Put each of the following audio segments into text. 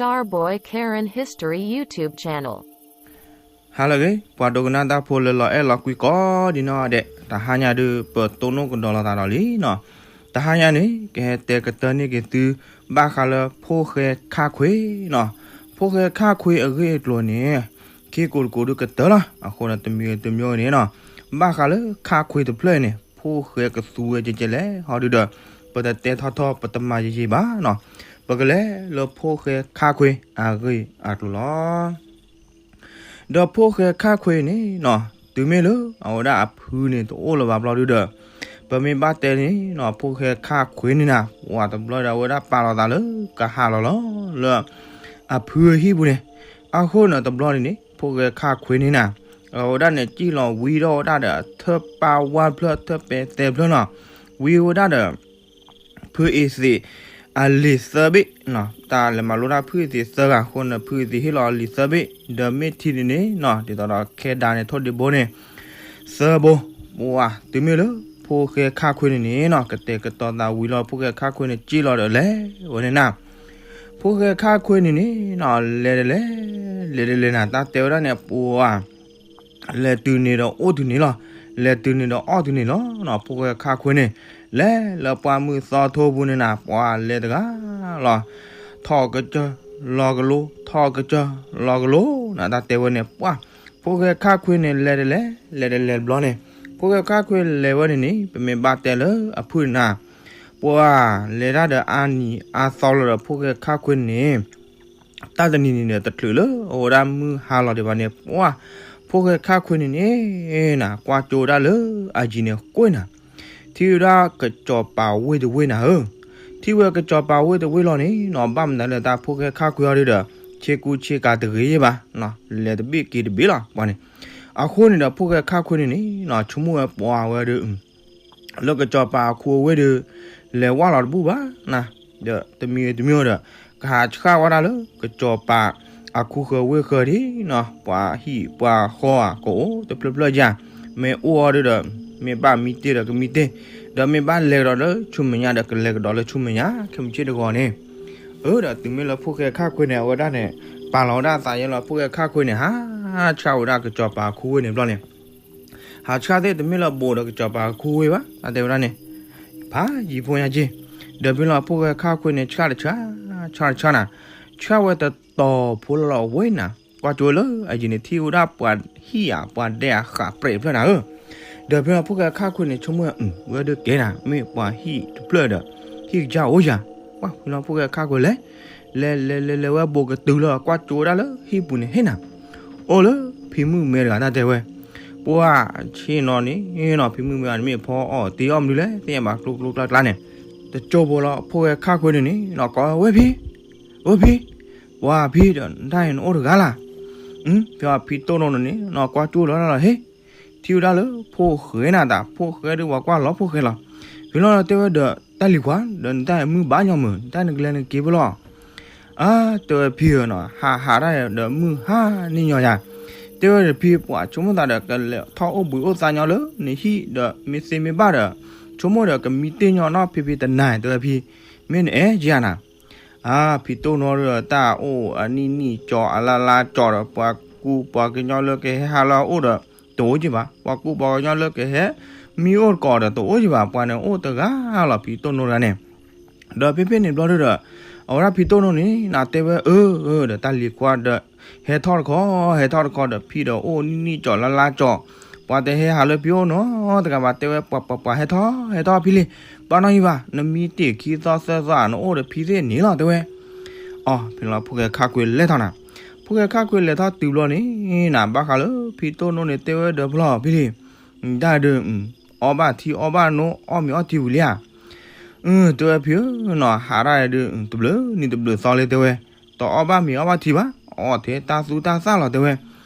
Starboy Karen History YouTube Channel. ဟါလၢအဂ့ၤ ပှၤဒိကနၣ်တၢ်ဖိလၢလီၤအဲၣ်လီၤကွံကိးဒံနီၢ်ဒဲး, တဟါညါဒုး ပတိၢ်နီၣ်ကဒီးလိာ်သးဒီးလံနီၤ. တဟါညါန့ၣ် ကဟဲတဲကတၢၢ်န့ၢ်က့ၤသု ဘၣ်ဃးလၢဖိၣ်ဃဲခၣ်ခွ့နီၤ. ဖိၣ်ဃဲခၣ်ခွ့အဂ့ၢ်အကျိၤန့ၣ် ခ့ကိးတကိးဒုးကတၢၢ်လီၤ. အဃိဒီးတမံၤတမံၤန့ၣ်နီၤ, ဘၣ်ဃးလၢခၣ်ခွ့တဖျၢၣ်န့ၣ် ဖိၣ်ဃဲကသူဝဲကဲကဲလဲၣ် ဟီဒုးဒီး ပတတဲထီၣ်ထီၣ် ပတမၤယံာ်ယံာ်ဘၣ်နီၤ. ပကလဲၤလၢဖိၣ်ဃဲခၣ်ခွ့အဂ့ၢ်အကျိၤလီၤ. ဒီးဖိၣ်ဃဲခၣ်ခွ့န့ၣ်နီၤ, တုၤမ့ၢ်လၢအဝဲဒၣ်အဖုန့ၣ်တအိၣ်လၢၤဘၣ်ဘျီဒုးဒီး, ပမ့ၢ်ဘၣ်တဲန့ၣ်နီၤ, ဖိၣ်ဃဲခၣ်ခွ့န့ၣ်နၤ, ပှၤတဘျီဒီးအဝဲဒၣ်ပာ်လီၤသးလၢကဟးလီၤလီၤလၢ အဖုအဟံၣ်ပူၤန့ၣ်. အဃိန့ၣ်တဘျီန့ၣ်န့ၣ် ဖိၣ်ဃဲခၣ်ခွ့န့ၣ်နၤ, အဝဲဒၣ်န့ၣ် စံၣ်လီၤဝံထီၣ်ဝဲဒၣ်ဒီး အထၢၣ်ပာ်ဝါတဖျၢၣ် ထၢၣ်ပဲသဲတဖျၢၣ်နီၤ, ဝံဝဲဒၣ်ဒီး ဖုအံၤသ့းအလံာ်သၢဘ့ၣ်နီၤ, တၢ်လဲၤမၤလိတၢ်ဖုအံၤသ့းသၢဂၤအဃိန့ၣ် ဖုအံၤသ့းဟ့ၣ်လီၤအလံာ်သၢဘ့ၣ်, ဒီးမ့ၢ်ထံန့ၣ်န့ၣ်နီၤ, ဒ်သိးဒီးခဲဒါန့ၣ် ထိၣ်ဒ့ဘိန့ၣ် သၢဘိ, ပှၤ တုၤမ့ၢ်လၢ ဖိၣ်ဃဲခၣ်ခွ့န့ၣ်န့ၣ်နီၤ, ကတဲာ်ကတီၤသးဝံၤလီၤ ဖိၣ်ဃဲခၣ်ခွ့န့ၣ် စံၣ်လီၤဒီးလဲၤဝဲန့ၣ်နၤ. ဖိၣ်ဃဲခၣ်ခွ့န့ၣ်န့ၣ်နီၤ, လဲၤတလဲၤ လဲၤတလဲၤနၤ, တၢ်တဲဝဲဒၣ်န့ၣ် ပှၤ လဲၤတုၤန့ၣ်ဒီးအိၣ်တုၤန့ၣ်လီၤ, လဲၤတုၤန့ၣ်ဒီးအီၣ်တုၤန့ၣ်လီၤနီၤ. ဖိၣ်ဃဲခၣ်ခွ့န့ၣ် လဲၤလၢပှၢ်မုၢ်သီထိပူၤန့ၣ်နၤ, ပှၤလဲၤတဂၤလီၤ, ထီၣ်ကစၢၢ်လီၤကလိ, ထီၣ်ကစၢၢ်လီၤကလိနၤ, တၢ်တဲဝဲန့ၣ် ပှၤ ဖိၣ်ဃဲခၣ်ခွ့န့ၣ် လဲၤတလဲၤ လဲၤတလဲၤတဘျီန့ၣ်, ဖိၣ်ဃဲခၣ်ခွ့လဲၤဝဲန့ၣ်န့ၣ် ပမ့ၢ်ဘၣ်တဲလၢအဖုၣ်နၤ, ပှၤ လဲၤတၢ်ဒီးအါနံၤအါသီလီၤဒီး ဖိၣ်ဃဲခၣ်ခွ့န့ၣ် တၢ်တနံၤန့ၣ်ဒီး တချုးလၢအဝဲဒၣ်မုၢ်ဟါလီၤဒံးဘၣ်န့ၣ် ပှၤ ဖိၣ်ဃဲခၣ်ခွ့န့ၣ်န့ၣ်နၤ, ကွၢ်ကၠိဝဲဒၣ်လၢအယံၤန့ၣ်ကွ့ၢ်နၤ, ထံၣ်ဝဲဒၣ်ကစီၤပၤဝ့ၢ်တဝ့ၢ်နၤဧၢ, ထံၣ်ဝဲကစီၤပၤဝ့ၢ်တဝ့ၢ်လီၤန့ၣ်နီၤ, ဘၣ်မနုၤလၢတၢ်ဖိၣ်ဃဲခၣ်ခွ့အီၤဒုးဒီး ဆ့ကူဆ့ကၤတဂ့ၤဘၣ်, လဲၤတဘ့ၣ်က့ၤတဘ့ၣ်လီၤ ပှၤန့ၣ်. အဃိန့ၣ်ဒီး ဖိၣ်ဃဲခၣ်ခွ့န့ၣ်န့ၣ်နီၤ, ဆိကမိၣ်ဝဲပှၤဝဲဒုး လၢကစီၤပၤအခူအဝ့ၢ်ဒီး လဲၤဝၢ်လီၤတဘူၣ်ဘၣ်နၤ, ဒီးတမံၤတမံၤဒီး ကဟးဆှၣ်ဝဲဒၣ်လၢ ကစီၤပၤအခူဃၢၤဝ့ၢ်ဃၢၤဒၣ်နီၤ, ပှၤဟံၣ်ပှၤဃီဧါကအိၣ်တဖျၢၣ်ဖျၢၣ်ယၤ, မ့ၢ်အိၣ်အီၤဒုးဒီး မ့ၢ်ဘၣ်မံတ့ၢ်ဒီးကမံတ့ၢ်, ဒီးမ့ၢ်ဘၣ်လဲၤကဒီးလၢဆူမဲာ်ညါဒီး ကလဲၤကဒီးလၢဆူမဲာ်ညါ ခဲမုၢ်ဆ့ၣ်တဂီၤန့ၣ်. အၢ ဒီးတုၤမ့ၢ်လၢဖိၣ်ဃဲခၣ်ခွ့န့ၣ် အဝဲဒၣ်န့ၣ် ပာ်လီၤဝဲဒၣ်အသးယဲလီၤ, ဖိၣ်ဃဲခၣ်ခွ့န့ၣ် ဟးဆှၣ်ဝဲဒၣ်ကစီၤပၤအခူဝ့ၢ်န့ၣ်ဘျီန့ၣ် ဟးဆှၣ်သ့ၣ်တမ့ၢ်လၢဘူးဒီးကစီၤပၤအခူဝ့ၢ်ဘၣ်, တၢ်တဲဝဲဒၣ်န့ၣ် ဖးယံၤဖိညါက့ၤ, ဒီးဖဲလီၤဖိၣ်ဃဲခၣ်ခွ့န့ၣ် ဆှၣ်တဆှၣ်, ဆှၣ်တဆှၣ်နၤ, ဆှၣ်ဝဲတတီၤဖိလီၤလီၤဝဲနၤ, ကွၢ်ကၠိလၢအယံၤန့ၣ် ထံၣ်ဝဲဒၣ်ပှၤဟံၣ်ဧါ ပှၤဒဲဧါ ဃးပြဲးတဖျၢၣ်နၤဧၢ. ဒီးဖဲလီၤဖိၣ်ဃဲခၣ်ခွ့န့ၣ် ဆိကမိၣ်ဝဲဒၣ်ကဲနၤ, မ့ၢ်ပှၤဟံၣ်တဖျၢၣ်ဒီး ဟံၣ်ကစၢ်အိၣ်ယၤ, ပှၤဖဲလီၤဖိၣ်ဃဲခၣ်ခွ့လဲၤ လဲၤလဲၤလဲၤလဲၤဝဲဘူးကတုၤလၢ ကွၢ်ကၠိဝဲဒၣ်လၢဟံၣ်ပူၤန့ၣ် ဟ့ၣ်နၤ, အိၣ်လၢဖံမုၣ်မဲတဂၤ တၢ်တဲဝဲ, ပှၤဆ့ၣ်နီၤန့ၣ်နီၤ, ဖံမုၣ်မဲတဂၤန့ၣ် မ့ၢ်ဖီအီၣ်တ့အီၣ်မနုၤလဲၣ် သ့ၣ်ညါဘၣ် ကျိကျိကျါကျါန့ၣ်, တကၠိဖိလီၤ ဖိၣ်ဃဲခၣ်ခွ့န့ၣ်န့ၣ်နီၤ, ကိးဝဲဖံ, ဝဲဖံ, ပှၤဖံဒီး နတၢ်အံၤနအိၣ်တဂၤလၢ်, ဖဲဖံတိၢ်နီၣ်န့ၣ်နီၤ, ကွၢ်ကၠိလီၤလီၤဟ့ၣ် ထံၣ်ဝဲဒၣ်လၢဖိၣ်ဃဲနၤတၢ်, ဖိၣ်ဃဲဒုးပှၤကွၢ်လီၤဖိၣ်ဃဲလီၤ. ဖဲလီၤတဲဝဲဒီး တၢ်လံၤခွါ ဒီးနတၢ်မုၢ်ဘၣ်ညီမုၢ် နတၢ်နကလဲၤနက့ၤဖဲလီၤ. အါ တဲဝဲဖံဧၢနီၤ, ဟးဟးတၢ်ဒီးမုၢ်ဟါန့ၢ်ညီယၤ, တဲဝဲဒီးဖံ ပှၤဆိကမိၣ်သးဒီး ကလဲၤထီၣ်အိၣ်ဘှံးအိၣ်သါညီလၢနဟံၣ်ဒီး မ့ၢ်သ့မ့ၢ်ဘၣ်ဒီး ဆိကမိၣ်ဒီးကမံတ့ၢ်ညီနီၢ်ဖံဖံတနၤ တဲဝဲဖံ, မ့ၢ်နအဲၣ်ကယၤနၤ အါ ဖံတိၢ်နီၣ်ဒီး တၢ်အိၣ်အနံၣ်နံၣ်ကၠီအလါလါကၠီဒီး ပှၤကူပှၤကညီလၢကဟဲဟးလၢအအိၣ်ဒီးတအိၣ်က့ဘၣ်, ပှၤကူပှၤကညီလၢကဟဲမံအိၣ်တကိးဒီးတအိၣ်က့ဘၣ်, ပှၤန့ၣ်အိၣ်တဂၤလီၤ ဖံတိၢ်နီၣ်တဂၤန့ၣ်. ဒီးဖဲဖဲန့ၣ်ဘျီဒုဒီး အဝဲဒၣ်ဖံတိၢ်နီၣ်န့ၣ် နတဲဝဲအၢ အၢ ဒီးတၢ်လံၤခွါဒီး ဟဲထီၣ်တခီ ဟဲထီၣ်တခီဒီး ဖံဒီးအိၣ်နံၣ်နံၣ်ကၠီလါလါကၠီ, ပှၤတဟဲဟးလၢဖံအိၣ်နီတဂၤဘၣ်, တဲဝဲပှၤပှၤပှၤဟဲထီၣ် ဟဲထီၣ်ဖံလံ, ဘၣ်နီၢ်ယံၤဘၣ်, နမံတ့ၢ်ခံသီသၢသီ နအိၣ်ဒီးဖံသ့ၣ်န့ၣ်လီၤ တဲဝဲ. အီ ဖဲလီၤဖိၣ်ဃဲခါခွ့လဲၤထီၣ်နၤ, ဖိၣ်ဃဲခါခွ့လဲၤထီၣ်တုၤဘျီန့ၣ်နၤ ဘၣ်ဃးလၢဖံတိၢ်နီၣ်န့ၣ် တဲဝဲဒီးဖဲလီၤဖံလံ, တၢ်ဒုး အီၣ်ဘၣ်ထံအီၣ်ဘၣ်နိ အီၣ်မ့ၤအီထံဝံၤလံဧါ. အၢ တဲဝဲဖံဧၢနီၤ ဟးတၢ်ဒုး တဘျုးနံၤတဘျုးသီလံ တဲဝဲ, တအီၣ်ဘၣ်မ့ၤအီၣ်ဘၣ်ထံဘၣ်, အီၣ်ထဲတၢ်သူတၢ်သၣ်လီၤ တဲဝဲ.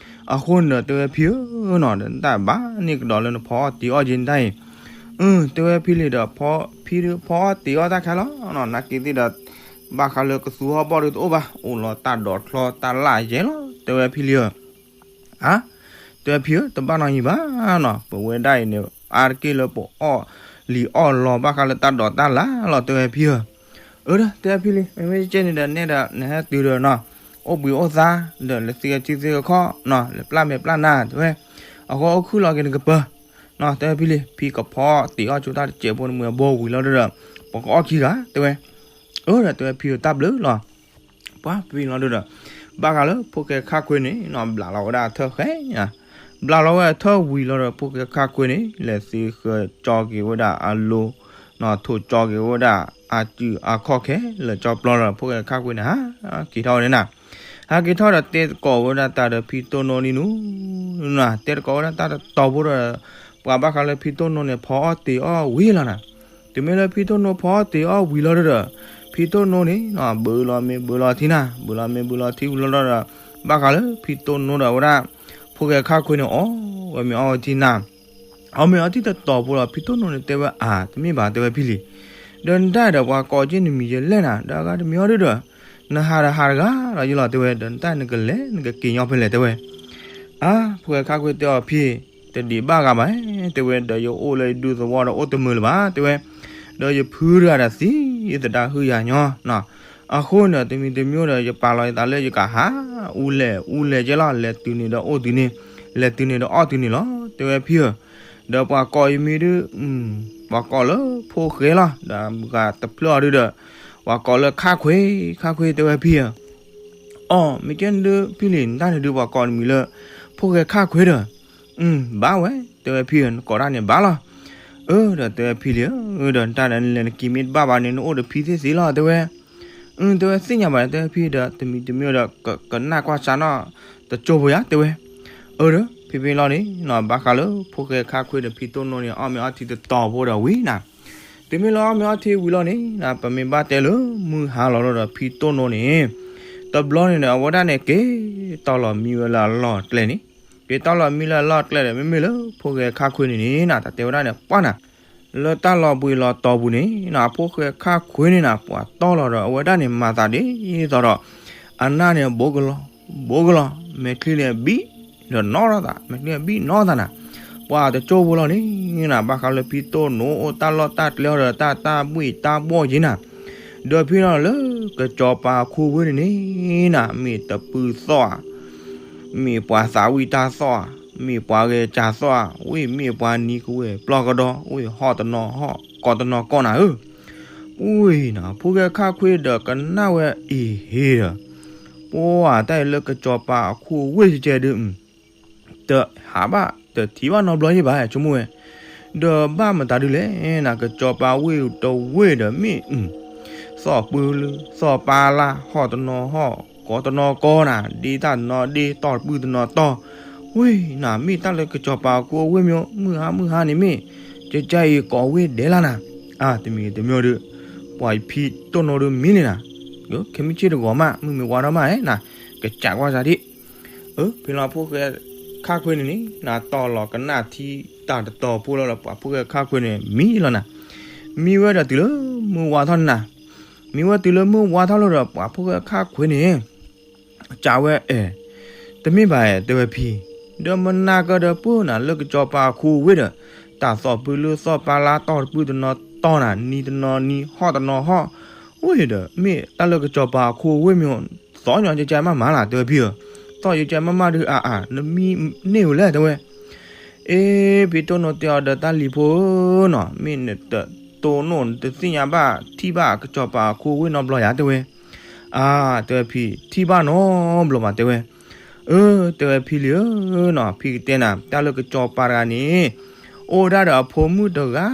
အဃိန့ၣ်ဒီး တဲဝဲဖံဧၢနီၤ ဒီးနတၢ်ဘၣ်န့ၢ်ကဒီးလၢနဖီအီၣ်တ့အီၣ်က့နတၢ်အံၤ, အၢ တဲဝဲဖံလံဒီး ဖံဒုးဖီအီၣ်တ့အီၣ်တၢ်ခဲလီၤနီၤ နာ်က့သ့ၣ်ဒီး ဘၣ်ဃးလၢကသူဟီၣ်ဘီၣ်ဒုးတအိၣ်ဘၣ် အိၣ်လီၤတၢ်ဒိးချီတၢ်လၢယဲလီၤ တဲဝဲဖံလံဧၢ. အါ တဲဝဲဖံဧၢ တဘၣ်နီၢ်ယံၤဘၣ်နီၤ ပဝဲဒၣ်အံၤန့ၣ် အါတက့ၢ်လၢပအီၣ်လံာ်အီၣ်လီၤ ဘၣ်ဃးလၢတၢ်ဒိးတၢ်လၢ်လီၤ တဲဝဲဖံဧၢ. အၢ ဒီးတဲဖံလံ, မ့မ့ၢ်ကဲန့ၣ်ဒီးနဲဒီး နဟဲတုၤဒီးနီၤ, အိၣ်ဘှံးအိၣ်သါ, ဒီးလဲၤသံဂဲၤထံသံဂဲၤခီၣ်နီၤ, လဲၤပျၢ်မဲာ်ပျၢ်နါတဲဝဲ, အဃိအိၣ်ခုၣ်လီၤက့ၤနကပၤ နီၤ, တဲဖံလံ, ဖံကဖီတ့ၢ်အီၣ်ကၠိတၢ်တစဲးဖိန့ၣ်မုၢ်အဘိဝံၤလီၤဒီး, ပကအီၣ်ခံဂၤတဲဝဲ, အၢ ဒီးတဲဝဲဖံဧၢတၢ်ဘျုးလီၤ, ပှၤဖံလီၤဒီး, ဘၣ်ဃးလၢဖိၣ်ဃဲခါခွ့န့ၣ်နီၤ ဘျးလီၤဝဲဒၣ်အထၢၣ်ဃဲ, ဘျးလီၤဝဲအထၢၣ်ဝံၤလီၤဒီး ဖိၣ်ဃဲခါခွ့န့ၣ် လဲၤသံဃၢၤကၠီက့ၤဝဲဒၣ်အလိၤ, နီၤ ထိၣ်ကၠီက့ၤဝဲဒၣ် အစုအခီၣ်ခဲလၢာ်ကၠီပျီလီၤဒီး ဖိၣ်ဃဲခါခွ့န့ၣ် ဟးက့ၤထီၣ်ဝဲန့ၣ်နၤ, ဟးက့ၤထီၣ်ဒီးတဲသကိးဝဲဒၣ်တၢ်ဒီးဖံတိၢ်နိန့ၣ်နူၤ, တဲသကိးဝဲဒၣ်တၢ်တတီၤဖိဒီး, ပှၤဘၣ်ဃးလၢဖံတိၢ်နိန့ၣ် ဖီအီၣ်တ့ၢ်အီၣ်ဝံၤလီၤနၤ, တုၤမ့ၢ်လၢဖံတိၢ်နိဖီအီၣ်တ့ၢ်အီၣ်ဝံၤလီၤဒီး, ဖံတိၢ်နိန့ၣ်နီၤ ဘုးလီၤမ့ၢ်ဘုးလီၤထံနၤ, ဘုးလီၤမ့ၢ်ဘုးလီၤထံဝံၤလီၤဒီး, ဘၣ်ဃးလၢဖံတိၢ်နိဒီးဝဲဒၣ်, ဖိၣ်ဃဲခါခွ့န့ၣ် အီၣ်ဝဲမ့ၢ်အီၣ်ဝဲထံနၤ အီၣ်မ့ၢ်အီထံတတီၤဖိဒီး ဖံတိၢ်နိန့ၣ်တဲဝဲအါ တမ့ၢ်ဘၣ်တဲဝဲဖံလံ, ဒီးနတၢ်ဒီးပှၤကိးက့နမံၤယလဲၣ်နၤ ဒီးအဂၤတမံၤအီၤဒုဒီး, နဟးဒီးဟးတဂၤဒီးယလီၤတဲဝဲ ဒီးနတၢ်နကလဲၤနကက့ၤညီဖဲလဲၣ်တဲဝဲ, အါ ဖိၣ်ဃဲခါခွ့တဲအီၤဖံ, တဒံးဘၣ်ဂၤဘၣ်, တဲဝဲဒီးယအိၣ်လၢယဒူသဝီဒီးအိၣ်တမုာ်လၢၤဘၣ်တဲဝဲ, ဒီးယဖုတဂၤဒီးသံသဒၣ်ဟုၣ်ယၤညီ, အဃိန့ၣ် တမံၤတမံၤဒီး ယပာ်လီၤယသးလၢယကဟး, အူလဲၣ်အူလဲၣ်ကဲလီၤ လဲၤတုၤန့ၣ်ဒီးအိၣ်တုၤန့ၣ်, လဲၤတုၤန့ၣ်ဒီးအီၣ်တုၤန့ၣ်လီၤ တဲဝဲဖံဧၢ, ဒီးပှၤကိးယမံၤဒု, ပှၤကိးလၢဖိၣ်ဃဲလီၤ ဒီးမုၢ်ဂၤတဖျၢၣ်အီၤဒုဒီး, ပှၤကိးလၢခါခွ့, ခါခွ့တဲဝဲဖံဧၢ, အီၣ် မ့ၢ်ကဲန့ၣ်ဒုဖံလံ နတၢ်န့ၣ်ဒုပှၤကိးနမံၤလၢ, ဖိၣ်ဃဲခါခွ့ဒီး, ဘၣ်ဝဲ, တဲဝဲဖံဧၢ နကိးတၢ်န့ၣ်ဘၣ်လီၤ, အၢ ဒီးတဲဝဲဖံလံဧၢ, ဒီးနတၢ်ဒီးနလဲၤနက့ၤမ့ၢ်တဘၣ်ဘၣ်န့ၣ် နအိၣ်ဒီးဖံသ့ၣ်သ့လီၤတဲဝဲ, တဲဝဲသ့ၣ်ညါဘၣ်တဲဝဲဖံဒီး တမံၤတမံၤဒီး ကနၣ်ကွၢ်စးနီၣ်, တကၠိဖိယါတဲဝဲ, အၢ ဒီး ဖံဖံလီၤန့ၣ်နီၤ ဘၣ်ဃးလၢဖိၣ်ဃဲခါခွ့ဒီးဖံတိၢ်နိန့ၣ် အီၣ်မ့ၢ်အီထံတတီၤဖိဒီးဝံၤနၤ, တုၤမ့ၢ်လၢအီၣ်မ့ၢ်အီထံဝံၤလီၤန့ၣ် ပမ့ၢ်ဘၣ်တဲလၢမုၢ်ဟါလီၤလီၤဒီးဖံတိၢ်နိန့ၣ်, တဘျီန့ၣ်ဒီး အဝဲဒၣ်န့ၣ်က့ၤတီလီၤမံဝဲလၢအလီၢ်ကျဲန့ၣ်, က့ၤတီလီၤမံလၢအလီၢ်ကျဲဒီး မ့မ့ၢ်လၢဖိၣ်ဃဲခါခွ့န့ၣ်န့ၣ်နၤ တၢ်တဲဝဲဒၣ်န့ၣ် ပှၢ်နၤ လၢတၢ်လီၤဘှံးလီၤတီၤပူၤန့ၣ်နၤ ဖိၣ်ဃဲခါခွ့န့ၣ်နၤ ပှၤတီလီၤဒီး အဝဲဒၣ်န့ၣ်မၤသးဒ်သိးဒီး အနၢ်န့ၣ် ဘိကလီၤ, ဘိကလီၤ, မဲာ်ချံန့ၣ်ဘံၣ်ဒီးနီၣ်ထီၣ်သး, မဲာ်ချံန့ၣ်ဘံၣ်နီၣ်သးနၤ, ပှၤတကၠိဖိလီၤန့ၣ်နၤ ဘၣ်ဃးလၢဖံတိၢ်နိအိၣ်တၢ်လီၢ်တၢ်ကျဲအီၤဒီး တၢ်တၢ်ဘှ့ၣ်တၢ်ဘှီၣ်က့ၤနၤ, ဒီးဖဲလီၤလၢကစီၤပၤအခိၣ်ဝ့ၢ်န့ၣ်န့ၣ်နၤ မ့ၢ်တပုၢ်သီၣ်ဧါ မ့ၢ်ပှၤသးဝံၣ်တၢ်သီၣ်ဧါ, မ့ၢ်ပှၤဂဲၤစၢ်သီၣ်ဧါ, ဝ့ၢ်မ့ၢ်ပှၤနံၤကဝဲၢ်ပျီကဒီ, ဝ့ၢ်ဟီၣ်တနီၤဟီၣ် ကီးတနီၤကီးနၤဧၢ, ဝ့ၢ်နၤ ဖိၣ်ဃဲခါခွ့ဒီးကနၣ်ဝဲအံၤဟ့ဒီး, ပှၤတၢ်အံၤလၢကစီၤပၤအခိၣ်ဝ့ၢ်ကဲကဲဒု, တဟးဘၣ်တထံၣ်ဘၣ်နီတဘျီယဲဘၣ်ဆိကမိၣ်ဝဲ, ဒီးဘၣ်မတၤဒုလဲၣ်နၤ ကစီၤပၤဝ့ၢ်တဝ့ၢ်ဒီးမ့ၢ် သီၣ်ပူၤလၢသီၣ်ပၤလါ ဟီၣ်တနီၤဟီၣ် ကီးတနီၤကီးနၤ ဒ့တၢ်တနီၤဒ့ တီၢ်တပုၢ်တနီၤတီၢ်, ဝ့ၢ်နၤ မ့ၢ်တၢ်လၢကစီၤပၤအခိၣ်အဝ့ၢ်မ့ၢ် မုၢ်ဟါမုၢ်ဟါန့ၣ်မ့ၢ် ကကါအံၤကိးဝ့ၢ်ဒဲးလၢနၤ, အါ တမံၤတမံၤဒီး ပှၤဖံတိၢ်နိဒုမံလံနၤ, ခဲမုၢ်ဆ့ၣ်တဂီၤမး မုၢ်မ့ၢ်ဝါထီၣ်မးနၤ, ကစးကွၢ်စးဒံး အၢ ဖဲလီၤဖိၣ်ဃဲခါခွ့န့ၣ်န့ၣ် နၤတီၢ်လီၤကနၣ်ထံတၢ်တတီၤဖိလီၤဒီး ပှၤဖိၣ်ဃဲခါခွ့န့ၣ် မံလီၤနၤ, မံဝဲဒီးတုၤလၢမုၢ်ဝါထီၣ်န့ၣ်နၤ, မံဝဲတုၤလၢမုၢ်ဝါထီၣ်လီၤဒီး ပှၤဖိၣ်ဃဲခါခွ့န့ၣ် ကးဝဲအဲၣ်, တမ့ၢ်ဘၣ်အဲၣ် တဲဝဲဖံ, ဒီးမနၤကဒီးပၢၢ်နၤလၢကစီၤပၤအခိၣ်ဝ့ၢ်ဒီး တၢ်သီၣ်ပူၤလၢသီၣ်ပၤလါ တီၢ်တပုၢ်တနီၤတီၢ်နၤ နံၤတနီၤနံၤ ဟီၣ်တနီၤဟီၣ်, ဝ့ၢ်ဒီး မ့ၢ်တၢ်လၢကစီၤပၤအခိၣ်ဝ့ၢ်မ့ၢ် သီၣ်ညီကကဲမးမးလၢ တဲဝဲဖံဧၢ, သီၣ်ညီကကဲမးမးဒုးအါအါ နမံန့ၢ်ဝဲလဲၣ် တဲဝဲ အ့ ဖံတိၢ်နိတဲအီၤဒီး တၢ်လံၤဖိဧၢနီၤ မ့ၢ်နတတိၢ်နိ နတသ့ၣ်ညါဘၣ်ထံၣ်ဘၣ်ကစီၤပၤအခိၣ်ဝ့ၢ်နီတဘျီယါ တဲဝဲ, အါ တဲဝဲဖံ ထံၣ်ဘၣ်နီတဘျီဘၣ် တဲဝဲ, အၢ တဲဝဲဖံလံဧၢနီၤ ဖံကတဲနၤ တၢ်လၢကစီၤပၤတဂၤန့ၣ် အိၣ်ဒၣ်ဒီးအဖိမုၣ်တဂၤ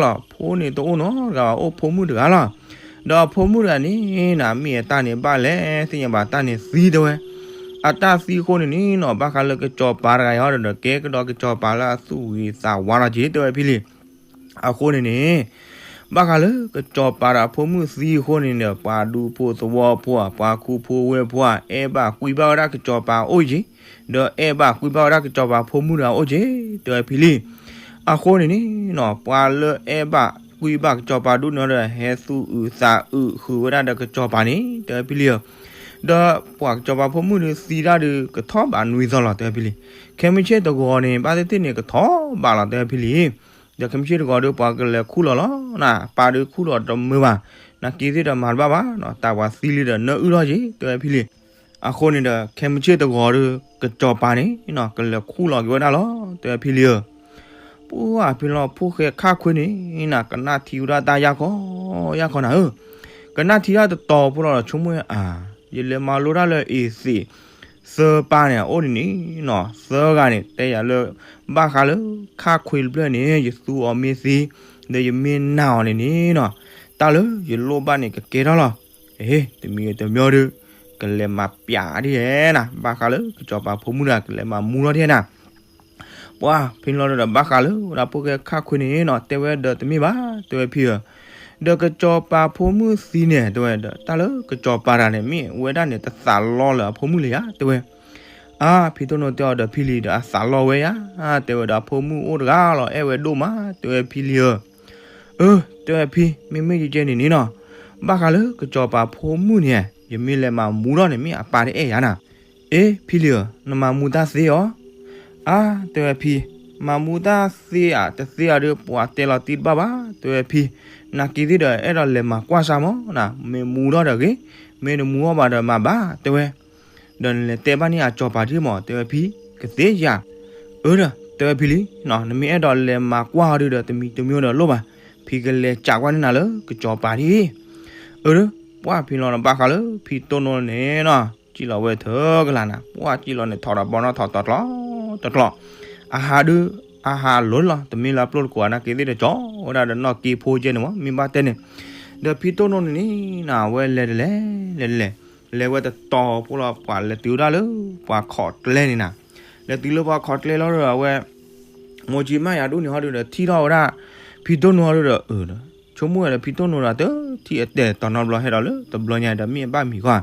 လီၤ ဖိန့ၣ်တအိၣ်နီတဂၤဘၣ် အိၣ်ဖိမုၣ်တဂၤလီၤ, ဒီးအဖိမုၣ်တဂၤန့ၣ်နၤ မ့ၢ်အတၢ်န့ၣ်ဘၣ်လဲၣ် သ့ၣ်ညါဘၣ်တၢ်န့ၣ်သံ တဲဝဲ, အတၢ်သံအဃိန့ၣ်န့ၣ်နီၤ ဘၣ်ဃးလၢကစီၤပၤတဂၤအံၤဒီး ကဲကဒီးကစီၤပၤလၢအသူၣ်ဂ့ၤသးဝါလီၤက့ၤ တဲဝဲဖံလံ အဃိန့ၣ်န့ၣ် ဘၣ်ဃးလၢကစီၤပၤဒီးအဖိမုၣ်သံအဃိန့ၣ်ဒီး ပှၤဒူဖိသဝီဖိဧါ ပှၤခူဖိဝဲၢ်ဖိဧါ အဲၣ်ဘၣ်ကွံဘၣ်ဝဲဒၣ်ကစီၤပၤအိၣ်က့ၤ, ဒီးအဲၣ်ဘၣ်ကွံဘၣ်ဝဲဒၣ်ကစီၤပၤဖိမုၣ်တဂၤအိၣ်က့ၤ တဲဝဲဖံလံ, အဃိန့ၣ်န့ၣ်နီၤ ပှၤလၢအဲၣ်ဘၣ်ကွံဘၣ်ကစီၤပၤဒိၣ်န့ၣ်ဒီး ဟဲသူၣ်အုးသးအုးဃုာ်ဝဲဒၣ်ဒီးကစီၤပၤန့ၣ် တဲဝဲဖံလံဧၢ, ဒီးပှၤကစီၤပၤဖိမုၣ်ဒုးသံတၢ်ဒုး ကထီၣ်ဘးနွံသီလီၤ တဲဝဲဖံလံ, ခဲမုၢ်ဆ့ၣ်တဂီၤန့ၣ် ဘၣ်သ့ၣ်သ့ၣ်န့ၣ် ကထီၣ်ဘးလီၤ တဲဝဲဖံလံ, ဒီးခဲမုၢ်ဆ့ၣ်တဂီၤဒုး ပှၤကလဲၤခူၣ်လီၤလီၤနၤ ပၢ်ဒုးခူၣ်လီၤတမုာ်ဘၣ်, နက့သ့ၣ်ဒီးမၤတဘၣ်ဘၣ်နီၤ, တၢ်ပှၤသံလံဒီးနၢအုၣ်ထီၣ်က့ၤ တဲဝဲဖံလံ. အဃိန့ၣ်ဒီး ခဲမုၢ်ဆ့ၣ်တဂီၤဒီး ကစီၤပၤန့ၣ်နီၤ ကလဲၤခူၣ်လီၤက့ၤဝဲဒၣ်လီၤ တဲဝဲဖံလံဧၢ. ပှၢ်ဖံလီၤ ဖိၣ်ဃဲခါခွ့န့ၣ်နၤ ကနၣ်ထံဝဲဒၣ်တၢ်ယၢ်ခီယၢ်ခီနၤဧၢ, ကနၣ်ထံတၢ်တတီၤဖိလီၤဒီး ဆိကမိၣ်အါ ယလဲၤမၤလိတၢ်လၢအ့ၤသ့းသၢပၢ်န့ၣ် အအိၣ်န့ၣ်န့ၣ်နီၤ သၢဂၤန့ၣ် တဲယၤလၢ ဘၣ်ဃးလၢခါခွ့တဖျၢၣ်န့ၣ် ယသူအီၤမ့ၢ်သ့ ဒီးယမ့ၢ်နာ်အီၤန့ၣ်န့ၣ်နီၤ တၢ်လၢယလိၣ်ဘၣ်န့ၣ်ကကဲထီၣ်လီၤ. အ့ တမံၤတမံၤဒီး ကလဲၤမၤပျးဒ်ဟဲနၤ ဘၣ်ဃးလၢကစီၤပၤဖိမုၣ်တဂၤ ကလဲၤမၤမူထီၣ်ဒ်ဟဲနၤ ပှၢ်ဖံလီၤဒီးဘၣ်ဃးလၢဝဲဒၣ်ဖိၣ်ဃဲခါခွ့န့ၣ်နီၤ တဲဝဲဒီးတမ့ၢ်ဘၣ် တဲဝဲဖံဧၢ, ဒီးကစီၤပၤဖိမုၣ်သံန့ၣ် တဲဝဲဒီး တၢ်လၢကစီၤပၤတဂၤန့ၣ် မ့ၢ်ဝဲဒၣ်န့ၣ်တသးလီလၢအဖိမုၣ်လၢၤယါ တဲဝဲ. အါ ဖံတိၢ်နိတဲအီၤဒီးဖံလံၤဒီး အသးလီဝဲယါ တဲဝဲဒီး အဖိမုၣ်အိၣ်တဂၤလီၤ အဲၣ်ဝဲဒိၣ်မး တဲဝဲဖံလံၤဧၢ. အၢ တဲဝဲဖံ မ့မ့ၢ်ယကဲန့ၣ်န့ၣ်နီၤ ဘၣ်ဃးလၢကစီၤပၤဖိမုၣ်န့ၣ် ယမ့ၢ်လဲၤမၤမူထီၣ်န့ၣ် မ့ၢ်အပၢ်တအဲၣ်ယၤနၤ. အ့ ဖံလံၤဧၢ နမၤမူတၢ်သ့အီၤ အါ တဲဝဲဖံ, မၤမူတၢ်သ့ဧါ တသ့ဧါဒီး ပှၤတဲလီၤတံၢ်တဘၣ်ဘၣ် တဲဝဲဖံ, နက့သ့ၣ်ဒီး အဲၣ်ဒိးလဲၤမၤကွၢ်စၢ်မးနၤ, မ့ၢ်မူထီၣ်ဒီးဂ့ၤ, မ့ၢ်တမူထီၣ်ဘၣ်ဒီးမၤဘၣ် တဲဝဲ, ဒီးနလဲၤတဲဘၣ်န့ၢ်အစီၤပၤဒ်မး တဲဝဲဖံ, ကသ့ဧါ, အၢဒီး တဲဝဲဖံလံ, နမ့ၢ်အဲၣ်ဒိးလဲၤမၤကွၢ်အီၤဒုဒီး တမံၤတမံၤဒီးလိၣ်ဘၣ်, ဖံကလဲၤစးကွၢ်န့ၢ်နၤလၢကစီၤပၤဒ်အံၤ, အၢဒီး ပှၢ်ဖံလီၤနဘၣ်ဃးလၢဖံတိၢ်နိန့ၣ်နီၤ, စံၣ်လီၤဝဲထၢကလၤနၤ, ပှၢ်စံၣ်လီၤန့ၣ် ထီၣ်ဒီးဘီနီၣ်ထီၣ်တကျီတကျီ, အဟးဒု အဟးလိၤလီၤ, တမ့ၢ်လၢအပျိၢ်တကိးနက့သ့ၣ်တကီၤဝဲဒၣ်ဒီးနီၣ်က့ဖိကဲန့ၣ်မး, မ့ၢ်ဘၣ်တဲန့ၣ်, ဒီးဖံတိၢ်နိန့ၣ်န့ၣ် အဝဲလဲၤတလဲၤ လဲၤတလဲၤ, လဲၤဝဲတတီၤဖိလီၤ ပှၤလဲၤတုၤဝဲဒၣ်လၢပှၤခီၣ်ကျဲန့ၣ်နၤ, လဲၤတုၤလၢပှၤခီၣ်ကျဲလီၤဒီး အဝဲ မိၢ်ကၠံမၣ်ယၤဒိၣ်န့ၣ်ဟီဒုဒီး ထံၣ်ထီၣ်ဝဲဒၣ် ဖံတိၢ်နိဟီဒုဒီး အၢ ဒီး ဆိကမိၣ်ဝဲဒီး ဖံတိၢ်နိဒီးတထံၣ်အတဲာ်တီၤနီတဘျီ ဟဲဒီးလၢတဘျီညါဒီး မ့ၢ်အဘၣ်မံၤကွၢ်,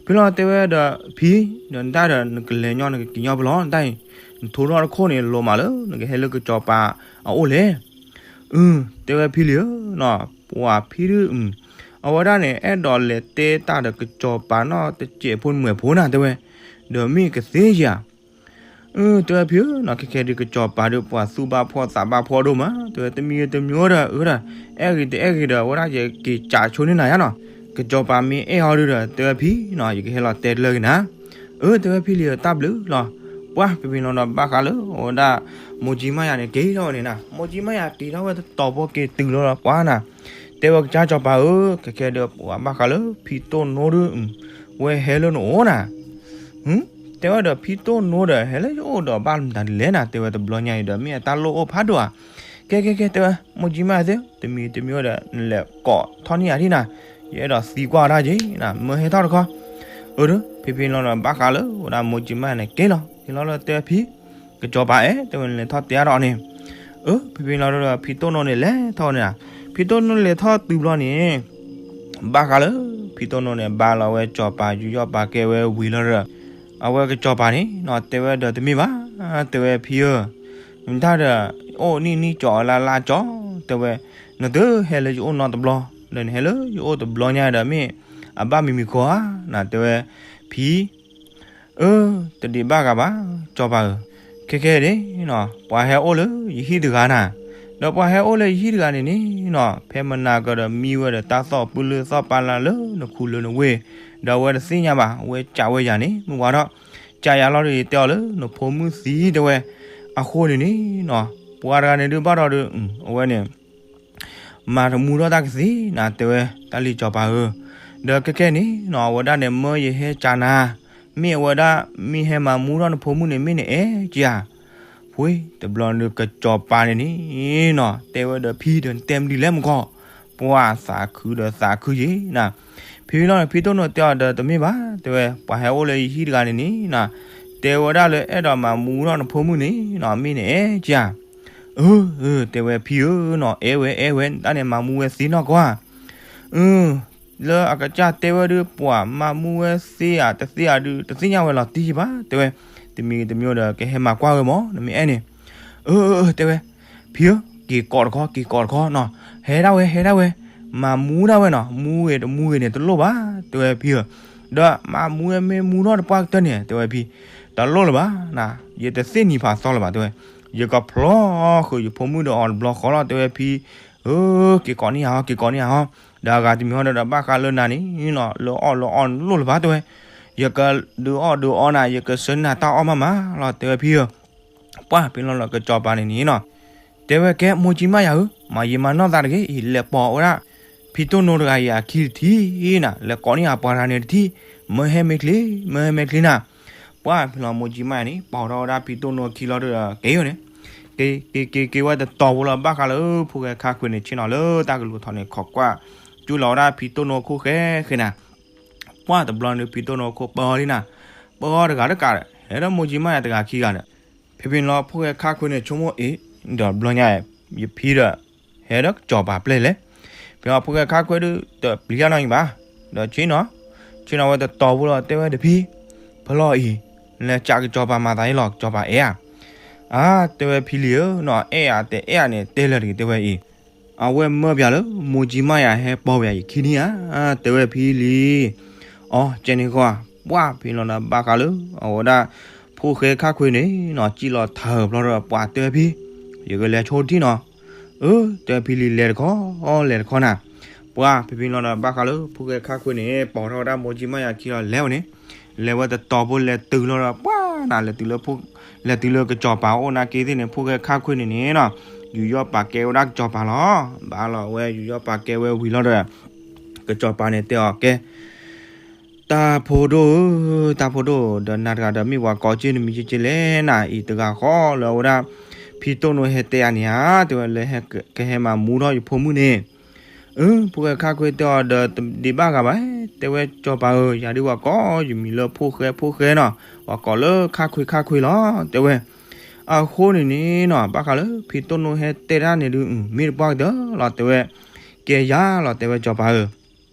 ဖံလီၤတဲဝဲဒီး ဖံ ဒီးနတၢ်ဒီး နကလဲၤညီနကက့ၤညီဖဲလီၤ နတၢ်အံၤ နထိထီၣ်တခိၣ်န့ၣ် လိၤမးလၢ နကဟဲလၢကစီၤပၤအအိၣ်လဲၣ်, အၢ တဲဝဲဖံလံဧၢနီၤ, ပှၤဖံဒု အဝဲဒၣ်န့ၣ် အဲၣ်ဒိးလဲၤတဲတၢ်ဒီးကစီၤပၤနီၣ်တစဲးဖိမွဲၢ်ဖိနၤ တဲဝဲ, ဒီးမ့ၢ်ကသ့ဧါ, အၢ တဲဝဲဖံဧၢနီၤ, ခဲခဲဒုးကစီၤပၤဒုး ပှၤသူၣ်ဘၣ်ဖှီၣ်သးဘၣ်ဖှီၣ်ဒိၣ်မး တဲဝဲ, တမံၤတမံၤဒီး အၢဒီး အဲၣ်ဂ့ၤတအဲၣ်ဂ့ၤဒီး အဝဲဒၣ်ယက့ၤစးဆိန့ၢ်နၤယါနီၤ, ကစီၤပၤမ့ၢ်အဲၣ်ဟီဒုဒီး တဲဝဲဖံနီၤ, ယကဟဲလီၤတဲတလၢက့ၤနၤ, အၢ တဲဝဲဖံလံဧၢ တၢ်ဘျုးလီၤ, ပှၢ်ဖံဖံလီၤဒီးဘၣ်ဃးလၢ အဝဲဒၣ် မိၢ်ကၠံမၣ်ယၤန့ၣ် က့ၤထီၣ်ဝဲန့ၣ်နၤ, မိၢ်ကၠံမၣ်ယၤက့ၤထီၣ်ဝဲတတီၤဖိက့ၤတုၤလီၤဒီး ပှၢ်နၤ, တဲဝဲကစၢ်စီၤပၤဧၢ, ခဲခဲဒုး ပှၤဘၣ်ဃးလၢဖံတိၢ်နိဒု ဝဲဟဲလၢနအိၣ်နၤ တဲဝဲဒီး ဖံတိၢ်နိဒီး ဟဲလၢယအိၣ်ဒီးဘၣ်မတၤဒ်လဲၣ်နၤ, တဲဝဲတဘျီညါအံၤဒီး မ့ၢ်အတၢ်လိၣ်အိၣ်ဖးဒိၣ်ဧါ, ကဲကဲကဲ တဲဝဲ မိၢ်ကၠံမၣ်သ့ၣ် တမံၤတမံၤဒီး နလဲၤကိးထီၣ်န့ၢ်ယၤဒ်နၤ, ယအဲၣ်ဒိးသံကွၢ်ဝဲဒၣ်က့ၤနၤ, မၢဟဲထီၣ်တခီ, အၢ ဒီး ဖံဖံလီၤဒီးဘၣ်ဃးလၢ ဝဲဒၣ်မိၢ်ကၠံမၣ်န့ၣ် က့ၤလီၤ က့ၤလီၤလၢတဲဖံ ကစီၤပၤအဲၣ် တဲဝဲ နလဲၤထီၣ်တဲအါထီၣ်န့ၣ်, အၢ ဖံဖံလီၤဒီး ဖံတိၢ်နိန့ၣ် လဲၤထီၣ်န့ၣ်, ဖံတိၢ်နိလဲၤထီၣ်တုၤဘျီန့ၣ် ဘၣ်ဃးလၢ ဖံတိၢ်နိန့ၣ် ဘါလီၤဝဲစီၤပၤယူးယီၣ်ပာ်ကဲဝဲဝံၤလီၤဒီး အဝဲကစီၤပၤန့ၣ်နီၤ တဲဝဲဒီးတမ့ၢ်ဘၣ်, တဲဝဲဖံဧၢ, နတၢ်ဒီး အိၣ်နံၣ်နံၣ်ကၠီလါလါကၠီ, တဲဝဲ နသုဟဲလၢယအိၣ်နီတဘျီ, ဒီးနဟဲလၢယအိၣ်တဘျီညါဒီး မ့ၢ်အဘၣ်မံၤမံၤခီဧါနၤ, တဲဝဲ ဖံ အၢ တဒံးဘၣ်ဂၤဘၣ် စီၤပၤဧၢ, ခဲခဲန့ၣ်နီၤ ပှၤဟဲအိၣ်လၢယဟံၣ်တဂၤနၤ, ဒီးပှၤဟဲအိၣ်လၢယဟံၣ်တဂၤန့ၣ်န့ၣ်နီၤ ဖဲမနၤကဒီးမံဝဲဒီးတၢ်သီၣ်ပူၤလၢသီၣ်ပာ်လၢလၢနခူလၢနဝ့ၢ်, ဒီးအဝဲတသ့ၣ်ညါဘၣ် အဝဲကးဝဲယၤန့ၣ် မုၢ်ဝါထီၣ် ကးယၤလီၤဒီး ယတဲအီၤလၢနဖိမုၣ်သံ တဲဝဲ, အဃိန့ၣ်န့ၣ်နီၤ ပှၤတဂၤန့ၣ်ဒုးဘၣ်ဒီးဒုး အဝဲန့ၣ် မၤတမူထီၣ်တၢ်ကသ့နၤ တဲဝဲ တၢ်လံၤစီၤပၤဧၢ, ဒီးခဲခဲန့ၣ်နီၤ အဝဲဒၣ်န့ၣ် မၢယဟဲကးနၤ, မ့ၢ်အဝဲဒၣ် မ့ၢ်ဟဲမၤမူထီၣ်နဖိမုၣ်န့ၣ် မ့ၢ်နအဲၣ်ကယၤ, ဖှ့တဘျီန့ၣ်ကစီၤပၤန့ၣ်န့ၣ်နီၤ တဲဝဲဒီးဖံဒီး နတဲမနုၤလဲၣ်မကီၢ်, ပှၤသးခုဒီးသးခုယ့ၤနၤ, ဖံလီၤန့ၣ် ဖံတိၢ်နိတဲအီၤဒီးတမ့ၢ်ဘၣ် တဲဝဲ ပှၤဟဲအိၣ်လၢယဟံၣ်တဂၤန့ၣ်န့ၣ်နီၤ တဲဝဲဒၣ်လၢအဲၣ်ဒိးမၤမူထီၣ်နဖိမုၣ်န့ၣ်နီၤ မ့ၢ်နအဲၣ်ကယၤ အၢ အၢ တဲဝဲဖံဧၢနီၤ အဲၣ်ဝဲအဲၣ်ဝဲ တၢ်န့ၣ်မၤမူဝဲသ့နီၢ်ကီၢ်ဧါ, အၢ လၢအကစၢ်တဲဝဲဒုး ပှၤမၤမူဝဲသ့ဧါတသ့ဧါဒုး တသ့ၣ်ညါဝဲလီၤတံၢ်ဘၣ် တဲဝဲ, တမံၤတမံၤဒီး ကဟဲမၤကွၢ်ဝဲမး နမ့ၢ်အဲၣ်န့ၣ်, အၢ အၢ တဲဝဲ, ဖံဧၢ က့ၤကိးတခီ က့ၤကိးတခီနီၤ, ဟဲဒၣ်ဝဲ ဟဲဒၣ်ဝဲ, မၤမူဒၣ်ဝဲနီၤ မူဂ့ၤတမူဂ့ၤန့ၣ် တလိၣ်ဘၣ် တဲဝဲဖံဧၢ, ဒီးမၤမူဝဲမ့ၢ်မူထီၣ်တပှၢ်ကတၢၢ်န့ၣ် တဲဝဲဖံ, တလိၣ်လၢၤဘၣ်နၤ, ယတသ့ၣ်နံၤဖးသီလၢၤဘၣ် တဲဝဲ, ယကဖျီဃုာ်ယဖိမုၣ်ဒီးအီၤတဘျီဃီလီၤ တဲဝဲဖံ, အၢ က့ၤကိးန့ၢ်ယၤဟီ က့ၤကိးန့ၢ်ယၤဟီ ဒီးအဂၤတမံၤဟီဒီး ဘၣ်ဃးလၢနၤန့ၣ်နီၤ လၢအီၣ်လၢအီၣ်လိၣ်လၢၤဘၣ် တဲဝဲ, ယကဒုးအီၣ်ဒုးအီနၤ ယကဆှၢနၤတၢ်အီၣ်မးမးလီၤ တဲဝဲဖံဧၢ. ပှၢ်ဖံလီၤဒီးကစီၤပၤန့ၣ်န့ၣ်နီၤ တဲဝဲကဲ မိၢ်ကၠံမးယၤဧၢ, မၤယံာ်မၤနီၢ်သးတဂ့ၤအံၤ လဲၤပိာ်ဝဲဒၣ် ဖံတိၢ်နိတဂၤအံၤအခံတထံၣ်နၤ, လဲၤကိးန့ၢ်အပှၤတဂၤန့ၣ်တထံၣ်, မၢဟဲမ့ၢ်ချ့, မၢဟဲမ့ၢ်ချ့နၤ. ပှၢ်ဖံလီၤမိၢ်ကၠံမးယၤန့ၣ် ပိာ်ထီၣ်ဝဲဒၣ်ဖံတိၢ်နိအခံလီၤဒီး က့ၤယိာ်န့ၣ်, က့ၤ က့ၤ က့ၤ က့ၤဝဲတတီၤဖိလီၤ ဘၣ်ဃးလၢဖိၣ်ဃဲခါခွ့န့ၣ် ဆ့ၣ်နီၤလၢတၢ်ကလူၤထီၣ်န့ၣ် ခိးကွၢ် ကၠူလီၤဝဲဒၣ်ဖံတိၢ်နိခိၣ်ဃဲဃဲနၤ. ပှၢ်တဘျီန့ၣ် ဖံတိၢ်နိခိၣ်ပၢအီၤလံနၤ, ပၢအီၤတဂၤတကးဒီး ဟဲဒီးမိၢ်ကၠံမးယၤတဂၤခံဂၤဒီး ဖံဖံလီၤဖိၣ်ဃဲခါခွ့န့ၣ် ဆိကမိၣ်အံၤ ဒီးဘျီညါ ယဖံဒီး ဟဲဒီးကစီၤပၤပျဲၢ်လဲၣ်. ဖံလီၤဖိၣ်ဃဲခါခွ့ဒုး တပျံၤတၢ်နီတမံၤဘၣ်, ဒီးဆ့ၣ်နီၤ, ဆ့ၣ်နီၤဝဲတတီၤဖိလီၤ တဲဝဲတဖံ, ဖဲလီၤအံၤ လဲၤစးကစီၤပၤမၤသးအံၤလီၤ ကစီၤပၤအဲၣ်ဧါ. အါ တဲဝဲဖံလံၤဧၢနီၤ အဲၣ်ဧါတအဲၣ်ဧါန့ၣ် တဲလၢာ်တဂ့ၤ တဲဝဲအံၤ အဝဲမၢပၠးလၢ မိၢ်ကၠံမးယၤဟဲပိာ်ပၠးယခံန့ၣ်ဧါ, တဲဝဲဖံလံၤ. အီ ကဲန့ၣ်ဃီ ပှၢ်ဖံလီၤဒီးဘၣ်ဃးလၢ အဝဲဒၣ် ဖိၣ်ဃဲခါခွ့န့ၣ်နီၤ စံၣ်လီၤထးဖျီဒီးပှၢ်တဲဝဲဖံ, ယကလဲၤဆိထံၣ်နီၤ. အၢ တဲဝဲဖံလံၤ လဲၤတခီ လဲၤတခီနၤ. ပှၢ်ဖံဖံလီၤဒီးဘၣ်ဃးလၢ ဖိၣ်ဃဲခါခွ့န့ၣ် ပိာ်ထီၣ်ဝဲဒၣ်မိၢ်ကၠံမးယၤခံလီၤ လဲၤဝဲန့ၣ် လဲၤဝဲတတီၤဖိလဲၤတုၤလီၤဒီး ပှၢ်နၤ လဲၤတုၤလၢ လဲၤတုၤလၢကစီၤပၤအိၣ်နာ်က့သ့ၣ်န့ၣ် ဖိၣ်ဃဲခါခွ့န့ၣ်န့ၣ်နီၤ ယူးယီၣ်ပာ်ကဲဝဲဒၣ်ကစီၤပၤလီၤ. ဘၣ်လီၤဝဲ ယူးယီၣ်ပာ်ကဲဝဲဝံၤလီၤဒီး ကစီၤပၤန့ၣ်တဲအီၤကဲ တၢ်ဖိဒိၣ်ဧၢ, တၢ်ဖိဒိၣ် ဒီးနၤတဂၤဒီးမ့ၢ်ပှၤကိးက့နမံၤကဲကဲလဲၣ်နၤ အံၤတဂၤဃီလၢအဝဲဒၣ် ဖံတိၢ်နိဟဲတဲအါန့ၣ်ဧါ, တဲဝဲလၢဟဲကဟဲမၤမူထီၣ်ယဖိမုၣ်န့ၣ်. အၢ ဖိၣ်ဃဲခါခွ့တဲအီၤဒီး တဒံးဘၣ်ဂၤဘၣ်, တဲဝဲကစီၤပၤဧၢ, ယၤဒုးပှၤကိးယမံၤလၢဖိၣ်ဃဲဖိၣ်ဃဲနီၤ, ပှၤကိးလၢခါခွ့ခါခွ့လီၤ တဲဝဲ. အဃိန့ၣ်န့ၣ်နီၤ ဘၣ်ဃးလၢဖံတိၢ်နိဟဲတဲတၢ်န့ၣ်ဒုး မ့ၢ်တပှၢ်ကတၢၢ်လီၤ တဲဝဲ, ကဲယၤလီၤ တဲဝဲကစီၤပၤဧၢ.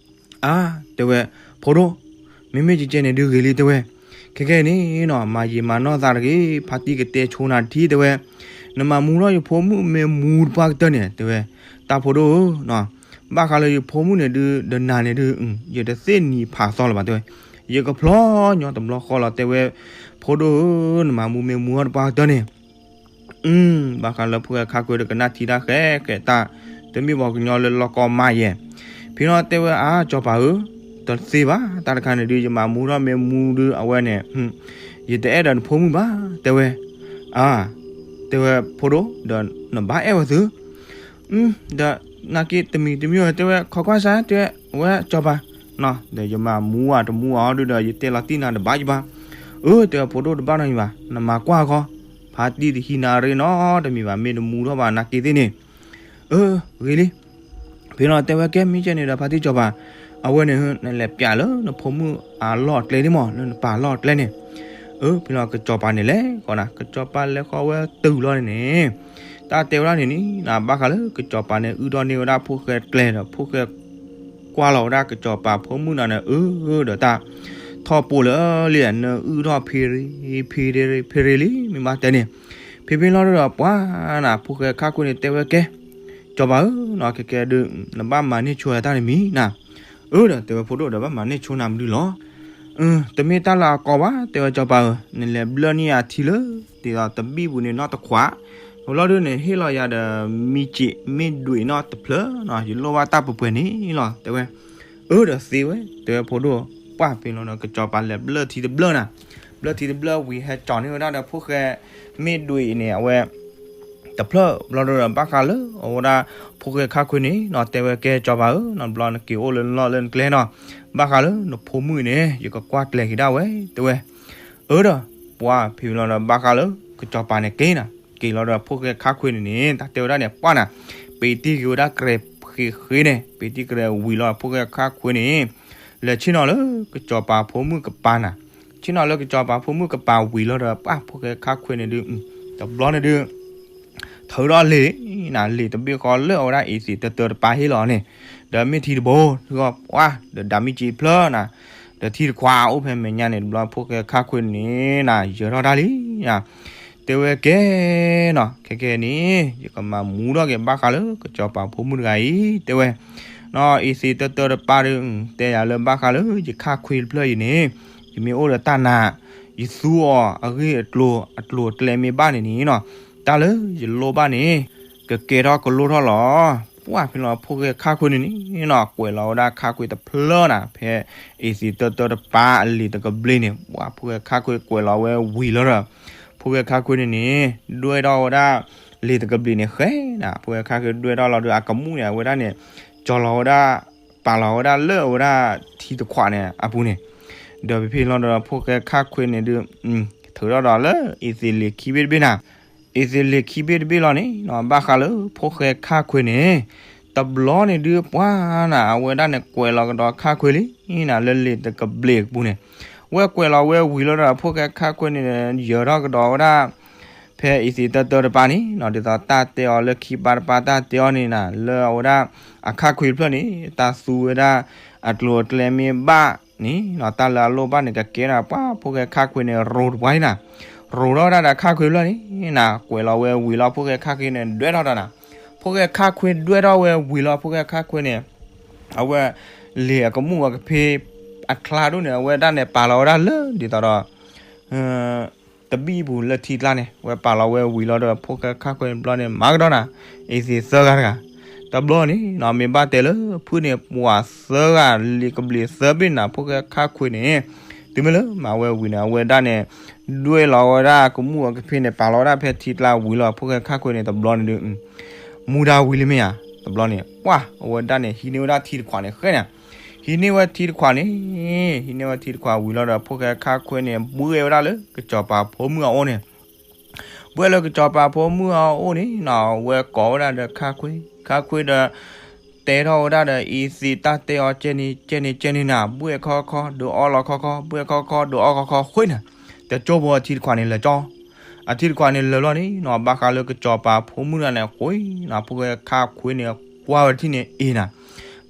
အါ တဲဝဲ, ဖိဒိၣ်, မ့မ့ၢ်ကကဲန့ၣ်ဒုးဂ့ၤလံ တဲဝဲ, ခဲကဲန့ၣ်နီၤ မၤယံာ်မၤနီၢ်သးတဂ့ၤ ဖါတံၢ်ကတဲဆိနၤတထံၣ် တဲဝဲ, နမၤမူထီၣ်ယဖိမုၣ်မ့ၢ်မူတပှၢ်ကတၢၢ်န့ၣ် တဲဝဲ, တၢ်ဖိဒိၣ်ဧၢ, ဘၣ်ဃးလၢယဖိမုၣ်န့ၣ်ဒုး ဒီးနၤန့ၣ်ဒုး ယတသ့ၣ်နံၤဖးသီလၢၤဘၣ် တဲဝဲ, ယကဖျီညီတဘျီဃီလီၤ တဲဝဲ, ဖိဒိၣ်ဧၢ, နမၤမူမ့ၢ်မူထီၣ်တပှၢ်ကတၢၢ်န့ၣ် ဘၣ်ဃးလၢဖိၣ်ဃဲခါခွ့ဒီးကနၣ်ထံတၢ်ဃဲဃဲတၢ်, တမ့ၢ်ပှၤကညီလၢလီၢ်ကီမးယဲၢ်. ဖံနီၤတဲဝဲအါ စီၤပၤဧၢ, တသ့ဘၣ်, တၢ်တခါန့ၣ်ဒုး ယမၤမူထီၣ်မ့ၢ်မူဒုးအဝဲန့ၣ်, ယတအဲၣ်ဒိးနဖိမုၣ်ဘၣ် တဲဝဲ. အါ, တဲဝဲဖိဒိၣ် ဒီးနဘၣ်အဲၣ်ဝဲသု ဒီးနာ်က့တမံၤတမံၤတဲဝဲ ခိးကွၢ်စၢ် တဲဝဲစီၤပၤ, ဒီးယမၤမူဧါတမူဧါဒုးဒီး ယတဲလီၤတံၢ်နၤတဘၣ်ယဘၣ်. အၢ တဲဝဲဖိဒိၣ်တဘၣ်နီတမံၤဘၣ်, နမၤကွၢ်ခီ, ဖါတံၢ်တဟံးနၤရ့နီတမံၤဘၣ် မ့ၢ်တမူထီၣ်ဘၣ်နာ်က့သ့ၣ်န့ၣ်. အၢ ဂ့ၤလံ. ဖဲလီၤတဲဝဲကဲ မ့ၢ်ကဲန့ၣ်ဒီးဖါတံၢ်စီၤပၤ, အဝဲန့ၣ် နလဲၤပျးလၢနဖိမုၣ်အလီၢ်အကျဲန့ၣ်မး လၢနပၢ်အလီၢ်အကျဲန့ၣ်. အၢ ဖဲလီၤကစီၤပၤန့ၣ်လဲၤဃီနၤ ကစီၤပၤလဲၤဃီဝဲတုၤလီၤန့ၣ်န့ၣ်, တၢ်တဲဝဲဒၣ်န့ၣ်န့ၣ် ဘၣ်ဃးလၢကစီၤပၤန့ၣ် အုၣ်ထီၣ်န့ၢ်ဝဲဒၣ်ဖိၣ်ဃဲကျဲဒီး ဖိၣ်ဃဲကွၢ်လီၤဝဲဒၣ်ကစီၤပၤဖိမုၣ်နၤန့ၣ် အၢ ဒီးတၢ်ထီၣ်ပိာ်လၢ လံ နအုၣ်ထီၣ်ဖံရ့ ဖံရ့ ဖံရ့လံ မ့ၢ်ဘၣ်တဲန့ၣ်. ဖဲဖဲလီၤဒီးပှၤနၤ ဖိၣ်ဃဲခါခွ့န့ၣ်တဲဝဲကဲ, စီၤပၤဧၢ, ခဲကဲဒုး နဘၣ်မၤန့ၢ်ဆိယၤတၢ်တမံၤနၤ. အၢ ဒီးတဲဝဲဖိဒိၣ်ဒီးဘၣ်မၤန့ၢ်ဆိနၤမနုၤလီၤ. တမ့ၢ်တၢ်လၢအကီဘၣ် တဲဝဲစီၤပၤဧၢ, နလဲၤဘျၢၣ်န့ၢ်အထံလၢ ဒ်သိးတဘံၣ်ပူၤန့ၣ်နီတခွး, ဝဲလီၤဒုးန့ၣ် ဟ့ၣ်လီၤယၤဒီး မံစံး မ့ၢ်ဒွံးနီတဖျၢၣ်နီၤ, ယလိၣ်ဘၣ်တၢ်ပှဲၤပှဲၤန့ၣ်လီၤ တဲဝဲ. အၢ ဒီးသ့ဝဲ တဲဝဲဖိဒိၣ်, ပှၢ်ဖဲလီၤဒီး ကစီၤပၤလဲၤဘျၢၣ်ထံတဘျၢၣ်နၤ, ဘျၢၣ်ထံတဘျၢၣ်ဝံၤဟဲကၠီၤန့ၢ်ဝဲဒၣ်ဒီးဖိၣ်ဃဲ မ့ၢ်ဒွံးအံၤန့ၣ် အဝဲ တဖျၢၣ်ဘျီဒီး ဘၣ်ဃးလၢအဝဲဒၣ် ဖိၣ်ဃဲခါခွ့န့ၣ်နီၤ တဲဝဲကဲစီၤပၤဧၢ, နီတဘျီနက့ၤအိၣ်လၢနလီၢ်လၢနကျဲနီၤ, ဘၣ်ဃးလၢနဖိမုၣ်န့ၣ် ယကကွၢ်ကျဲၤက့ၤဒၣ်ဝဲ တဲဝဲ. အၢ ဒီး ပှၢ်ဖဲလီၤဒီး ဘၣ်ဃးလၢကစီၤပၤန့ၣ်က့ၤနၤ, က့ၤလီၤဒီးဖိၣ်ဃဲခါခွ့န့ၣ်န့ၣ် တၢ်တဲဝဲဒၣ်န့ၣ် ပှၢ်နၤ, ပ့ၤတံၢ်က့ၤဝဲဒၣ်ကြဲးဃ့ဃ့န့ၣ်, ပ့ၤတံၢ်ကြဲးဝံၤလီၤဖိၣ်ဃဲခါခွ့န့ၣ် လဲၤဆ့ၣ်နီၤလၢကစီၤပၤဖိမုၣ်ကပၤနၤ, ဆ့ၣ်နီၤလၢကစီၤပၤဖိမုၣ်ကပၤဝံၤလီၤဒီး ပှၢ်ဖိၣ်ဃဲခါခွ့န့ၣ်ဒုး တဘျီန့ၣ်ဒုး ထုးထီၣ်လံာ်နၤ, လံာ်တဘ့ၣ်ဃီလၢအဝဲဒၣ်အ့သ့းတၢတၢတပၤဟ့ၣ်လီၤန့ၣ်, ဒီးမ့ၢ်ထံတဘိ, ပှၢ် ဒီးဒၣ်မ့ၢ်စံးဖျၢၣ်နၤ, ဒီးထံတခွးအိၣ်ဖဲမဲာ်ညါန့ၣ် တဘျီဖိၣ်ဃဲခါခွ့န့ၣ်နၤ ယၢၤထီၣ်တၢ်လံနၤ, တဲဝဲကဲနီၤ, ခဲကဲန့ၣ် ယကမၤမူထီၣ်က့ၤဘၣ်ဃးလၢကစီၤပၤဖိမုၣ်တဂၤအံၤ တဲဝဲ, နီၤ အ့သ့းတၢတၢတပၤဒီး တဲယၤလၢဘၣ်ဃးလၢယခါခွ့တဖျၢၣ်အံၤန့ၣ်, ယမ့ၢ်အိၣ်ဒီးတၢ်နၤ, ယသူအီၤအဂ့ၢ်အကျိၤ အကျိၤအကျဲမ့ၢ်ဘၣ်န့ၣ်န့ၣ်နီၤ, တၢ်လၢယလိၣ်ဘၣ်န့ၣ် ကကဲထီၣ်ကလိၣ်ထီၣ်လီၤ. ပှၢ်ဖဲလီၤဖိၣ်ဃဲခါခွ့န့ၣ်န့ၣ်နီၤ ကွဲးလီၤဝဲဒၣ်ခါခွ့တဖျၢၣ်နၤ ဖဲအ့သ့ၣ်တၢတၢတပၤအလံာ်တကဘျ့န့ၣ် ပှၢ်ဖိၣ်ဃဲခါခွ့ကွဲးလီၤဝဲဝံၤလီၤဒီး ဖိၣ်ဃဲခါခွ့န့ၣ်န့ၣ် ဒွဲၣ်ထီၣ်ဝဲဒၣ် လံာ်တကဘျ့န့ၣ်ဃဲနၤ ဖိၣ်ဃဲခါခွ့ဒွဲၣ်ထီၣ်လီၤဒီးအကမူၣ်န့ၣ် အဝဲဒၣ်န့ၣ် ကၠီၤလီၤဝဲဒၣ် ပာ်လီၤဝဲဒၣ်လၢအဝဲဒၣ်ထံတခွးန့ၣ်အပူၤန့ၣ် ဒီးဖဲဖဲလီၤဒီးဖိၣ်ဃဲခါခွ့န့ၣ်ဒုး ထုးထီၣ်ဒီးလၢအ့သ့ၣ်လံာ်ခံဘ့ၣ်တဘ့ၣ်နၤ အ့သ့ၣ်လံာ်ခံဘ့ၣ်တဘ့ၣ်လီၤန့ၣ်နီၤ ဘၣ်ဃးလၢဖိၣ်ဃဲခါခွ့န့ၣ် တဘျီန့ၣ်ဒုးပှၢ်နၤ အဝဲဒၣ်န့ၣ်ကွဲးလီၤကဒီးခါခွ့လံနၤ လၢလံာ်တကဘျ့အပူၤန့ၣ် ဝဲကွဲးလီၤဝဲဝံၤလီၤဒီးဖိၣ်ဃဲခါခွ့န့ၣ် ယၢၤထီၣ်ကဒီးဝဲဒၣ် ဖဲအ့သ့ၣ်တၢတၢတပၤန့ၣ်နီၤ ဒ်သိးတၢ်တဲအီၤလၢခံပၤတပၤတၢ်တဲအီၤန့ၣ်နၤ လၢအဝဲဒၣ် အခါခွ့တဖျၢၣ်န့ၣ် တၢ်သူဝဲဒၣ် အကျိၤအကျဲမ့ၢ်ဘၣ်န့ၣ်နီၤ တၢ်လၢအလိၣ်ဘၣ်န့ၣ် ကကဲနၤပှၢ်ဖိၣ်ဃဲခါခွ့န့ၣ် ရိၤတပှၢ်န့ၣ်နၤ ရိၤထီၣ်ဝဲဒၣ်ဒီးအခါခွ့ဖျၢၣ်န့ၣ်နၤ ကွဲးလီၤဝဲဝံၤလီၤ ဖိၣ်ဃဲခါခွ့န့ၣ် ဒွဲၣ်ထီၣ်ဒီးနၤ ဖိၣ်ဃဲခါခွ့ဒွဲၣ်ထီၣ်ဝဲဝံၤလီၤ ဖိၣ်ဃဲခါခွ့န့ၣ် အဝဲ လံာ်အကမူၣ်အကဖ့ အချါဒိၣ်န့ၣ် အဝဲဒၣ်န့ၣ် ပာ်လီၤဝဲဒၣ်လၢ ဒ်သိးဒီး တဘံၣ်ပူၤလၢထံကျါန့ၣ် ဝဲပာ်လီၤဝဲဝံၤလီၤဒီး ဖိၣ်ဃဲခါခွ့တဘျီန့ၣ် မၤကဒီးနၤ အ့သ့ၣ်သၢဂၤတဂၤ တဘျီန့ၣ်နီၤ မ့ၢ်ဘၣ်တဲလၢဖုၣ်န့ၣ် ပှၤသၢဂၤ လံာ်ကဘျ့သၢဘ့ၣ်နၤ ဖိၣ်ဃဲခါခွ့န့ၣ် တုၤမ့ၢ်လၢမၤဝဲဝံၤန့ၣ် အဝဲဒၣ်န့ၣ် ဒွဲၣ်လီၤဝဲဒၣ်ကမူၣ်အကဖ့န့ၣ် ပာ်လီၤဝဲဒၣ်ဖဲထံကျါဝံၤလီၤ ဖိၣ်ဃဲခါခွ့န့ၣ် တဘျီန့ၣ်ဒုး မူဒါဝံၤလံမ့ၢ်ဧါ တဘျီန့ၣ် ပှၢ်အဝဲဒၣ်န့ၣ် ဟံးန့ၢ်ဝဲဒၣ်ထံတခွးန့ၣ်ဃဲနၤ ဟံးန့ၢ်ဝဲထံတခွးန့ၣ် ဟံးန့ၢ်ဝဲထံတခွးဝံၤလီၤဒီး ဖိၣ်ဃဲခါခွ့န့ၣ် ဘှဲၣ်ဝဲဒၣ်လၢကစီၤပၤဖိမုၣ်အအိၣ်န့ၣ် ဘှဲၣ်လၢကစီၤပၤဖိမုၣ်အအိၣ်န့ၣ်နီၤ ဝဲကိးဝဲဒၣ်ဒီးခါခွ့ ခါခွ့ဒီး တဲထီၣ်ဝဲဒၣ်ဒီးအ့သ့ၣ်တၢ်တဲအီၤ ကဲန့ၣ်ကဲန့ၣ်ကဲန့ၣ်နၤ ဘှဲၣ်ခီခီ ဒုးအီလီၤခီခီ ဘှဲၣ်ခီခီ ဒုးအီခီခီ ဃ့နၤ တကၠိဖိအထံတခွးန့ၣ်လၢာ်ကၠီ အထံတခွးန့ၣ်လၢာ်လီၤန့ၣ်နီၤ ဘၣ်ဃးလၢကစီၤပၤဖိမုၣ်ဒၣ်န့ၣ် ဃ့နၤ ဖိၣ်ဃဲခါခွ့န့ၣ် ကွၢ်ဝဲတထံၣ်န့ၣ်အ့ၣ်နၤ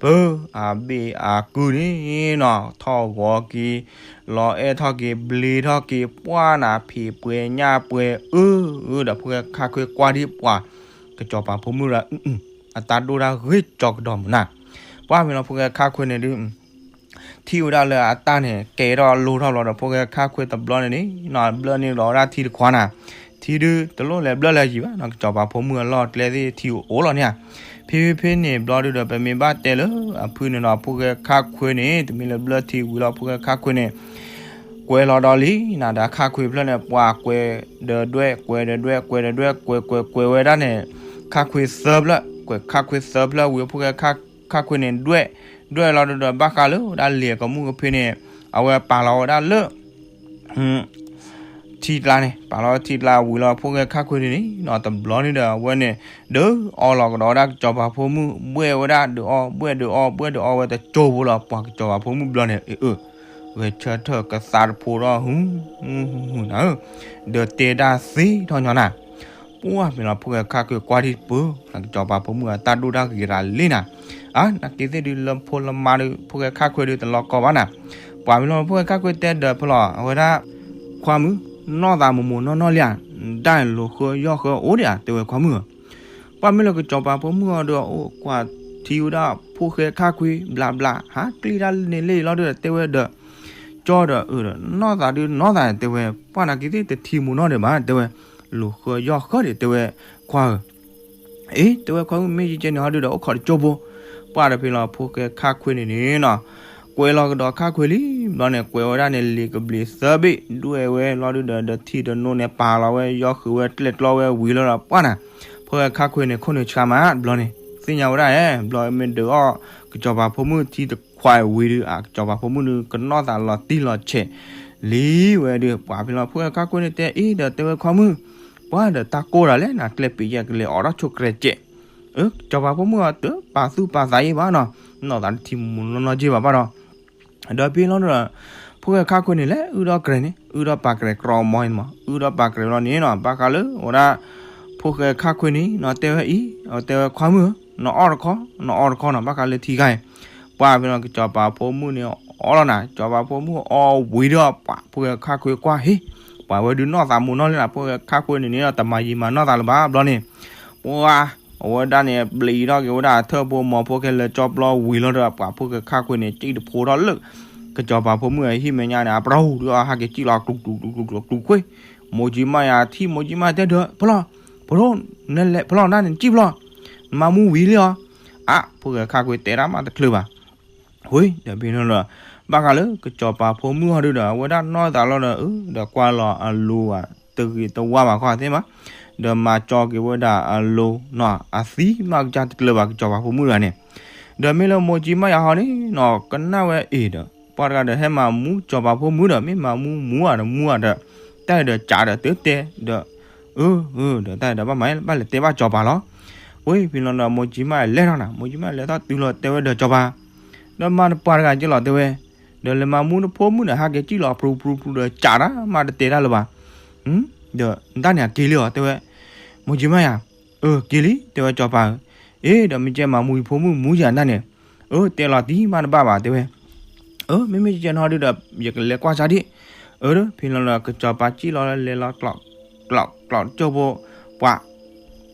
ပၢ်အဘ့ၣ်အကုၢ်န့ၣ်နီၤ ထီၣ်ဂီၤက့ၤ လီၤအဲၣ်ထီၣ်က့ၤ ဘျ့ထီၣ်က့ၤ ပှၢ်နၤ ဖံးပှဲၤညၣ်ပှဲၤ အၢ အၢဒီးဖိၣ်ဃဲခါခွ့ကွၢ်ဒံးပှၤ ကစီၤပၤဖိမုၣ်ဒီး အတၢ်ဒိၣ်တၢ်ဂ့ၢ်ကၠီကဒီးမုၢ်နၤ ပှၢ်မ့ၢ်လီၤဖိၣ်ဃဲခါခွ့န့ၣ်ဒုး ထံၣ်ဝဲဒၣ်လၢအတၢ်န့ၣ် ကဲထီၣ်လိၣ်ထီၣ်ဘျီဒီး ဖိၣ်ဃဲခါခွ့တဘျီန့ၣ်န့ၣ်နီၤ ဘျၢန့ၢ်လီၤဝဲဒၣ်ထံတခွးနၤ ထံဒုးတလိၣ်လဲၤဘျၢလၢယံၤဘၣ်နီၤ ကစီၤပၤဖိမုၣ်အလီၢ်ကျဲသ့ၣ်ထံအိၣ်လီၤန့ၣ်ဧါ ဖဲဖဲဖဲန့ၣ်ဘျီဒုးဒီး ပမ့ၢ်ဘၣ်တဲလၢအဖုၣ်န့ၣ်နီၤ ဖိၣ်ဃဲခါခွ့န့ၣ် တမ့ၢ်လၢဘျၢထံဝံၤလီၤ ဖိၣ်ဃဲခါခွ့န့ၣ် ကွဲးလီၤဒီးလံနၤ ဒီးခါခွ့ဖျၢၣ်န့ၣ် ပှၤကွဲးဒီးဒွဲၣ် ကွဲးဒီးဒွဲၣ် ကွဲးကွဲးကွဲးဝဲဒၣ်န့ၣ် ခါခွ့သၢဖျၢၣ် ကွဲးခါခွ့သၢဖျၢၣ်ဝံၤ ဖိၣ်ဃဲခါခွ့န့ၣ် ဒွဲၣ် ဒွဲၣ်လီၤဒီးဘၣ်ဃးလၢဒၣ်လံာ်အကမူၣ်ကဖ့န့ၣ် အဝဲပာ်လီၤဝဲဒၣ်လၢ ထံကျါန့ၣ် ပာ်လီၤထံကျါဝံၤလီၤ ဖိၣ်ဃဲခါခွ့န့ၣ်န့ၣ်နီၤ တဘျီန့ၣ်ဒီးအဝဲန့ၣ် ဒုးအီလီၤကဒီးဝဲဒၣ်ကစီၤပၤဖိမုၣ် ဘှဲၣ်ဝဲဒၣ်ဒုးအီ ဘှဲၣ်ဒုးအီ ဘှဲၣ်ဒုးအီဝဲတကၠိဖိလီၤ ပှၤကစီၤပၤဖိမုၣ်ဘျီန့ၣ် အၢ ဂဲၤဆၢထၢၣ်ကသးတဖိဒီး ဟု ဟု နၤဧၢ ဒီးတဲဒၣ်သ့ထီၣ်ညီနၤ ပှၢ်မ့ၢ်လီၤဖိၣ်ဃဲခါခွ့ကွၢ်ဒံးပၢၤ ကစီၤပၤဖိမုၣ်အတၢ်ဒိၣ်တၢ်ဂ့ၤရၤလံနၤ အါ နာ်က့သ့ၣ်ဒုးလၢဖိလၢမါဒုး ဖိၣ်ဃဲခါခွ့ဒုးတလီၤကီဘၣ်နၤ ပှၢ်မ့ၢ်လီၤဖိၣ်ဃဲခါခွ့တဲဒီးဖဲလီၤ အဝဲဒၣ် ခွါမုၣ် နီၢ်သးမိၢ်မိၢ်နီၢ်နီၢ်လံဧါ ဒၣ်လိာ်ဃၢယီၢ်ဃၢအိၣ်ဒံးဧါ တဲဝဲခွါမုၣ်ဧၢ ပှၢ်မ့ၢ်လၢကစီၤပၤဖိမုၣ်အီၤဒီး အိၣ်ကွၢ်ထံဝဲဒၣ်ဖိၣ်ဃဲခါခွ့ဘျးဘျး ဟးကျံၣ်တၢ်လၢန့ၣ်လၢအံၤလီၤဒီး တဲဝဲဒီး ကၠီဒီးအၢဒီး နီၢ်သးဒုးနီၢ်သး တဲဝဲ ပှၢ်နာ်က့သ့ၣ်တထံၣ်မိၢ်နီၢ်ဒံးဘၣ် တဲဝဲ လိာ်ဃၢယီၢ်ဃၢဒံး တဲဝဲ ခွါဧၢ အ့ တဲဝဲခွါမုၣ် မ့ၢ်ယကဲန့ၣ်ဟီဒုးဒီး အိၣ်ခိးတကၠိဖိ ပှၢ်ဒီးဖဲလီၤဖိၣ်ဃဲခါခွ့န့ၣ်န့ၣ်နီၤ ကွဲးလီၤကဒီးခါခွ့လံ ဘျီန့ၣ် ကွဲးဝဲဒၣ်န့ၣ် လံာ်ကဘျံးသၢဘ့ၣ် ဒွဲၣ်ဝဲလီၤဒုးဒီး ဒီးထံတနိန့ၣ် ပာ်လီၤဝဲ ယီၢ်ဃုာ်ဝဲ ကျဲၣ်ကျီဝဲဝံၤလီၤဒီး ပှၢ်နၤ ဖိၣ်ဃဲခါခွ့န့ၣ် ခိၣ်နူာ်ဆါမး ဘျီန့ၣ် သ့ၣ်ညါဝဲဒၣ်ဧၢ ဘျီမ့ၢ်ဒုးအီၣ် ကစီၤပၤဖိမုၣ်ထံတခွးဝံၤဒုး အကစီၤပၤဖိမုၣ်ဒုး ကနီၢ်သးလီၤတံၢ်လီၤဆဲးလံဝဲဒုး ပှၢ်ဖဲလီၤဖိၣ်ဃဲခါခွ့န့ၣ်တဲအံၤဒီး တဲဝဲခွါမုၣ် ပှၢ်ဒီးတၢ်ကိၢ်တၢ်လဲၣ် နကျဲပံးယဲၢ်ကလဲၤအိးထီၣ်ဆိးကြဲးကဲး အၢ ကစီၤပၤဖိမုၣ်အီၤတပာ်သူၣ်ပာ်သးအံၤဘၣ်နီၤ နီၢ်သးတထံၣ်မိၢ်နီၢ်နီၢ်က့ဘၣ်ဘၣ်ဒီး ဒီးဖဲလီၤဒီး ဖိၣ်ဃဲခါခွ့န့ၣ်လဲၤအုၣ်ဒီးကြဲးန့ၣ် အုၣ်ဒီးပာ်ကြဲးကြီမီၤအံၤမး အုၣ်ဒီးပာ်ကြဲးလီၤန့ၣ်နီၤ ဘၣ်ဃးလၢအဝဲဒၣ် ဖိၣ်ဃဲခါခွ့န့ၣ်နီၤ တဲဝဲအံၤ တဲဝဲခွါမုၣ်ဧၢ နအီၣ်တခီ နအီၣ်တခီနီၤ ဘၣ်ဃးလၢထံဂၤအံၤ ပှၢ်ဖဲလီၤကစီၤပၤဖိမုၣ်န့ၣ် အီၣ်လီၤနၤ ကစီၤပၤဖိမုၣ်အီၣ်ဝံၤဒီး ပှၢ်ဖိၣ်ဃဲခါခွ့ကွၢ်ဟ့ၣ် ပှၢ်ဝဲဒုးနီၢ်သးမိၢ်နီၢ်လံနၤ ဖိၣ်ဃဲခါခွ့န့ၣ်န့ၣ် တမၤယံာ်မၤနီၢ်သးလၢၤဘၣ်ဘျီန့ၣ် ပှၢ် အဝဲဒၣ်န့ၣ် ဘျံးထီၣ်က့ၤဝဲဒၣ်အထၢၣ်ဖိမီၤဖိခဲလၢာ်ကၠီပျီဝံၤလီၤဒီး ပှၢ်ဖိၣ်ဃဲခါခွ့န့ၣ် ကံၣ်တဖိထီၣ်လၢ ကစီၤပၤဖိမုၣ်အဟံၣ်မဲာ်ညါန့ၣ် အပျီဟူးဒီးဟးက့ၤကံၣ်လီၤကျူၤကျူၤကျူၤကျူၤကျူၤခွ့ မိၢ်ကၠံမါယၤထံၣ်မိၢ်ကၠံမါတဲဒီး ဖဲလီၤ ဖဲလီၤ နလဲၤဖဲလီၤနၤန့ၣ်ကံၣ်ဖဲလီၤ နမၤမူဝံၤလံအီၤ အါ ဖိၣ်ဃဲခါခွ့တဲတၢ်မးတချုးဘၣ်. ဝံၤဒီးဖဲန့ၣ်ဒီး ဘၣ်ဃးလၢကစီၤပၤဖိမုၣ်ဟီဒုဒီး အဝဲဒၣ်နီၢ်သးလီၤဒီး အၢ ဒီးကွၢ်လီၤအလိၤဘၣ် တဂ့ၤတဝါဘၣ်ခီသ့ၣ်မး, ဒီးမၤကၠီက့ၤဝဲဒၣ်အလိၤနီၤ အသံမးကစၢ်တကျၢၤဘၣ် ကစီၤပၤဖိမုၣ်တဂၤန့ၣ်. ဒီးမ့ၢ်လၢမိၢ်ကၠံမးယၤဟီန့ၣ်နီၤ ကနၣ်ဝဲအ့ၣ်ဒီး ပှၤတဂၤဒီးဟဲမၤမူကစီၤပၤဖိမုၣ်ဒီး မ့ၢ်မၤမူမူဧါဒီးမူဧါဒီး တၢ်အံၤဒီးကးဒီးတတဲဒီး အၢ အၢ ဒီးတၢ်အံၤဒီးဘၣ်မၤဘၣ်လဲၤတဲဘၣ်ကစီၤပၤလီၤ. ဝံၤဖဲလီၤဒီးမိၢ်ကၠံမးလဲၤထီၣ်နၤ မိၢ်ကၠံမးလဲၤထီၣ်တုၤလီၤတဲဝဲဒီးကစီၤပၤ, ဒီးမၤနပှၤတဂၤက့လီၤတဲဝဲ, ဒီးလဲၤမၤမူနဖိမုၣ်ဒီးဟးက့ၤကံၣ်လီၤ ဖြူဖြူဖြူဒီးကးတၢ်မးတတဲတၢ်လၢၤဘၣ်. ဒီးနတၢ်န့ၣ်အက့ၤလံအီၤတဲဝဲ, မိၢ်ကၠံမးယၤ, အၢ က့ၤလံ တဲဝဲကစီၤပၤဧၢ, အ့ ဒီးမ့ၢ်ကဲမၤမူယဖိမုၣ်မူယၤနတၢ်န့ၣ်, အၢ တဲလီၤတံၢ်မးတဘၣ်ဘၣ်တဲဝဲ, အၢ မ့မ့ၢ်ကဲနီၤဒုဒီး ယကလဲၤကွၢ်စၢ်ဒံး, အၢ ဖဲလီၤဒီးကစီၤပၤကံၣ်လီၤလဲၤလီၤ ကျီးကျီးကျီးကၠိဖိ, ပှၤ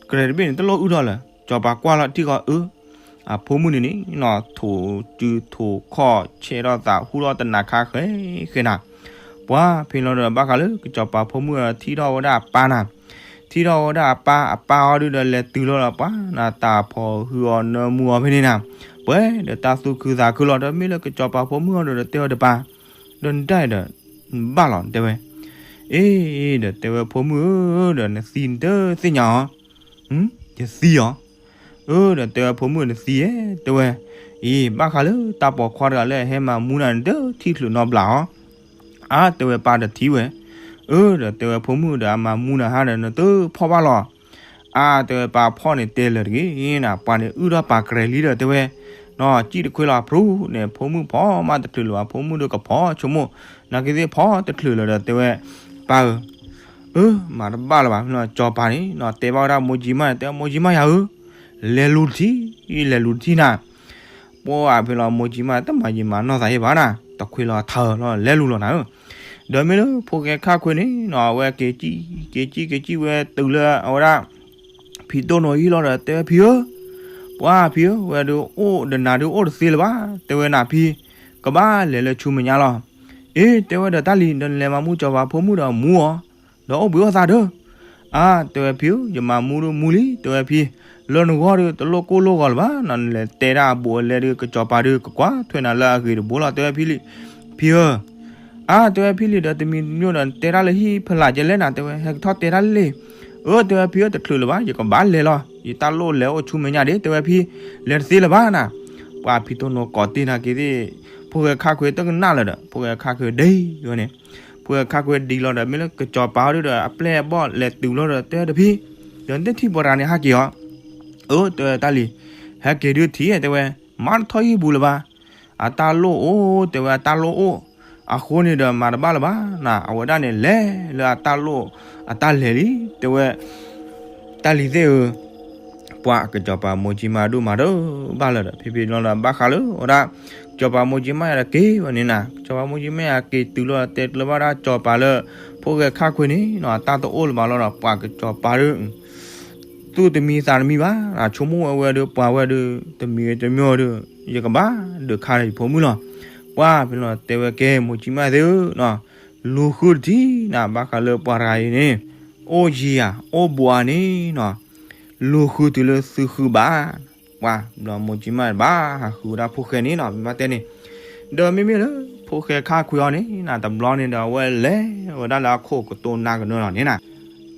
ကြဲတဘ့ၣ်န့ၣ် တလိၣ်အုၣ်ထီၣ်လၢၤ, ကစီၤပၤကွၢ်လီၤထံၣ်ဃီ အၢ အဖိမုၣ်န့ၣ်န့ၣ်နီၤ ထိၣ်စုထိၣ်ခီၣ်ဆဲးထီၣ်သးဟူထီၣ်တနၤခါဃဲဃဲနၤ, ပှၤဖဲလီၤဒီးဘၣ်ဃးလၢကစီၤပၤဖိမုၣ်ထံၣ်ထီၣ်ဝဲဒၣ်အပၢ်နၤ, ထံၣ်ထီၣ်ဝဲဒၣ်အပၢ် အပၢ်အီၤဒုဒီးလဲၤတုၤလီၤဒီးပှၤနၤတၢ်ဖီၣ်ဟုအီၤနၢမူအီၤဖဲန့ၣ်နၤ, ပှဲၤဒီးတၢ်သူၣ်ခုသးခုလီၤ ဒီးမ့ၢ်လၢကစီၤပၤဖိမုၣ်အီၤဒုဒီးတဲအီၤတပၤ, ဒီးနတၢ်အံၤဒီး ဘၣ်လီၤတဲဝဲ, အ့ ဒီးတဲဝဲဖိမုၣ်ဧၢ ဒီးနသံနတသ့ၣ်ညါအီၤ, ယသံအီၤ, အၢ ဒီးတဲဝဲဖိမုၣ်နသံဧၢ တဲဝဲ, အံၤ ဘၣ်ဃးလၢတၢ်ပိာ်ခွါတဂၤလၢအဟဲမၤမူနၤန့ၣ် တထံၣ်ချုးနီတဘျီအီၤ, အါ တဲဝဲပၢ်တထံၣ်ဝဲ, အၢ ဒီးတဲဝဲဖိမုၣ်ဒီးအမၤမူနၤဟါဒီးနတဖီၣ်ဘၣ်လီၤ, အါ တဲဝဲပၢ်ဖီၣ်န့ၣ်တဲလၢာ်တဂ့ၤနၤ ပှၤန့ၣ်အုၣ်ထီၣ်ပာ်ကရဲၤလံဒီးတဲဝဲ, နီၢ်ကံၣ်တခွ့လီၤအဖျူးန့ၣ် ဖိမုၣ်ဖီၣ်မးတချုးလၢၤဘၣ် ဖိမုၣ်ဒီးကဖီၣ်ဆိကမိၣ်, နာ်က့သ့ၣ်ဖီၣ်တချုးလၢၤဒီးတဲဝဲ, ပၢ်ဧၢ အၢ မၤတဘၣ်လၢၤဘၣ် ဖဲလီၤကစီၤပၤန့ၣ်နီၤ တဲဘၣ်ဝဲဒၣ်မိၢ်ကၠံမးန့ၣ် တဲမိၢ်ကၠံမးယၤဧၢ, လဲၤလူၤတထံၣ် လဲၤလူၤတထံၣ်နၤ, ပှၤဖဲလီၤမိၢ်ကၠံမး တမၤယံာ်မၤနီၢ်သးယဲၢ်ဘၣ်နၤ တခွ့လီၤထါလီၤ လဲၤလူၤလီၤနၤဧၢ, ဒီးမ့ၢ်လၢဖိၣ်ဃဲခါခွ့န့ၣ်နီၤ အဝဲက့ၤကံၣ် က့ၤကံၣ်က့ၤကံၣ်ဝဲတုၤလၢအဝဲဒၣ် ဖံတိၢ်နိဟံၣ်လီၤဒီးတဲဝဲဖံဧၢ, ပှၤဖံဧၢ ဝဲဒုးအိၣ်ဒီးနၤဒုးအိၣ်တသ့လၢၤဘၣ် တဲဝဲနၤဖံ, ကဘၣ်လဲၤလၢဆူမဲာ်ညါလီၤ, အ့ တဲဝဲဒီးတၢ်လံၤ ဒီးနလဲၤမၤမူကစီၤပၤဖိမုၣ်ဒီးမူအီၤ, ဒီးအိၣ်ဘှံးအိၣ်သါဒီး, အါ တဲဝဲဖံဧၢ ယမၤမူဒုးမူလံ တဲဝဲဖံ, လၢနဂီၢ်ဒုးတလိၣ်ကိၢ်လိၢ်ဂီၤလၢၤဘၣ်နီၤ နလဲၤတဲဒၣ်အဘူးအလဲဒုး ကစီၤပၤဒုးကကွၢ်ထွဲနၤလၢအဂ့ၤတဘိလီၤ တဲဝဲဖံလံ, ဖံဧၢ အါ တဲဝဲဖံလံဒီးတမံၤတမံၤဒီး တဲတၢ်လၢဟံၣ်ဖဲလဲၣ်ကလဲၣ်နၤ တဲဝဲ ဟဲကထီၣ်တဲတၢ်လံ, အၢ တဲဝဲဖံဧၢ တချုးလၢၤဘၣ် ယကဘၣ်လဲၤလီၤ ယတၢ်လိၣ်လဲၤအိၣ်ဆူမဲာ်ညါဒ့ တဲဝဲဖံ, လဲၤတသ့လၢၤဘၣ်နၤ, ပှၤဖံတိၢ်နိကိးတ့ၢ်နာ်က့သ့ၣ်, ဖိၣ်ဃဲခါခွ့တကနၣ်လၢၤဒီး ဖိၣ်ဃဲခါခွ့ဒ်ဝဲန့ၣ်, ဖိၣ်ဃဲခါခွ့ဒ်လီၤဒီး မ့ၢ်လၢကစီၤပၤအီၤဒုဒီး အပျဲၢ်အဘီၣ်လဲၤတုၤလီၤဒီး တဲဝဲတဖံ, ဒီးနတထံၣ်ပှၤတဂၤန့ၣ်ဟးက့ၤအီၤ, အၢ တဲဝဲတၢ်လံၤ, ဟဲက့ၤဒုးထံၣ် တဲဝဲ, မၤတထီၣ်ဟံၣ်ပူၤလၢၤဘၣ် အတၢ်လိၣ်အိၣ် တဲဝဲအတၢ်လိၣ်အိၣ်, အဃိန့ၣ်ဒီးမၤတဘၣ်လၢၤဘၣ်နၤ အဝဲဒၣ်န့ၣ်လဲၤလၢအတၢ်လိၣ် အတၢ်လဲၤလံ တဲဝဲ, တၢ်လံၤသ့ၣ်ဧၢ, ပှၤကစီၤပၤမိၢ်ကၠံမးဒိၣ်မးတဘၣ်လၢၤဒီး ဖံဖံလီၤလၢၤဘၣ်ဃးလၢအဝဲဒၣ်, ကစီၤပၤမိၢ်ကၠံမးယၤဒီးက့ၤဝဲန့ၣ်နၤ ကစီၤပၤမိၢ်ကၠံမးယၤက့ၤတုၤလီၤတဲကျၢၤဘၣ်ဒၣ်ကစီၤပၤလၢ, ဖိၣ်ဃဲခါခွ့န့ၣ်နီၤ တၢ်တအိၣ်လၢၤဘၣ်လီၤဒီး ပှၤကစီၤပၤဒုး သူၣ်တမံသးတမံဘၣ်, ဆိကမိၣ်ဝဲဝဲဒုးပှၤဝဲဒုး တမံၤတမံၤဒုး, ယကဘၣ်ဒုးခါဒီးယဖိမုၣ်လီၤ. ပှၤဖဲလီၤတဲဝဲကဲ မိၢ်ကၠံမးသ့ၣ်ဧၢ, လူၤဃုတထံၣ်နၤ ဘၣ်ဃးလၢပှၤတဂၤအံၤန့ၣ်, အိၣ်ယံၤဧါ အိၣ်ဘူးဧါန့ၣ်နီၤ, လူၤဃုတုၤလၢသုဃုဘၣ်, ပှၤဘျီမိၢ်ကၠံမးဘၣ်ဟးဃုဝဲဒၣ်ဖိၣ်ဃဲန့ၣ်နီၤ မ့ၢ်ဘၣ်တဲန့ၣ်, ဒီးမ့မ့ၢ်လၢ ဖိၣ်ဃဲခါခွ့အီၤန့ၣ်နၤ တဘျီန့ၣ်ဒီး အဝဲလဲၤဝဲဒၣ်လၢအခိၣ်ကတိၤနါကနၢလီၤန့ၣ်နၤ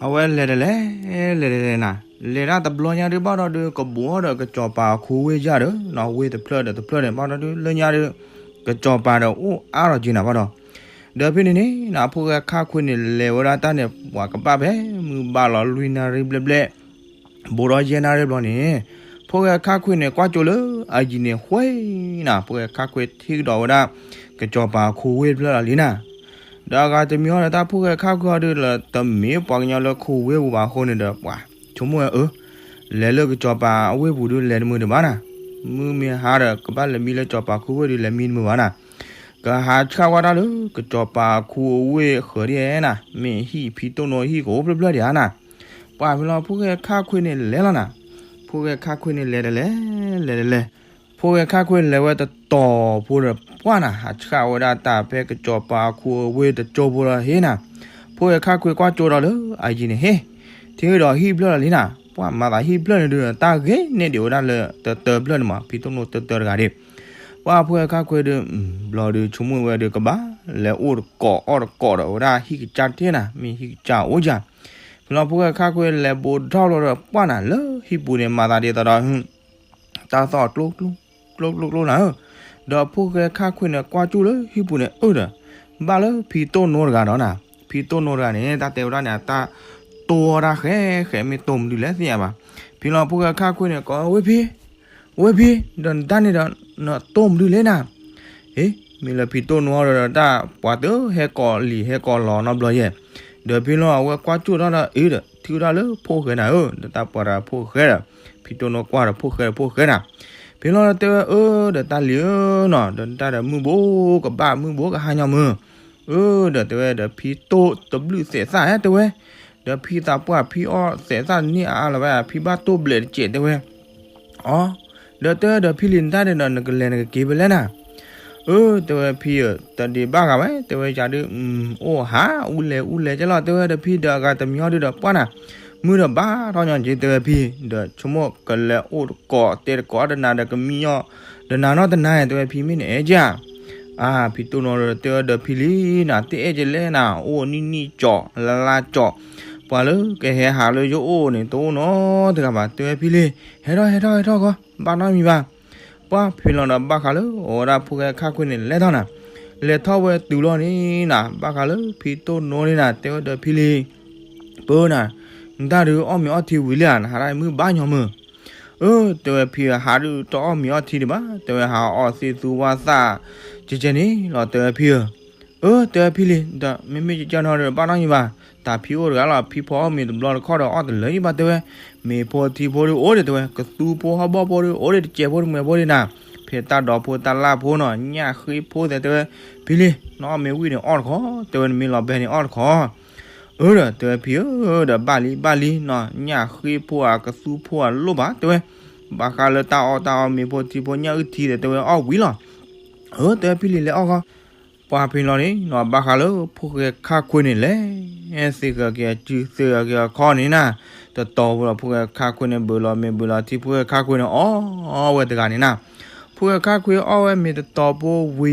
အဝဲလဲၤတလဲၤ လဲၤတလဲၤနၤ, လဲၤတၢ်တဘျီညါဒုးဘၣ်ဒီးဒုး ကဘူးထီၣ်ဒီးကစီၤပၤအခိဝ့ၢ်ယၢ်ဒီး ဝ့ၢ်တဖျၢၣ်ဒီးတဖျၢၣ်န့ၣ် ဘၣ်ဒီးဒုး လၢညါဒုး ကစီၤပၤဒီးအိၣ်အါထီၣ်က့ၤနၤဘၣ်ဒီး, ဒီးဖဲန့ၣ်န့ၣ်နၤ ဖိၣ်ဃဲခါခွ့န့ၣ် လဲၤဝဲဒၣ်တၢ်န့ၣ် ပှၤကဘၣ်ဖဲမုၢ်ဘၣ်လီၤလွံၢ်နၣ်ရံၣ်ဘျဲၣ်ဘျဲၣ် ဘူးဒီးယဲၢ်နၣ်ရံၣ်ဘျီန့ၣ်, ဖိၣ်ဃဲခါခွ့န့ၣ် ကွၢ်ကၠိလၢအယံၤန့ၣ် ဃဲနၤ ဖိၣ်ဃဲခါခွ့ထံၣ်ကဒီးဝဲဒၣ် ကစီၤပၤအခိဝ့ၢ်တဖျၢၣ်လီၤလံနၤ, ဒီးအဂၤတမံၤအီၤဒီး တၢ်ဖိၣ်ဃဲခါခွ့အီၤဒုးလၢ တမ့ၢ်ပှၤကညီလၢခိဝ့ၢ်ပူၤဘၣ်အဃိန့ၣ်ဒီး ပှၤဆိကမိၣ်ဝဲအၢ, လဲၤလၢကစီၤပၤအဝ့ၢ်ပူၤဒုးလဲၤတမုာ်ဒံးဘၣ်နၤ, မုၢ်မ့ၢ်ဟါဒီး ကဘၣ်လဲၤမံလၢကစီၤပၤအခိဝ့ၢ်ဒုးလဲၤမံတမုာ်ဘၣ်နၤ, ကဟးဆှၣ်ဝဲဒၣ်လၢကစီၤပၤအခိအဝ့ၢ်ဃၢၤဒ်နၤ, မ့ၢ်ဟံၣ်ဖံတိၢ်နိဟံၣ်ကအိၣ်ဖျၢၣ်ဖျၢၣ်ဒံးဧါနၤ, ပှၤဖဲလီၤဖိၣ်ဃဲခါခွ့န့ၣ်လဲၤလီၤနၤ, ဖိၣ်ဃဲခါခွ့န့ၣ်လဲၤတလဲၤ လဲၤတလဲၤ ဖိၣ်ဃဲခါခွ့လဲၤဝဲတတီၤဖိဒီး ပှၢ်နၤ ဟးဆှၣ်ဝဲဒၣ်တၢ်ဖဲကစီၤပၤအခိအဝ့ၢ်တကၠိဖိလီၤဟ့နၤ, ဖိၣ်ဃဲခါခွ့ကွၢ်ကၠိဒီးလၢအယံၤန့ၣ်ဟ့, ထံၣ်ဒီးဟံၣ်ဖျၢၣ်လီၤလံနၤ, ပှၤမၤသးဟံၣ်ဖျၢၣ်န့ၣ်ဒုး တၢ်ဂ့ၤန့ၢ်ဒံးဝဲဒၣ်လၢတၢတၢဖျၢၣ်န့ၣ်မး ဖံတိၢ်နိတၢတၢတဂၤဒၣ်. ပှၤဖိၣ်ဃဲခါခွဲဒုး ဘျီဒုးဆိကမိၣ်ဝဲဒုးကဘၣ် လဲၤအိၣ်တကိးအီၣ်တကိးဒီးဝဲဒၣ်ဟံၣ်ကစၢ်တ့ၢ်နၤ မ့ၢ်ဟံၣ်ကစၢ်အိၣ်ယၤ. ဖဲလီၤဖိၣ်ဃဲခါခွဲလဲၤဘိးထီၣ်လီၤဒီးပှၢ်နၤလၢဟံၣ်ပူၤန့ၣ် မၤသးဒ်သိးဒီး တၢ်သီၣ်ကျိ ကျိကျိကျိနၤဧၢ. ဒီးဖိၣ်ဃဲခါခွဲန့ၣ် ကွၢ်ကၠူၣ်လၢဟံၣ်ပူၤန့ၣ် အၢဒီး ဘၣ်လၢဖံတိၢ်နိတဂၤဒီးနၤ. ဖံတိၢ်နိတဂၤန့ၣ် တၢ်တဲဝဲဒၣ်န့ၣ် တၢ်တိၢ်အီၣ်တၢ်ဃဲဃဲ မ့ၢ်တိၢ်မနုၤလဲၣ်သ့ၣ်ညါဘၣ်. ဖဲလီၤဖိၣ်ဃဲခါခွဲန့ၣ် ကိးဝဲဖံ ဝဲဖံ ဒီးနတၢ်န့ၣ်ဒီး နတိၢ်မနုၤလဲၣ်နၤ. ဟ့ မ့ၢ်လၢဖံတိၢ်နိဒီးတၢ် ပှၤတဟဲကိးလံာ်ဟဲကိးလီၤနီတဘျီယဲၢ်. ဒီးဖဲလီၤအဝဲကွၢ်ကၠူၣ်ထီၣ်ဒီး အ့ဒီး ထံၣ်ဝဲဒၣ်လၢဖိၣ်ဃဲနၤဧၢ, ဒီးတၢ်ပှၤတဂၤဖိၣ်ဃဲဒီး ဖံတိၢ်နိကွၢ်ဒီးဖိၣ်ဃဲဒီးဖိၣ်ဃဲနၤ. ဖဲလီၤတဲဝဲအၢ ဒီးတၢ်လံၤဧၢနီၤ, ဒီးတၢ်ဒီးမုၢ်ဘိကဘၣ်မုၢ်ဘိကဟါညီမုၢ် အၢ ဒီးတဲဝဲဒီးဖံတိၢ်တဘျုးသဲးသၣ်ဧါတဲဝဲ, ဒီးဖံသးပှၢ်ဖံအီၣ်သဲးသၣ်န့ၢ်အါအါလီၤဝဲ ဖံဘၣ်တိၢ်ဘျဲးတစဲးတဲဝဲ. အီ ဒီးတဲဝဲဒီးဖံလံၤနတၢ်န့ၣ်ဒီး နကလဲၤနကက့ၤဖဲလဲၣ်နၤ. အၢ တဲဝဲဖံဧၢ, တဒံးဘၣ်ဂၤဝဲ တဲဝဲယၤဒုး အိၣ်ဟးအူလဲၤအူလဲၤကဲလီၤ တဲဝဲဒီးဖံဒီးအဂၤတမံၤအီၤဒုးဒီးပှၢ်နၤ, မုၢ်ဒီးဘၣ်ထီၣ်ညီက့ၤတဲဝဲဖံ, ဒီးဆိကမိၣ်ကလဲၤအိၣ်တကိးတဲတကိးတနၤဒီးကမံအီၣ် တနၤနီတနၤတဲဝဲဖံမ့ၢ်နအဲၣ်ကဧါ. အၢ ဖံတိၢ်နိဒီးတဲဝဲဒီးဖံလံၤနၤ တအဲၣ်ကလဲၣ်နၤ အိၣ်နံၣ်နံၣ်ကၠီး လါလါကၠီး, ပှၤလၢကဟဲဟးလၢယအိၣ်န့ၣ် တအိၣ်နီတဂၤဘၣ် တဲဝဲဖံလံၤ, ဟဲထီၣ်ဟဲထီၣ်ဟဲထီၣ်ဂီၢ် ဘၣ်နီတမံၤဘၣ်. ပှၢ်ဖဲလီၤဒီးဘၣ်ဃးလၢအဝဲဒၣ်ဖိၣ်ဃဲခါခွဲန့ၣ် လဲၤထီၣ်နၤ, လဲၤထီၣ်ဝဲတုၤလီၤန့ၣ်နၤ ဘၣ်ဃးလၢဖံတိၢ်နိန့ၣ်နၤ တဲဝဲဒီးဖံလံၤ ပၢနၤ, နတၢ်ဒုးအီၣ်မ့ၤအီထံဝံၤလံဧါ နဟးဒၣ်မုၢ်ဘၣ်ညီမုၢ်. အၢ တဲဝဲဖံဧၢ ဟးဒုးတအီၣ်မ့ၤအီထံဒံးဘၣ် တဲဝဲဟးအီၣ်သ့ၣ်သူဝါသၣ် ကဲကဲန့ၣ်လီၤ တဲဝဲဖံဧၢ. အၢ တဲဝဲဖံလံၤ ဒီးမ့မ့ၢ်ကဲကဲနီၤဒီးဘၣ်နီတမံၤဘၣ်, တၢ်ဖံအိၣ်တဂၤလီၤ ဖံဖီအီၣ်မ့ၤတဘျီတခီၣ်ဒီးအီၣ်တလၢယံၤဘၣ်တဲဝဲ, မ့ၤဖိထံဖိဒုးအိၣ်ဒံးတဲဝဲ, ကသူဖိဟီၣ်ဘီၣ်ဖိဒုးအိၣ်ဒံး တစဲးဖိတမှဲၤဖိဒံးနၤ, ဖဲတၢ်ဒိးဖိတၢ်လၢ်ဖိနီၤ ညၣ်ဃ့ဖိသဲးတဲဝဲ, ဖံလံၤ နအီၣ်မ့ၤဝံၤန့ၣ်အီၣ်တခီ တဲဝဲနမ့ၢ်လီၤဘဲန့ၣ်အီၣ်တခီ အၢ ဒီးတဲဝဲဖံဧၢ ဒီးဘၣ်လံဘၣ်လံနီၤ ညၣ်ဃ့ဖိဧါ ကသူဖိဧါလိၣ်ဘၣ်တဲဝဲ, ဘၣ်ဃးလၢတၢ်အီၣ်တၢ်အီမ့ၤဖိထံဖိညၣ်အုၣ်ထံဒီး တဲဝဲအီၣ်ဝံၤလီၤ. အၢ တဲဝဲဖံလံၤလဲၤအီၣ်ဃီ ပှၢ်ဖဲလီၤန့ၣ်နီၤ ဘၣ်ဃးလၢဖိၣ်ဃဲခါခွဲန့ၣ်လဲၣ်, သ့ၣ်ဂၢၢ်က့ၤအစု သ့ၣ်ဂၢၢ်က့ၤအခီန့ၣ်နၤ, တတီၤဖိလီၤ ဖိၣ်ဃဲခါခွဲန့ၣ် ဘုးလီၤမ့ၤဘုးလီၤထံ ဖိၣ်ဃဲခါခွဲန့ၣ်အီၣ်ဝဲတဂၤန့ၣ်နၤ, ဖိၣ်ဃဲခါခွဲအီၣ်ဝဲမ့ၤတတီၤဖိဝံ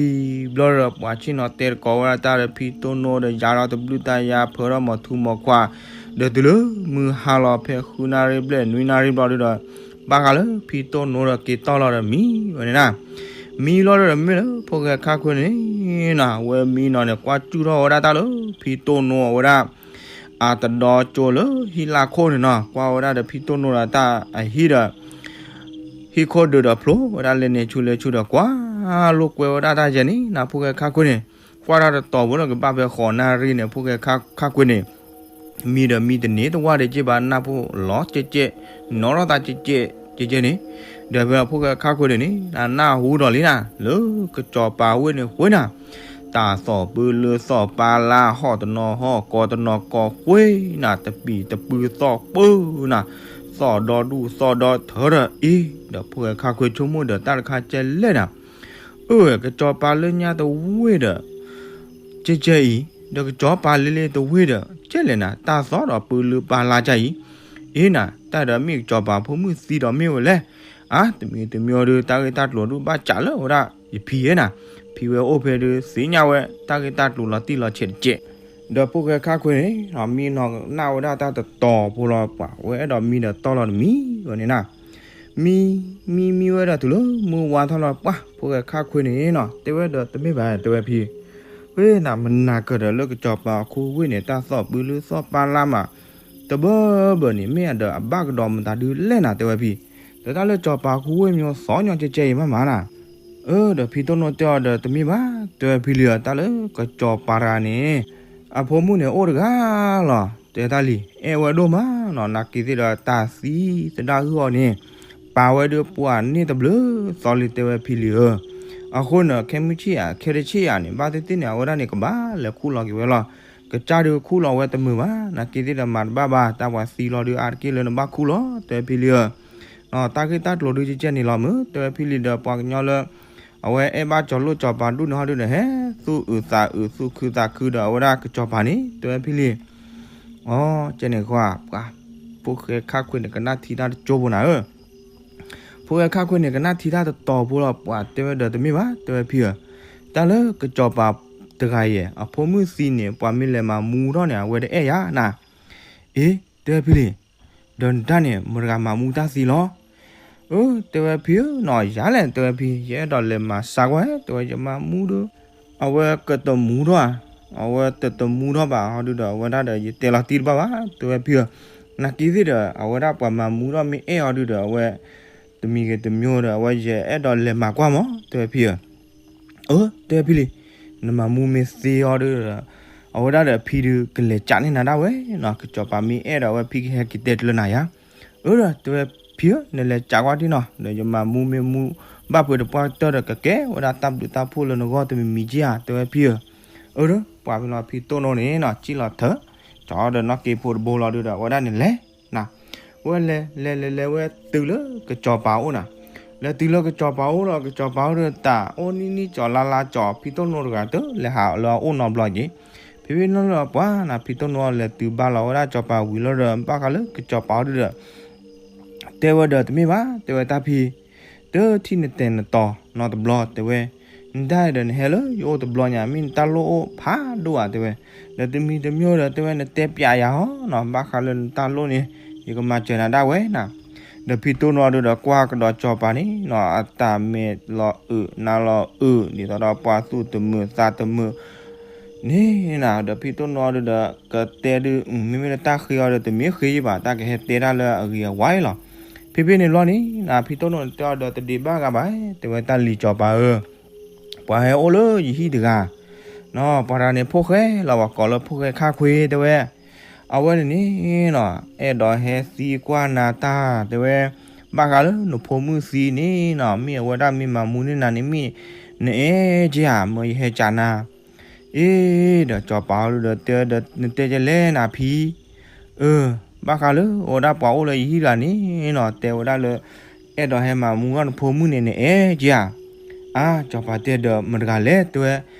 ၤဘျီဒီး ပှၤဆ့ၣ်နီၤတဲတကိးဝဲဒၣ်တၢ်ဒီးဖံတိၢ်နိဒီး ယၤဒီးတဘျုးတၢ်ယၤဖၢဒီးမီၤထူမီၤခွါ, ဒီးတုၤလၢမုၢ်ဟါလီၤဖဲဃုနၣ်ရံၣ်ဘျဲၣ်နွံနၣ်ရံၣ်ဘျီဒုဒီး ဘၣ်ဃးလၢဖံတိၢ်နိဒီးက့ၤတီၢ်လီၤဒီးမံဝဲန့ၣ်နၤ, မံလီၤဒီးမ့ၢ်လၢဖိၣ်ဃဲခါခွဲန့ၣ်နၤ ဝဲမံနီၤန့ၣ် ကွၢ်စူၣ်ထီၣ်ဝဲဒၣ်တၢ်လၢဖံတိၢ်နိအဝဲဒၣ် အတဒီကၠိလၢဟံၣ်လၢခိၣ်န့ၣ်နီၤ ကွၢ်ဝဲဒၣ်ဒီးဖံတိၢ်နိဒီးတၢ်အဟံၣ်ဒီး ဟံၣ်ခိၣ်ဒုးဒီးဖျိဝဲဒၣ်လဲၤန့ၣ်ဆူလဲၤဆူဒီး ကွၢ်လိာ်ကွဲဝဲဒၣ်တၢ်ယဲၢ်န့ၣ်နၤ ဖိၣ်ဃဲခါခွဲန့ၣ် ကွၢ်တၢ်တတီၤဖိလီၤကဘၣ်ဖဲဃိးနၣ်ရံၣ်န့ၣ် ဖိၣ်ဃဲခါခွဲန့ၣ် မံဒီးမံတန့ၢ်တဝၢ်ဒံးက့ဘၣ် နၢ်ဖိလီၤကဲကဲ နီၣ်ထီၣ်သးကဲကဲ ကဲကဲန့ၣ်, ဒီးဖဲဖိၣ်ဃဲခါခွဲန့ၣ်န့ၣ် နၢ်ဟူဒီးလံနၤ လၢကစီၤပၤဝ့ၢ်န့ၣ်ဃ့နၤ တၢ်သီၣ်ပၢလၢသီၣ်ပၢလါ ဟီၣ်တနီၤဟီၣ်ကီၢ်တနီၤကီၢ်ဃ့နၤ တပံာ်တပူၤသီၣ်ပၢနၤ သီၣ်ဒီဒူၣ်သီၣ်ဒီထၢဒီးအ့ ဒီးဖိၣ်ဃဲခါခွဲဆိကမိၣ်ဒီးတၢ်တခါကဲလဲၣ်နၤ အၢ ကစီၤပၤလၢညါတဝ့ၢ်ဒီး ကဲကဲအံၤ ဒီးကစီၤပၤလ့လ့တဝ့ၢ်ဒီး ကဲလဲၣ်နၤ တၢ်သီၣ်ဒီးပၢလၢပၢလါကါအံၤ, အ့နၤ တၢ်ဒီးမ့ၢ်ကစီၤပၤဖိမုၣ်သံဒီးမ့ၢ်ဝဲလဲၣ်, အါ တမံၤတမံၤဒီး တၢ်ဂ့ၢ်တၢ်ကျိၤဒုးဘၣ်စးလၢဝဲဒၣ် ယဖံဧၢနၤ, ဖံဝဲအိၣ်ဖဲဒုးသ့ၣ်ညါဝဲ တၢ်ဂ့ၢ်တၢ်ကျိၤလီၤတံၢ်လီၤဆဲးတကဲး, ဒီးဖိၣ်ဃဲခါခွဲန့ၣ် မံနီၤနၢ်ဝဲဒၣ်တၢ်တတီၤဖိလီၤ ပှၤဝဲအဲၣ်ဒိးမံဒီးတီၢ်လီၤတမံၤဝဲန့ၣ်နၤ မံ မံမံဝဲဒၣ်တုၤလၢမုၢ်ဝါထီၣ်လီၤ ပှၢ်ဖိၣ်ဃဲခါခွဲန့ၣ်နီၤ တဲဝဲဒီးတမ့ၢ်ဘၣ် တဲဝဲဖံ, ဝဲနၤမနၤကၢၤဒီးလၢကစီၤပၤခူဝ့ၢ်န့ၣ် တၢ်သီၣ်ပၢလၢသီၣ်ပၢလါမး တဘၢဘၢန့ၣ် မ့ၢ်အဒီးအဘၣ်ကဒီးမတၤဒုးလဲၣ်နၤ တဲဝဲဖံ, ဒီးတၢ်လၢကစီၤပၤခူဝ့ၢ်မ့ၢ်သီၣ်ညီကဲကဲအံၤမးမးနၤ အၢ ဒီးဖံတိၢ်နိတဲအီၤဒီးတမ့ၢ်ဘၣ် တဲဝဲဖံလံဧၢ တၢ်လၢကစီၤပၤတဂၤန့ၣ် အဖိမုၣ်န့ၣ်အိၣ်တဂၤလီၤ တဲတၢ်လံ အဲၣ်ဝဲဒိၣ်မးနီၤ နာ်က့ၤသ့ၣ်ဒီးတၢ်သံသဒၣ်ဂုၢ်အီၤန့ၣ် ပာ်ဝဲဒုးပှၤန့ၢ်တဘျုးသီလံ တဲဝဲဖံလံဧၢ, အဃိန့ၣ် ခဲမုၢ်ဆ့ၣ်ဧါ ခဲတဆ့ၣ်ဧါန့ၣ် ဘၣ်သ့ၣ်သ့ၣ်န့ၣ် အဝဲဒၣ်န့ၣ်ကဘၣ်လဲၤခူၣ်လီၤက့ၤဝဲလီၤ, ကစၢ်ဒုးခူၣ်လီၤဝဲတမုာ်ဘၣ် နာ်က့ၤသ့ၣ်ဒီးမၤတဘၣ်ဘၣ် တၢ်ပှၤသံလီၤဒုးအါတက့ၢ်လၢနဘၣ်ခူၣ်လီၤ တဲဝဲဖံလံဧၢ တၢ်ဂ့ၢ်တၢ်ကျိၤဒုးကဲကဲန့ၣ်လီၤမုၢ် တဲဝဲဖံလံဒီးပှၤကညီလၢ အဝဲအဲၣ်ဘၣ်ကၠီၤလိၣ်ကၠီၤပၤဒူၣ်န့ၣ်ဟီဒုးဒီး ဟဲသူၣ်အုးသးအုးသူၣ်ခုသးခုဒီးအဝဲဒၣ်ကစီၤပၤန့ၣ် တဲဝဲဖံလံ, အီ ကဲန့ၣ်ဃီ ပှၤ ဖိၣ်ဃဲခါခွ့န့ၣ် ကနၣ်ထံတၢ်တကၠိဖိနၤဧၢ. ဖိၣ်ဃဲခါခွ့န့ၣ် ကနၣ်ထံတၢ်တတီၤဖိလီၤ. ပှၤတဲဝဲဒီး တမ့ၢ်ဘၣ် တဲဝဲဖံဧၢ, တၢ်လၢကစီၤပၤတဂၤအံၤ အဖိမုၣ်သံန့ၣ် ပှၤမ့ၢ်လဲၤမၤမူထီၣ်န့ၣ် အဝဲတအဲၣ်ယၤနၤ. အ့ တဲဝဲဖံလံ, ဒီးနတၢ်န့ၣ် မတၤတဂၤမၤမူတၢ်သံလီၤ. အၢ တဲဝဲဖံဧၢနီၤ, ယၤလဲၣ် တဲဝဲဖံ, ယအဲၣ်ဒိးလဲၤမၤစါကွၢ်, တဲဝဲယမၤမူဒီး အဝဲကတမူထီၣ်ဧါ, အဝဲတတမူထီၣ်ဘၣ်ဟီဒုဒီး အဝဲဒၣ်ဒီး ယတဲလီၤတံၢ်တဘၣ်ဘၣ် တဲဝဲဖံဧၢ. နာ်က့သ့ၣ်ဒီး အဝဲဒၣ်ပှၤမၤမူထီၣ်မ့ၢ်အဲၣ်အီၤဒုဒီး အဝဲ တမံၤဂ့ၤတမံၤဒီး အဝဲယအဲၣ်ဒိးလဲၤမၤကွၢ်မး တဲဝဲဖံဧၢ. အၢ တဲဝဲဖံလံ, နမၤမူမ့ၢ်သ့အီၤဒုဒီး အဝဲဒၣ်ဒီးဖံဒုကလဲၤကးန့ၢ်နၤဒၣ်ဝဲနီၤ, ကစီၤပၤမ့ၢ်အဲၣ်ဒီး အဝဲဖံကဟဲက့ၤတဲကျၢၤနၤယၤ. အၢ ဒီးတဲဝဲဖံဧၢ, နလဲၤကးကွၢ်တ့ၢ်နီၤ, ဒီးယမၤမူမ့ၢ်မူဘၣ်ဖုးတပှၢ်ကတၢၢ်ဒီး ကကဲဝဲဒၣ်တၢ်ဘျုးတၢ်ဖှိၣ်လၢနဂီၢ်တမံၤမံၤက့ဧါ တဲဝဲဖံဧၢ. အၢ ဒီးပှၤဖဲလီၤဖံတိၢ်နိန့ၣ်နီၤ စံၣ်လီၤထၢ ကၠီဒီးနီၣ်က့ဖိတဘိလီၤဒုဒီး အဝဲဒၣ်န့ၣ်လဲၤ ဝဲလဲၤလဲၤလဲၤလဲၤဝဲတုၤလၢကစီၤပၤအိၣ်နၤ, လဲၤတုၤလၢကစီၤပၤအိၣ်ဒီး ကစီၤပၤအိၣ်ဒီးတၢ်အိၣ်နံၣ်နံၣ်ကၠီလါလါကၠီ ဖံတိၢ်နိတဂၤတၢ် လဲၤဟးလၢအအိၣ်နီတဘျီက့ၤ. ဖဲဖဲန့ၣ်လီၤပှၤနၤ ဖံတိၢ်နိအီၤလဲၤတုၤဘါလီၤဝဲဒၣ်ကစီၤပၤဝံၤလီၤဒီး ဘၣ်ဃးလၢကစီၤပၤအိၣ်ဒုဒီး တဲဝဲဒီး တမ့ၢ်ဘၣ် တဲဝဲတၢ်ဖံ, တထံၣ်နတဲာ်နတီၤနီတဘျီ တဲဝဲ, နတၢ်ဒီးနဟဲလၢယအိၣ်တဘျီညါ မ့ၢ်နတၢ်လိၣ်အိၣ်ဖးဒိၣ်ဧါ တဲဝဲ, ဒီးတမံၤတမံၤဒီး တဲဝဲနတဲပျးယၤဟီနီၤ, ဘၣ်ဃးလၢနတၢ်လိၣ်န့ၣ် ယကမၤစၢၤနၤဒၣ်ဝဲနၤ. ဒီးဖံတိၢ်နိအီၤဒုဒီး ကွၢ်ကဒီးကစီၤပၤန့ၣ်နီၤ အတၢ်မဲာ်လီၤအုးနါလီၤအုး ဒ်သိးဒီးပှၤသူၣ်တမုာ်သးတမုာ် န့ၣ်နၤ ဒီးဖံတိၢ်နိအီၤဒုဒီး ကတဲဒု မ့မ့ၢ်လၢတၢ်ဃ့အီၤဒီး တမ့ၢ်ဃ့ယဘၣ် တၢ်ကဟဲတဲတၢ်လၢအဂ့ၤအဝါအံၤလီၤ. ဖဲဖဲန့ၣ်ဘျီန့ၣ်နၤ ဖံတိၢ်နိန့ၣ်တဲအီၤဒီး တဒံးဘၣ်ဂၤဘၣ် တဲဝဲတၢ်လံၤကစီၤပၤဧၢ, ပှၤဟဲအိၣ်လၢယဟံၣ်တဂၤ နီၤ ပှၤတဂၤန့ၣ်ဖိၣ်ဃဲလီၤ ပှၤကိးလၢဖိၣ်ဃဲခါခွ့ တဲဝဲ, အဝဲန့ၣ်န့ၣ်နီၤ အဲၣ်ဒိးဟဲသံကွၢ်နၤတၢ် တဲဝဲ, ဘၣ်ဃးလၢနဖိမုၣ်သံန့ၣ်နီၤ မ့ၢ်အဝဲဒၣ်မ့ၢ်မၤမူန့ၢ်နၤန့ၣ် မ့ၢ်နအဲၣ်က့ဧါ မ့ၢ်ယဟဲကးနၤ အ့ ဒီးကစီၤပၤဟီဒုဒီးတဲဒီး နတဲကလဲၣ်နၤဖံ, အၢ ဘၣ်ဃးလၢအဝဲဒၣ်ပှၤအိၣ်လၢယဟံၣ်တဂၤန့ၣ်နီၤ တဲဝဲဒၣ်လၢ အဲၣ်ဒိးဟဲမၤမူထီၣ်နဖိမုၣ်န့ၣ် နအဲၣ်က့ဧါ. အါ ကစီၤပၤတဲဒီး မတၤတဂၤလဲၣ် တဲဝဲ,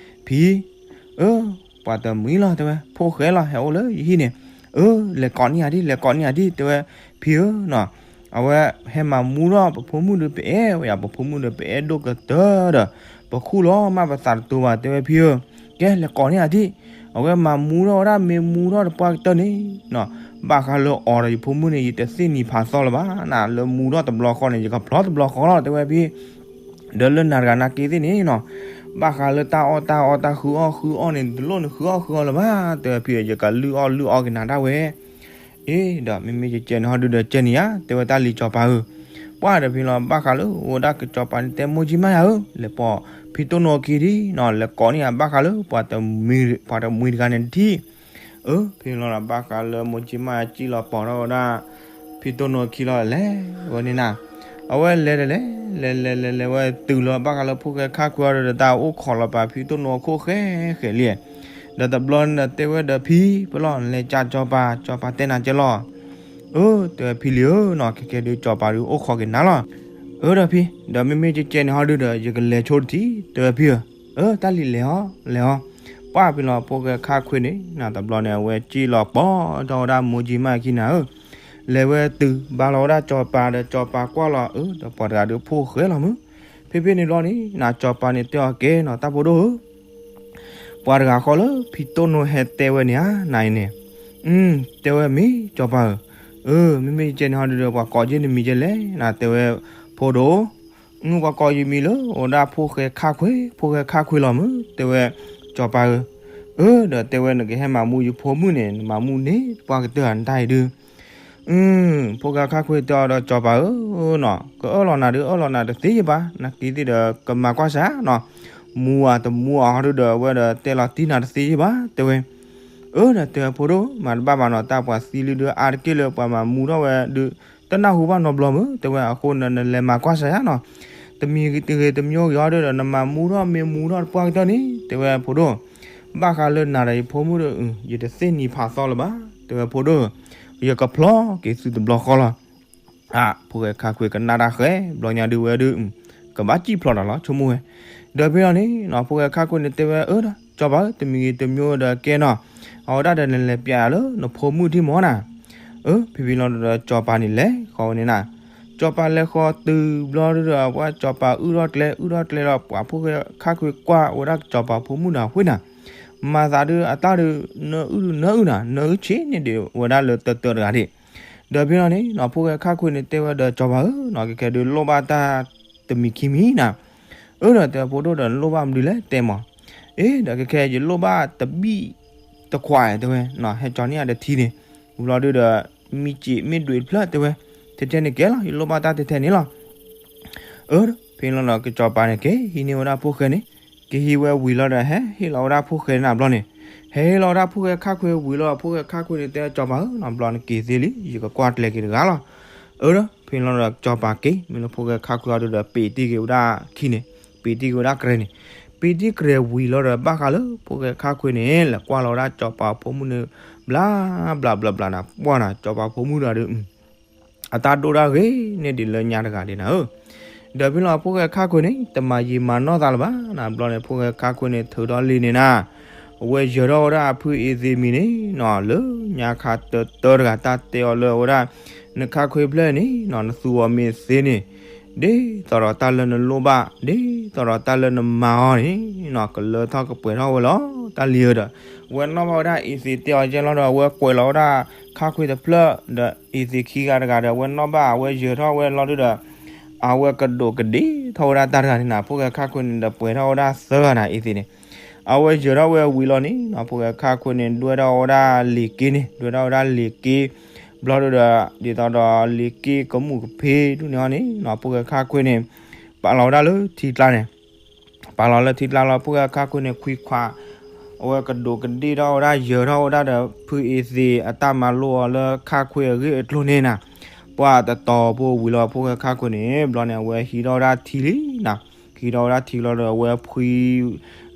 ဖံ, အၢ ပှၤတမှံၤလီၤ တဲဝဲ ဖိၣ်ဃဲလီၤ ဟဲအိၣ်လၢယဟံၣ်န့ၣ်, အၢ လဲၤကိးန့ၢ်ယၤဒံး လဲၤကိးန့ၢ်ယၤဒံး တဲဝဲ, ဖံဧၢနီၤ အဝဲဟဲမၤမူထီၣ်ပဖိမုၣ်ဒီး ပအဲၣ်ဝဲယၤ ပဖိမုၣ်ဒီး ပအဲၣ်ဒိၣ်ကတၢၢ်ဒီး ပခူၣ်လီၤမးပသးတတိၤဘၣ် တဲဝဲဖံဧၢ, ကဲလဲၤကိးန့ၢ်ယၤဒံး, အဝဲမၤမူထီၣ်ဝဲဒၣ် မ့ၢ်မူထီၣ်တပှၢ်ကတၢၢ်န့ၣ်နီၤ ဘၣ်ဃးလၢအီၤဒီးယဖိမုၣ်န့ၣ် ယတသ့ၣ်နံၤဖးသီလၢၤဘၣ်နၤ လၢမူထီၣ်တဘျီဃီန့ၣ် ယကဖျီတဘျီဃီလီၤ တဲဝဲဖံ ဒီးလၢနၤတဂၤနာ်က့သ့ၣ်န့ၣ်နီၤ ဘၣ်ဃးလၢတၢ်အီၣ်တၢ်အီတၢ်ဃုအီၣ်ဃုအီၣ်န့ၣ် တလိၣ်န့ၣ်ဃုအီၣ်ဃုအီၣ်လၢၤဘၣ် တဲဝဲဖံ ယကလုၢ်အီၣ်လုၢ်အီက့ၤနၤဒၣ်ဝဲ. အ့ ဒီးမ့မ့ၢ်ယကဲန့ၣ်ဟီဒုဒီးကဲန့ၣ်ဧါ တဲဝဲတၢ်လံၤကစီၤပၤဧၢ, ပှၢ်ဒီးဖံလီၤ ဘၣ်ဃးလၢအိၣ်ဒၣ်ကစီၤပၤန့ၣ် တဲမိၢ်ကၠံမါယၤဧၢ လဲၤပိာ်ဖံတိၢ်နိအခံဒံးနီၤ လဲၤကိးန့ၢ်ယၤ ဘၣ်ဃးလၢပှၤတ ပှၤတမှံၤတဂၤန့ၣ်တထံၣ် အၢ ဖဲန့ၣ်လီၤ ဘၣ်ဃးလၢမိၢ်ကၠံမါယၤစံၣ်လီၤပိာ်ထီၣ်ဝဲဒၣ် ဖံတိၢ်နိအခံလီၤ လဲၤဝဲန့ၣ်နၤ, အဝဲလဲၤဒီးလဲၤ လဲၤလဲၤလဲၤလဲၤဝဲတုၤလီၤ ဘၣ်ဃးလၢဖိၣ်ဃဲခါခွ့အီၤဒီး တၢ်အိၣ်ခိးလီၤပာ်ဖံတိၢ်နိအခိၣ်ဃဲဃဲလံ, ဒီးတဘျီန့ၣ်ဒီးတဲဝဲဒီးဖံ ဖဲလီၤ နလဲၤကးကစီၤပၤ ကစီၤပၤတဲနၤကဲလီၤ အၢ တဲဝဲဖံလံၤဧၢနီၤ ခဲကဲဒုးကစီၤပၤဒုးအိၣ်ခိးက့ၤနၤလီၤ. အၢ ဒီးဖံ ဒီးမ့မ့ၢ်ကဲကဲန့ၣ်ဟီဒုဒီး ယကလဲၤဆိတထံၣ် တဲဝဲဖံဧၢ, အၢ တၢ်လံၤလဲၤဟီ လဲၤဟီ, ပှၢ်ဖဲလီၤဖိၣ်ဃဲခါခွ့န့ၣ် နၤတဘျီန့ၣ် အဝဲစံၣ်လီၤပိာ်ထီၣ်ဝဲဒၣ်မိၢ်ကၠံမါယၤခံနၤဧၢ, လဲၤဝဲတုၤဘါလီၤဝဲဒၣ်ကစီၤပၤဒီးကစီၤပၤကွၢ်လီၤ အၢ ဒီးပှၤတဂၤဒုးဖိၣ်ဃဲလီၤမုၢ်, ဖဲဖဲန့ၣ်ဘျီန့ၣ် နၤကစီၤပၤန့ၣ်တဲအီၤကဲနီၤ တၢ်ဖိဒိၣ်ဧၢ ပှၤတဂၤဃီလၢဖံတိၢ်နိဟဲတဲဝဲန့ၣ်ဧါ နၤအံၤန့ၣ်, တဲဝဲမ့ၢ်ကစီၤပၤဧၢ, အၢ မ့မ့ၢ်ကဲန့ၣ်ဟီဒုဒီး ပှၤကိးက့ၤနမံၤကဲလဲၣ် နၤတဲဝဲဖိဒိၣ်, ပှၤကိးယမံၤလၢအိၣ်ဒၣ်ဖိၣ်ဃဲခါခွ့ ဖိၣ်ဃဲခါခွ့လီၤမုၢ် တဲဝဲကစီၤပၤဧၢ, အၢ ဒီးတဲဝဲနကဟဲမၤမူယဖိမုၣ်န့ၣ် နမၤမူန့ၢ်ပှၤကတၢၢ်ဧါ နတၢ်အံၤဒုး အၢ ဖိၣ်ဃဲခါခွ့တဲအီၤဒီးကစီၤပၤဧၢနီၤ ကအၢၣ်လီၤနၤဒုးအၢၣ်လီၤနၤတသ့ယဘၣ် နာ်က့သ့ၣ်ဒီးကမၤကွၢ်စၢ်နီၤ မူဧါတမူဧါဟီဒုဒီး အဝဲဒီးတဲလီၤတံၢ်နၤတသ့ယဘၣ် တဲဝဲ, အၢ ဒီးတဲဝဲဖိဒိၣ် မၤတဘၣ်ဘၣ်နီၤ တၢ်ပှၤသံလံဒုးအါတက့ၢ်လၢပှၤမၤမူထီၣ်ဝဲဒုး တနၢ်ဟူဘၣ်နီတဘျီမုၢ် တဲဝဲ အဃိနလဲၤမၤကွၢ်စၢ်ယါနီၤ တမံၤတဂ့ၤတမံၤဂ့ၤဟီဒုဒီး နမၤမူထီၣ်မ့ၢ်မူထီၣ်တပှၢ်ကတၢၢ်န့ၣ် တဲဝဲဖိဒိၣ် ဘၣ်ဃးလၢနၤဒီးယဖိမုၣ်ဒီး ယတသ့ၣ်နံၤဖးသီလၢၤဘၣ် တဲဝဲဖိဒိၣ်, ယကဖျီက့ၤသုတဘျီဃီလီၤ. ဖိၣ်ဃဲခါခွ့ကနၣ်တၢ်ဃဲ ဘျီညါဒုးဝဲဒုး ကဘၣ်စံၣ်ဖျိးတၢ်လီၤ ဆိကမိၣ်ဝဲ, ဒီးဖဲလီၤန့ၣ် ဖိၣ်ဃဲခါခွ့န့ၣ်တဲဝဲ အၢ ကစီၤပၤဧၢ တမံၤဂ့ၤတမံၤဒီးကဲနီၤ, အဝဲဒၣ်ဒီးနလဲၤပျးယၤလၢနဖိမုၣ်ထံၣ်မီၤနၤ, အၢ ဖဲဖဲလီၤဒီး စီၤပၤန့ၣ်လဲၤဃီၤဝဲန့ၣ်နၤ, စီၤပၤလဲၤဃီၤတုၤဘျီဒုဒီး ပှၤစီၤပၤအုၣ်ထီၣ်ကျဲ အုၣ်ထီၣ်ကျဲဒီး ပှၤဖိၣ်ဃဲခါခွ့ကွၢ်ဝဲဒၣ်စီၤပၤဖိမုၣ်ဒီးအဃိန့ၣ်, မၤသးဒုအတၢ်ဒု နအုၣ်ဒုနအုၣ်နၤ နအုၣ်ဆံးန့ၢ်ဒံးဝဲဒၣ်လၢတၢတၢတဂၤဒၣ်. ဒီးဖဲလီၤန့ၣ်နီၤ ဖိၣ်ဃဲခါခွ့န့ၣ်တဲဝဲဒီး စီၤပၤဧၢနီၤ ကဲကဲဒုလိၣ်ဘၣ်တၢ်တမံၤခံမံၤနၤ. အၢ ဒီးတဲဖိဒိၣ်ဒီး နလိၣ်ဘၣ်မနုၤလဲၣ်တဲမး. အ့ ဒီးကဲကဲယလိၣ်ဘၣ်တဘ့ၣ်တခွးတဲဝဲ, ဟဲကၠီန့ၢ်ယၤတထံန့ၣ်, ဝံၤလီၤဒုဒီး မ့ၢ်စံးမ့ၢ်ဒွံးတဖျၢၣ်တဲဝဲ, ထဲထဲန့ၣ်ကဲလီၤ ယလိၣ်ဘၣ်တၢ်ထဲထဲန့ၣ်လီၤ. အၢ ဖဲလီၤဒီးကစီၤပၤန့ၣ်က့ၤဟံးန့ၢ်ဝဲဒၣ်ဖိၣ်ဃဲန့ၣ်, က့ၤဟံးဝဲဝံၤလီၤဒီးဟဲဟ့ၣ်လီၤဝဲဒၣ်ဖိၣ်ဃဲန့ၣ်ဘျီန့ၣ်, ဟဲဟ့ၣ်လီၤဝဲဒၣ်ဖိၣ်ဃဲခါခွ့ဝံၤလီၤ ဖိၣ်ဃဲခါခွ့န့ၣ်တဲစီၤပၤဧၢနီၤ ဘျီန့ၣ်က့ၤသ့လံ ယကကွၢ်ကျဲၤက့ၤတဂၤလီၤ. အၢ ဒီးဖဲလီၤဒီးကစီၤပၤက့ၤ မ့ၢ်လၢဖိၣ်ဃဲခါခွ့အီၤဒုဒီး ပ့ၤတံၢ်က့ၤဝဲဒၣ်ခံန့ၣ်, ပ့ၤတံၢ်က့ၤဝဲဒၣ်ကြဲၤန့ၣ်, ပ့ၤတံၢ်ကြဲၤဝံၤလီၤဒီး ဘၣ်ဃးလၢဖိၣ်ဃဲခါခွ့န့ၣ် လဲၤကွၢ်လီၤဝဲဒၣ်စီၤပၤဖိမုၣ်န့ၣ် ဘျးဘျးဘျးဘျးနၤ ပှၢ်နၤ စီၤပၤဖိမုၣ်တဂၤဒီး အတၢ်ဒိၣ်ဒၣ်ဂ့ၤန့ၢ်ဒံးလၢညါတဂၤဒၣ်နၤဧၢ. ဒီးဖဲလီၤဖိၣ်ဃဲခါခွ့န့ၣ် တမၤယံာ်မၤနီၢ်သးလၢၤဘၣ်နၤ ဘျီန့ၣ် ဖိၣ်ဃဲခါခွ့န့ၣ် ထုးထီၣ်လံာ်န့ၣ်နၤ, အဝဲယၢၤထီၣ်ဝဲဒၣ်အဖုအ့သ့းမံၤန့ၣ်နီၤ လၢညါခါတၢတၢတဂၤ တၢ်တဲအီၤလၢအဝဲဒၣ် နခါခွ့ဖျၢၣ်န့ၣ်နီၤ နသူအီၤမ့ၢ်သ့န့ၣ် ဒ်သိးဒီးတၢ်လၢနလိၣ်ဘၣ် ဒ်သိးဒီးတၢ်လၢနမၤအီၤန့ၣ်နီၤ ကလၢထီၣ်ကပှဲၤထီၣ်ဝဲလီၤ တၢ်လံၤဧၢဒီး အဝဲနီၣ်ဘၣ်ဝဲဒၣ်အ့သ့းတဲအီၤကဲလီၤဒီး အဝဲကွဲးလီၤဝဲဒၣ်ခါခွ့တဖျၢၣ်ဒီး အ့သ့းခံဂၤတဂၤဒီး အဝဲနီၣ်ဘၣ် အဝဲယၢၤထီၣ်ဝဲလီၤဒုဒီး အဝဲကဒိးကဒ့ထီၣ်ဝဲဒၣ်တၢ်တဂၤန့ၣ်နၤ ဖိၣ်ဃဲခါခွ့န့ၣ်ဒီးပှဲၤထီၣ်ဝဲဒၣ်သၢဂၤနၤ အ့သ့းန့ၣ် အဝဲယၢၤထီၣ်ဝဲဝံၤလီၤန့ၣ်နီၤ ဖိၣ်ဃဲခါခွ့န့ၣ် ဒွဲၣ်ထီၣ်ဝဲဒၣ်လံာ်က့န့ၣ် ဒွဲၣ်ထီၣ်ဝဲဒၣ်လံာ်က့ ဘျီဒုဒီး ဒ်သိးဒီးလံာ်က့ကမူၣ်ကဖ့ဒူၣ်န့ၣ်အီၤန့ၣ်နီၤ ဖိၣ်ဃဲခါခွ့န့ၣ် ပာ်လီၤဝဲဒၣ်လၢထံကျါန့ၣ် ပာ်လီၤလၢထံကျါလီၤ ဖိၣ်ဃဲခါခွ့န့ၣ် ခွံခွါ အဝဲကဒိးကဒ့ထီၣ်ဝဲဒၣ် ယၢၤထီၣ်ဝဲဒၣ်ဒီးဖုအ့သ့းအတၢ်မၤလိအီၤလၢခါခွ့အဂ့ၢ်အကျိၤန့ၣ်နၤ, ပှၤတတီၤဖိဝံၤလီၤ ဖိၣ်ဃဲခါခွ့န့ၣ် ဘျီန့ၣ် အဝဲဟံးထီၣ်ဝဲဒၣ်ထံလံနၤ, ဟံးထီၣ်ဝဲဒၣ်ထံလီၤဒီး အဝဲဖှံ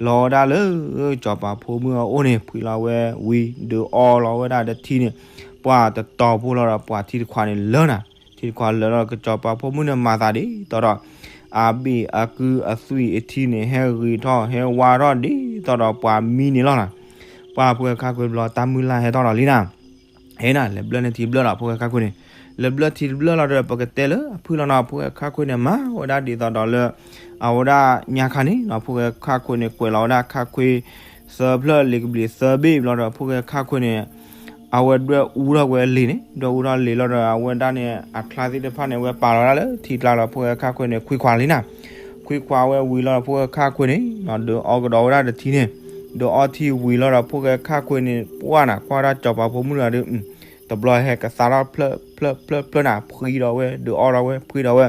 လီၤဝဲဒၣ်လၢ စီၤပၤဖိမုၣ်အအိၣ်န့ၣ် ဖှံလီၤဝဲဝံၤ ဒုးအီလီၤဝဲဒၣ်ဒီးထံန့ၣ်, ပှၤတတီၤဖိလီၤဒီး ပှၤထံတခွးန့ၣ်လၢနၤ, ထံတခွးလၢလီၤဒီး ကစီၤပၤဖိမုၣ်န့ၣ် မၤသးဒ်သိးဒီး အဘ့ၣ်အကုအသွံၣ်အထံန့ၣ် ဟဲဂ့ၤထီၣ်ဟဲဝါထီၣ်ဒ်သိးဒီးပှၤမံန့ၣ်လီၤနၤ, ပှၤဖိၣ်ဃဲခါခွ့ဘျီ တၢ်မုၢ်လၢ်ဟဲထီၣ်ဒီးလံနၤ ဟဲနၤ လဲၤဘျၢၣ်န့ၢ်ထံဘျၢၣ်လီၤ ဖိၣ်ဃဲခါခွ့န့ၣ်, လဲၤဘျၢၣ်ထံတဘျၢၣ်လီၤဒီး ပကတဲလၢအဖုၣ်လီၤနီၤ ဖိၣ်ဃဲခါခွ့န့ၣ် မၤဝဲဒၣ်ဒ်သိးဒီးလၢ အဝဲဒၣ်ညါခါန့ၣ်နီၤ ဖိၣ်ဃဲခါခွ့န့ၣ် ကွဲးလီၤဝဲဒၣ်ခါခွ့သၢဖျၢၣ် လံာ်ကဘျံးသၢဘ့ၣ်ဘျီဒီး ဖိၣ်ဃဲခါခွ့န့ၣ် အဝဲဒွဲၣ်အူထီၣ်ဝဲလံာ်န့ၣ် ဒွဲၣ်အူထီၣ်လံာ်လီၤဒီး အဝဲဒၣ်န့ၣ် အချါသ့ၣ်တဖၣ်န့ၣ် အဝဲပာ်လီၤဝဲဒၣ်လၢထံကျါလီၤ ဖိၣ်ဃဲခါခွ့န့ၣ် ခွံခွါလံနၤ, ခွံခွါဝဲဝံၤလီၤဒီး ဖိၣ်ဃဲခါခွ့န့ၣ် ဒုးအီကဒီးဝဲဒၣ်ဒီးထံန့ၣ်, ဒုးအီထံဝံၤလီၤဒီး ဖိၣ်ဃဲခါခွ့န့ၣ် ပှၢ်နၤ ကွၢ်ဒၣ်စီၤပၤဖိမုၣ်တဂၤဒီး တဘျီဟဲကသါထီၣ်ဖျၢၣ်ဖျၢၣ်ဖျၢၣ်ဖျၢၣ်နၤ ဖှံဒီးဝဲ ဒုးအီဒီးဝဲ ဖှံဒီးဝဲ,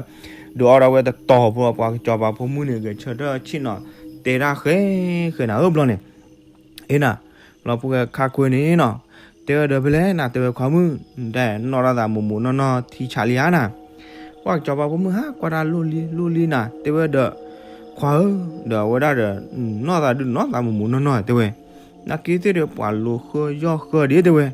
ဒုးအီဒီးဝဲတတီၤဖိ ပှၤကစီၤပၤဖိမုၣ်န့ၣ် ဂဲၤဆၢထၢၣ်ဆ့ၣ်နီၤ တဲဒၣ်ဃဲဃဲနၤဧၢဘျီန့ၣ် အ့နၤ, ဘျီဖိၣ်ဃဲခါခွ့န့ၣ်နီၤ, တဲဝဲဒီးဖဲလဲၣ်နၤ တဲဝဲခွါမုၣ်, တဲနီၢ်ထီၣ်သးမိၢ်မိၢ်နီၢ်နီၢ်ထံဆးလံဧါနၤ, ပှၤကစီၤပၤဖိမုၣ်ဟးကွၢ်တၢ်လိၣ်လံလိၣ်လံနၤ တဲဝဲဒီး, ခွါဧၢ, ဒီးအဝဲဒၣ်ဒီး နီၢ်သးဒုးနီၢ်သးမိၢ်မိၢ်နီၢ်နီၢ်တဲဝဲ, နာ်က့သ့ၣ်ဒီးပှၤလိၤဃၢယီၢ်ဃၢဒံးတဲဝဲ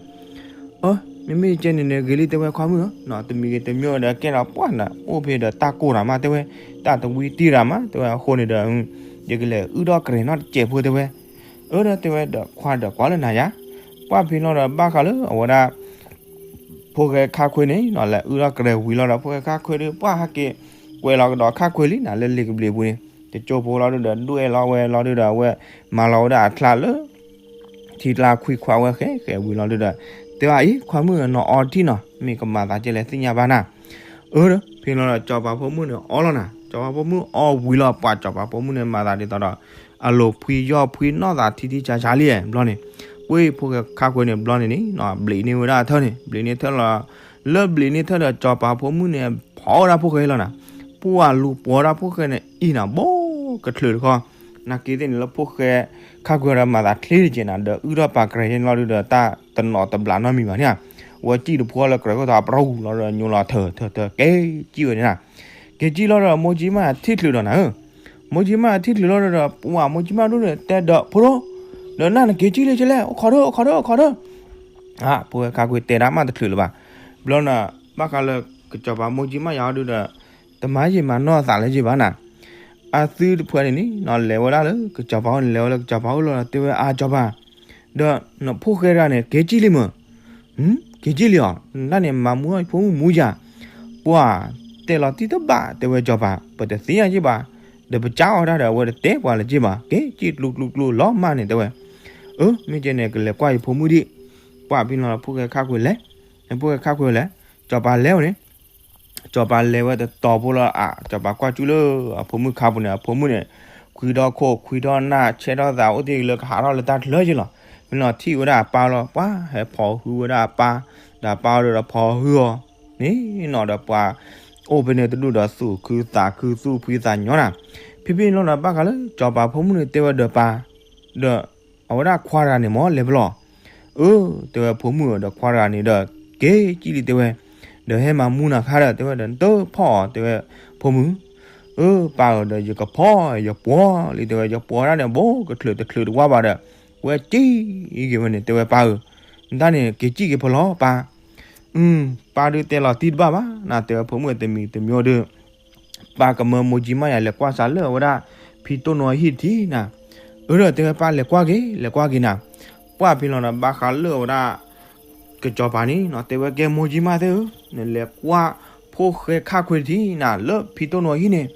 အၢ, မ့မ့ၢ်ကဲန့ၣ်န့ၣ် ဂ့ၤလံတဲဝဲခွါမုၣ်ဧၢ, တမံၤဂ့ၤတမံၤဒီးကဲဒီးပှၢ်နၤ အိၣ်ဖဲဒီးတၢ်ကိၢ်တၢ်မးတဲဝဲ, တၢ်တဝံတံၢ်တၢ်မးတဲဝဲ အဃိန့ၣ်ဒီး ယကလဲၤအုၣ်ထီၣ်ကြဲၤနီၢ်တစဲးဖိတဲဝဲ, အၢ ဒီးတဲဝဲဒီးခွါဒီးကွၢ်လၢနၤယါ, ပှၢ်ဖဲလီၤဒီးဘၣ်ဃးလၢအဝဲဒၣ် ဖိၣ်ဃဲခါခွ့န့ၣ်နီၤ လဲၤအုၣ်ထီၣ်ကြဲၤဝံၤလီၤဒီး ဖိၣ်ဃဲခါခွ့ဒီး ပှၢ်ဟဲက့ၤ ကွဲးလီၤကဒီးခါခွ့လံနၤ လၢလံာ်ကဘျံးပူၤန့ၣ် တကၠိဖိလီၤဒုဒီး ဒွဲၣ်လီၤဝဲလီၤဒုဒီး အဝဲမၤလီၤဝဲဒၣ်အချါလၢ ထံကျါခွံခွါဝဲဃဲဃဲဝံၤလီၤဒုဒီး တဲဘၣ်အံၤ ခွါမုၣ်နီၤအီထံနီၤ မ့ၢ်ကမၤသးကဲလဲၣ်သ့ၣ်ညါဘၣ်နၤ, အၢ ဖဲလီၤဒီး စီၤပၤဖိမုၣ်န့ၣ်အီလီၤနၤ, စီၤပၤဖိမုၣ်အီဝံၤလီၤ ပှၢ်စီၤပၤဖိမုၣ်န့ၣ် မၤသးဒ်သိးဒီး အလိၤဖှံယီၢ်ဖှံနီၢ်သးထံထံဆးဆးလံ ဘျီန့ၣ်, ပှၢ်ဖိၣ်ဃဲခါခွ့န့ၣ် ဘျီန့ၣ်န့ၣ်နီၤ ဘျံးန့ၢ်ဝဲဒၣ်အထၢၣ်န့ၣ် ဘျံးန့ၢ်ထၢၣ်လီၤ, လၢဘျံးန့ၢ်ထၢၣ်ဒီး စီၤပၤဖိမုၣ်န့ၣ် ဖီဝဲဒၣ်ဖိၣ်ဃဲလီၤနၤ, ပှၢ်လူၤပှီၤဒၣ်ဖိၣ်ဃဲန့ၣ် အံၤနၤ ဘီကချုးတခီ, နာ်က့သ့ၣ်န့ၣ် လၢဖိၣ်ဃဲခါခွ့ဒီး မၤသးချ့တက့ၢ်နၤ ဒီးအုၣ်ထီၣ်ပာ်ကြဲၤန့ၣ်လီၤဒုဒီး တၢ်တနီၤတဘျးနီတမံၤဘၣ်န့ၣ်ဧါ, ဝဲစံၣ်တဖိလၢကြဲၤခိၣ်သီ ပြူၤလီၤဒီးညိလီၤထၢၣ်ထၢၣ်ထၢၣ် ကဲစံၣ်ဝဲန့ၣ်နၤ, ကဲစံၣ်လီၤဒီး မိၢ်ကၠံမးထံၣ်ချုးဒီးနၤဧၢ, မိၢ်ကၠံမးထံၣ်ချုးလီၤဒီး ပှၢ်မိၢ်ကၠံမးဒိၣ်န့ၣ် တဲဒီးဖိဒိၣ်, ဒီးနၤနက့ၤစံၣ်လၢကလဲၣ် အိၣ်ခိးဒၢ အိၣ်ခိးဒၢ အိၣ်ခိးဒၢ, ဖိၣ်ဃဲခါခွ့တဲဒၣ်မးတချုးလၢၤဘၣ်, ဘျီနၤ ဘၣ်ဃးလၢကစီၤပၤမိၢ်ကၠံမးယၤအီၤဒုဒီး တမၤယံာ်မၤနီၢ်အသးလၢၤဘၣ်နၤ, အသုတဖုန့ၣ်န့ၣ် လဲၤဝဲဒၣ်လၢကစီၤပၤအိၣ်န့ၣ် လဲၤဝဲလၢကစီၤပၤအိၣ်လီၤဒီး တဲဝဲအါစီၤပၤ, ဒီးနဖိၣ်ဃဲတဂၤန့ၣ် က့ၤစံၣ်လံမ့ၢ်, ဟ က့ၤကံၣ်လံအီၤ, နတၢ်န့ၣ်မၤမူအဖိမုၣ်မူယၤ, ပှၤတဲလီၤတံၢ်တဘၣ် တဲဝဲစီၤပၤ, ပတသ့ၣ်ညါက့ၢ်ဘၣ်, ဒီးပစါအီၤတၢ်ဒီး အဝဲတတဲပှၤလၢၤက့ၢ်ဘၣ်, က့ၤကံၣ်ကျူကျူကျူလီၤမးန့ၣ် တဲဝဲ, အၢ မ့ၢ်ကဲန့ၣ် ကလဲၤကွၢ်ယဖိမုၣ်ဒံး, ပှၤဖဲလီၤဒီး ဖိၣ်ဃဲခါခွ့လဲၤ, ဖိၣ်ဃဲခါခွ့လဲၤ, စီၤပၤလဲၤဝဲန့ၣ် စီၤပၤလဲၤဝဲတတီၤဖိလီၤအါ, စီၤပၤကွၢ်ကၠူလၢအဖိမုၣ်ခါပူၤန့ၣ် အဖိမုၣ်န့ၣ် ခွံထီၣ်ခိၣ် ခွံထီၣ်နၢ် ဆဲးထီၣ်သး အိၣ်တ့ၢ်လၢကဟးထီၣ်လၢတၢ်ချၢက့ၢ်လီၤ. မ့ၢ်လီၤထံၣ်ဝဲဒၣ်အပၢ်လီၤ, ပှၤဟဲဖိးဟုဝဲဒၣ်အပၢ်, ဒီးအပၢ်ဒီးဒီးဖိးဟုအီၤန့ၣ်နီၤ, ဒီးပှၤအိၣ်ဖဲန့ၣ်တဒူၣ်ဒီးသူၣ်ခုသးခု သူၣ်ဖှံသးညီနၤ. ဖဲဖဲန့ၣ်လီၤဒီး ဘၣ်ဃးလၢစီၤပၤဖိမုၣ်န့ၣ်တဲဝဲဒီးပၢ်, ဒီးအဝဲဒၣ်ခွါတဂၤန့ၣ်မ့ၢ်လဲၤဖဲလဲၣ်. အၢ တဲဝဲဖိမုၣ်ဧၢ, ဒီးခွါတဂၤန့ၣ်ဒီး က့ၤကံၣ်လံ တဲဝဲ, ဒီးဟဲမၤမူနၤခါဒီး တဲဝဲဒီး နတဖီၣ်အီၤ တဲဝဲ, ဖိမုၣ်, အၢ ပၢ်ဧၢ, ဒီးယကဖီၣ် ယပှီၤလံ တဲဝဲ, ယပှီၤတၢ်န့ၣ် ဘိကချုးတချုးတဝါဘၣ်ဒီး ဝဲကံၣ်က့ၤဝဲန့ၣ် တဲဝဲပၢ်ဧၢ, နတၢ်န့ၣ် က့ၤကံၣ်က့ၤဖဲလဲၣ်ပၢ်. ပၢ်ဒုးတဲလီၤတံၢ်တဘၣ်ဘၣ်နၤ, တဲဝဲဖိမုၣ်တမံၤတမံၤဒီး ပၢ်ကမၢမိၢ်ကၠံမါယၤလဲၤကွၢ်စးလၢအဝဲဒၣ် ဖံတိၢ်နိအဟံၣ်တထံၣ်နၤ. အၢ ဒီးတဲဝဲပၢ်လဲၤကွၢ်က့ၤ လဲၤကွၢ်က့ၤနၤ. ပှၤဖဲလီၤဒီးဘၣ်ဃးလၢအဝဲဒၣ် ကစီၤပၤန့ၣ်နီၤ တဲဝဲကဲမိၢ်ကၠံမါသ့ၣ်ဧၢ, နလဲၤကွၢ်ဖိၣ်ဃဲခါခွ့တထံၣ်နၤ လၢဖံတိၢ်နိအဟံၣ်န့ၣ်.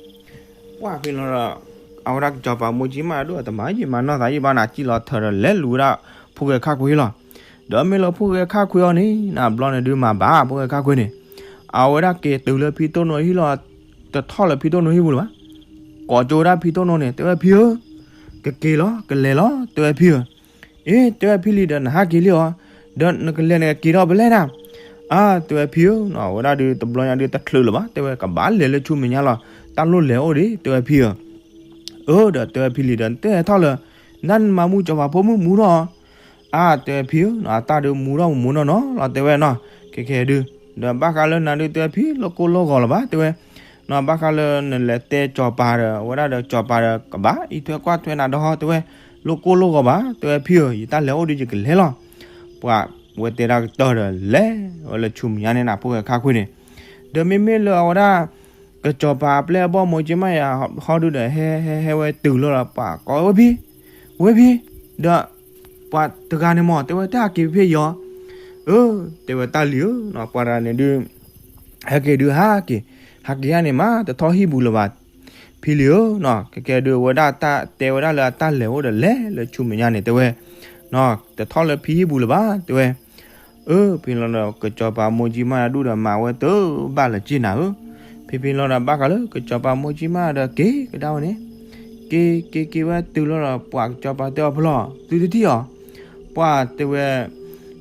ပှၤဖဲလီၤဒီး အဝဲဒၣ်ကစီၤပၤမိၢ်ကၠံမါဒိၣ်အတမၤယံာ်မၤနီၢ်သးယံာ်ဘၣ်နၤ စံၣ်လီၤထၢဒီးလဲၤလူၤဝဲဒၣ်ဖိၣ်ဃဲခါခွ့လီၤ. ဒီးမ့ၢ်လၢဖိၣ်ဃဲခါခွ့အီၤန့ၣ်နၤ ဘျီန့ၣ်ဒုးမၤဘၣ်ဖိၣ်ဃဲခါခွ့န့ၣ် အဝဲဒၣ်က့ၤတုၤလၢဖံတိၢ်နိအဟံၣ်လီၤ. တထီၣ်လၢဖံတိၢ်နိဟံၣ်ပူၤလၢၤဘၣ်. ကိးကၠိဝဲဒၣ်ဖံတိၢ်နိန့ၣ် တဲဝဲဖံဧၢ, ကက့ၤလီၤ ကလဲၤလီၤ တဲဝဲဖံဧၢ. အ့ တဲဝဲဖံလံဒီးနဟးက့ၤလံအီၤ, ဒီးနကလဲၤနကက့ၤထီၣ်ဖဲလဲၣ်နၤ. အါ တဲဝဲဖံဧၢ, အဝဲဒၣ်ဒုးတဘျီညါဒုးတချုးလၢၤဘၣ် တဲဝဲ ကဘၣ်လဲၤလၢဆူမဲာ်ညါလီၤ. တၢ်လိၣ်လဲၤအိၣ်ဒံး တဲဝဲဖံဧၢ. အၢ ဒီးတဲဝဲဖံလံဒီး နတဲဟဲထီၣ်လၢ နတၢ်နမၤမူစီၤပၤဖိမုၣ်မူထီၣ်. အါ တဲဝဲဖံဧၢ, အတၢ်ဒုးမူထီၣ်မူထီၣ်နီၤလီၤ တဲဝဲနီၤ. ခဲကဲဒုး ဒီးဘၣ်ဃးလၢနၤဒုး တဲဝဲဖံ လိၣ်ကိၢ်လိၣ်ဂီၤလၢၤဘၣ် တဲဝဲ နီၤ ဘၣ်ဃးလၢနလဲၤတဲစီၤပၤဒီး အဝဲဒၣ်ဒီးစီၤပၤဒီး ကဘၣ်အံးထွဲကွၢ်ထွဲနၤဒီး တဲဝဲ လိၣ်ကိၢ်လိၣ်ဂီၤဘၣ် တဲဝဲဖံဧၢ, ယတၢ်လဲၤအိၣ်ဒုးယကလဲၤလီၤ. ပှၤဝဲတဲဒၣ်ကတၢၢ်ဒီး လဲၤဝဲလၢဆူမဲာ်ညါန့ၣ်နၤ ဖိၣ်ဃဲခါခွ့န့ၣ်. ဒီးမ့မ့ၢ်လၢအဝဲဒၣ် ကစီၤပၤအပျဲၢ်အဘီၣ်မိၢ်ကၠံမါယၤဟီဒုးဒီး ဟဲဟဲဟဲဝဲတုၤလီၤဒီး ပှၤကိးဝဲဖံ, ဝဲဖံ, ဒီး ပှၤတဂၤန့ၣ်မ့ၢ် တဲဝဲတၢ်ဟဲက့ၤဖဲဖဲအံၤအီၤ. အၢ တဲဝဲတၢ်လံၤဧၢ, ပှၤတဂၤန့ၣ်ဒုး ဟဲက့ၤဒုးဟးက့ၤ, ဟးက့ၤယါန့ၣ်မး တထီၣ်ဟံၣ်ပူၤလၢၤဘၣ် ဖံလံၤဧၢနီၤ. ခဲကဲဒုး အဝဲဒၣ်တၢ်တဲဝဲဒၣ်လၢအတၢ်လဲၤအိၣ်ဒီးလဲၤလၢဆူမဲာ်ညါန့ၣ် တဲဝဲ, တထီၣ်လၢဖံဟံၣ်ပူၤလၢၤဘၣ် တဲဝဲ. အၢ ဖဲလီၤဒီး ကစီၤပၤမိၢ်ကၠံမါယၤဒုးဒီး မၤဝဲတဘၣ်လၢၤက့ၢ်နၤဧၢ. ဖဲဖဲလီၤဒီး ဘၣ်ဃးလၢကစီၤပၤမိၢ်ကၠံမါယၤဒီး က့ၤကဒါဝဲန့ၣ်, က့ၤက့ၤက့ၤဝဲတုၤလီၤဒီး ပှၤကစီၤပၤတဲအီၤဖဲလဲၣ် သုတထံၣ်အီၤ. ပှၤတဲဝဲ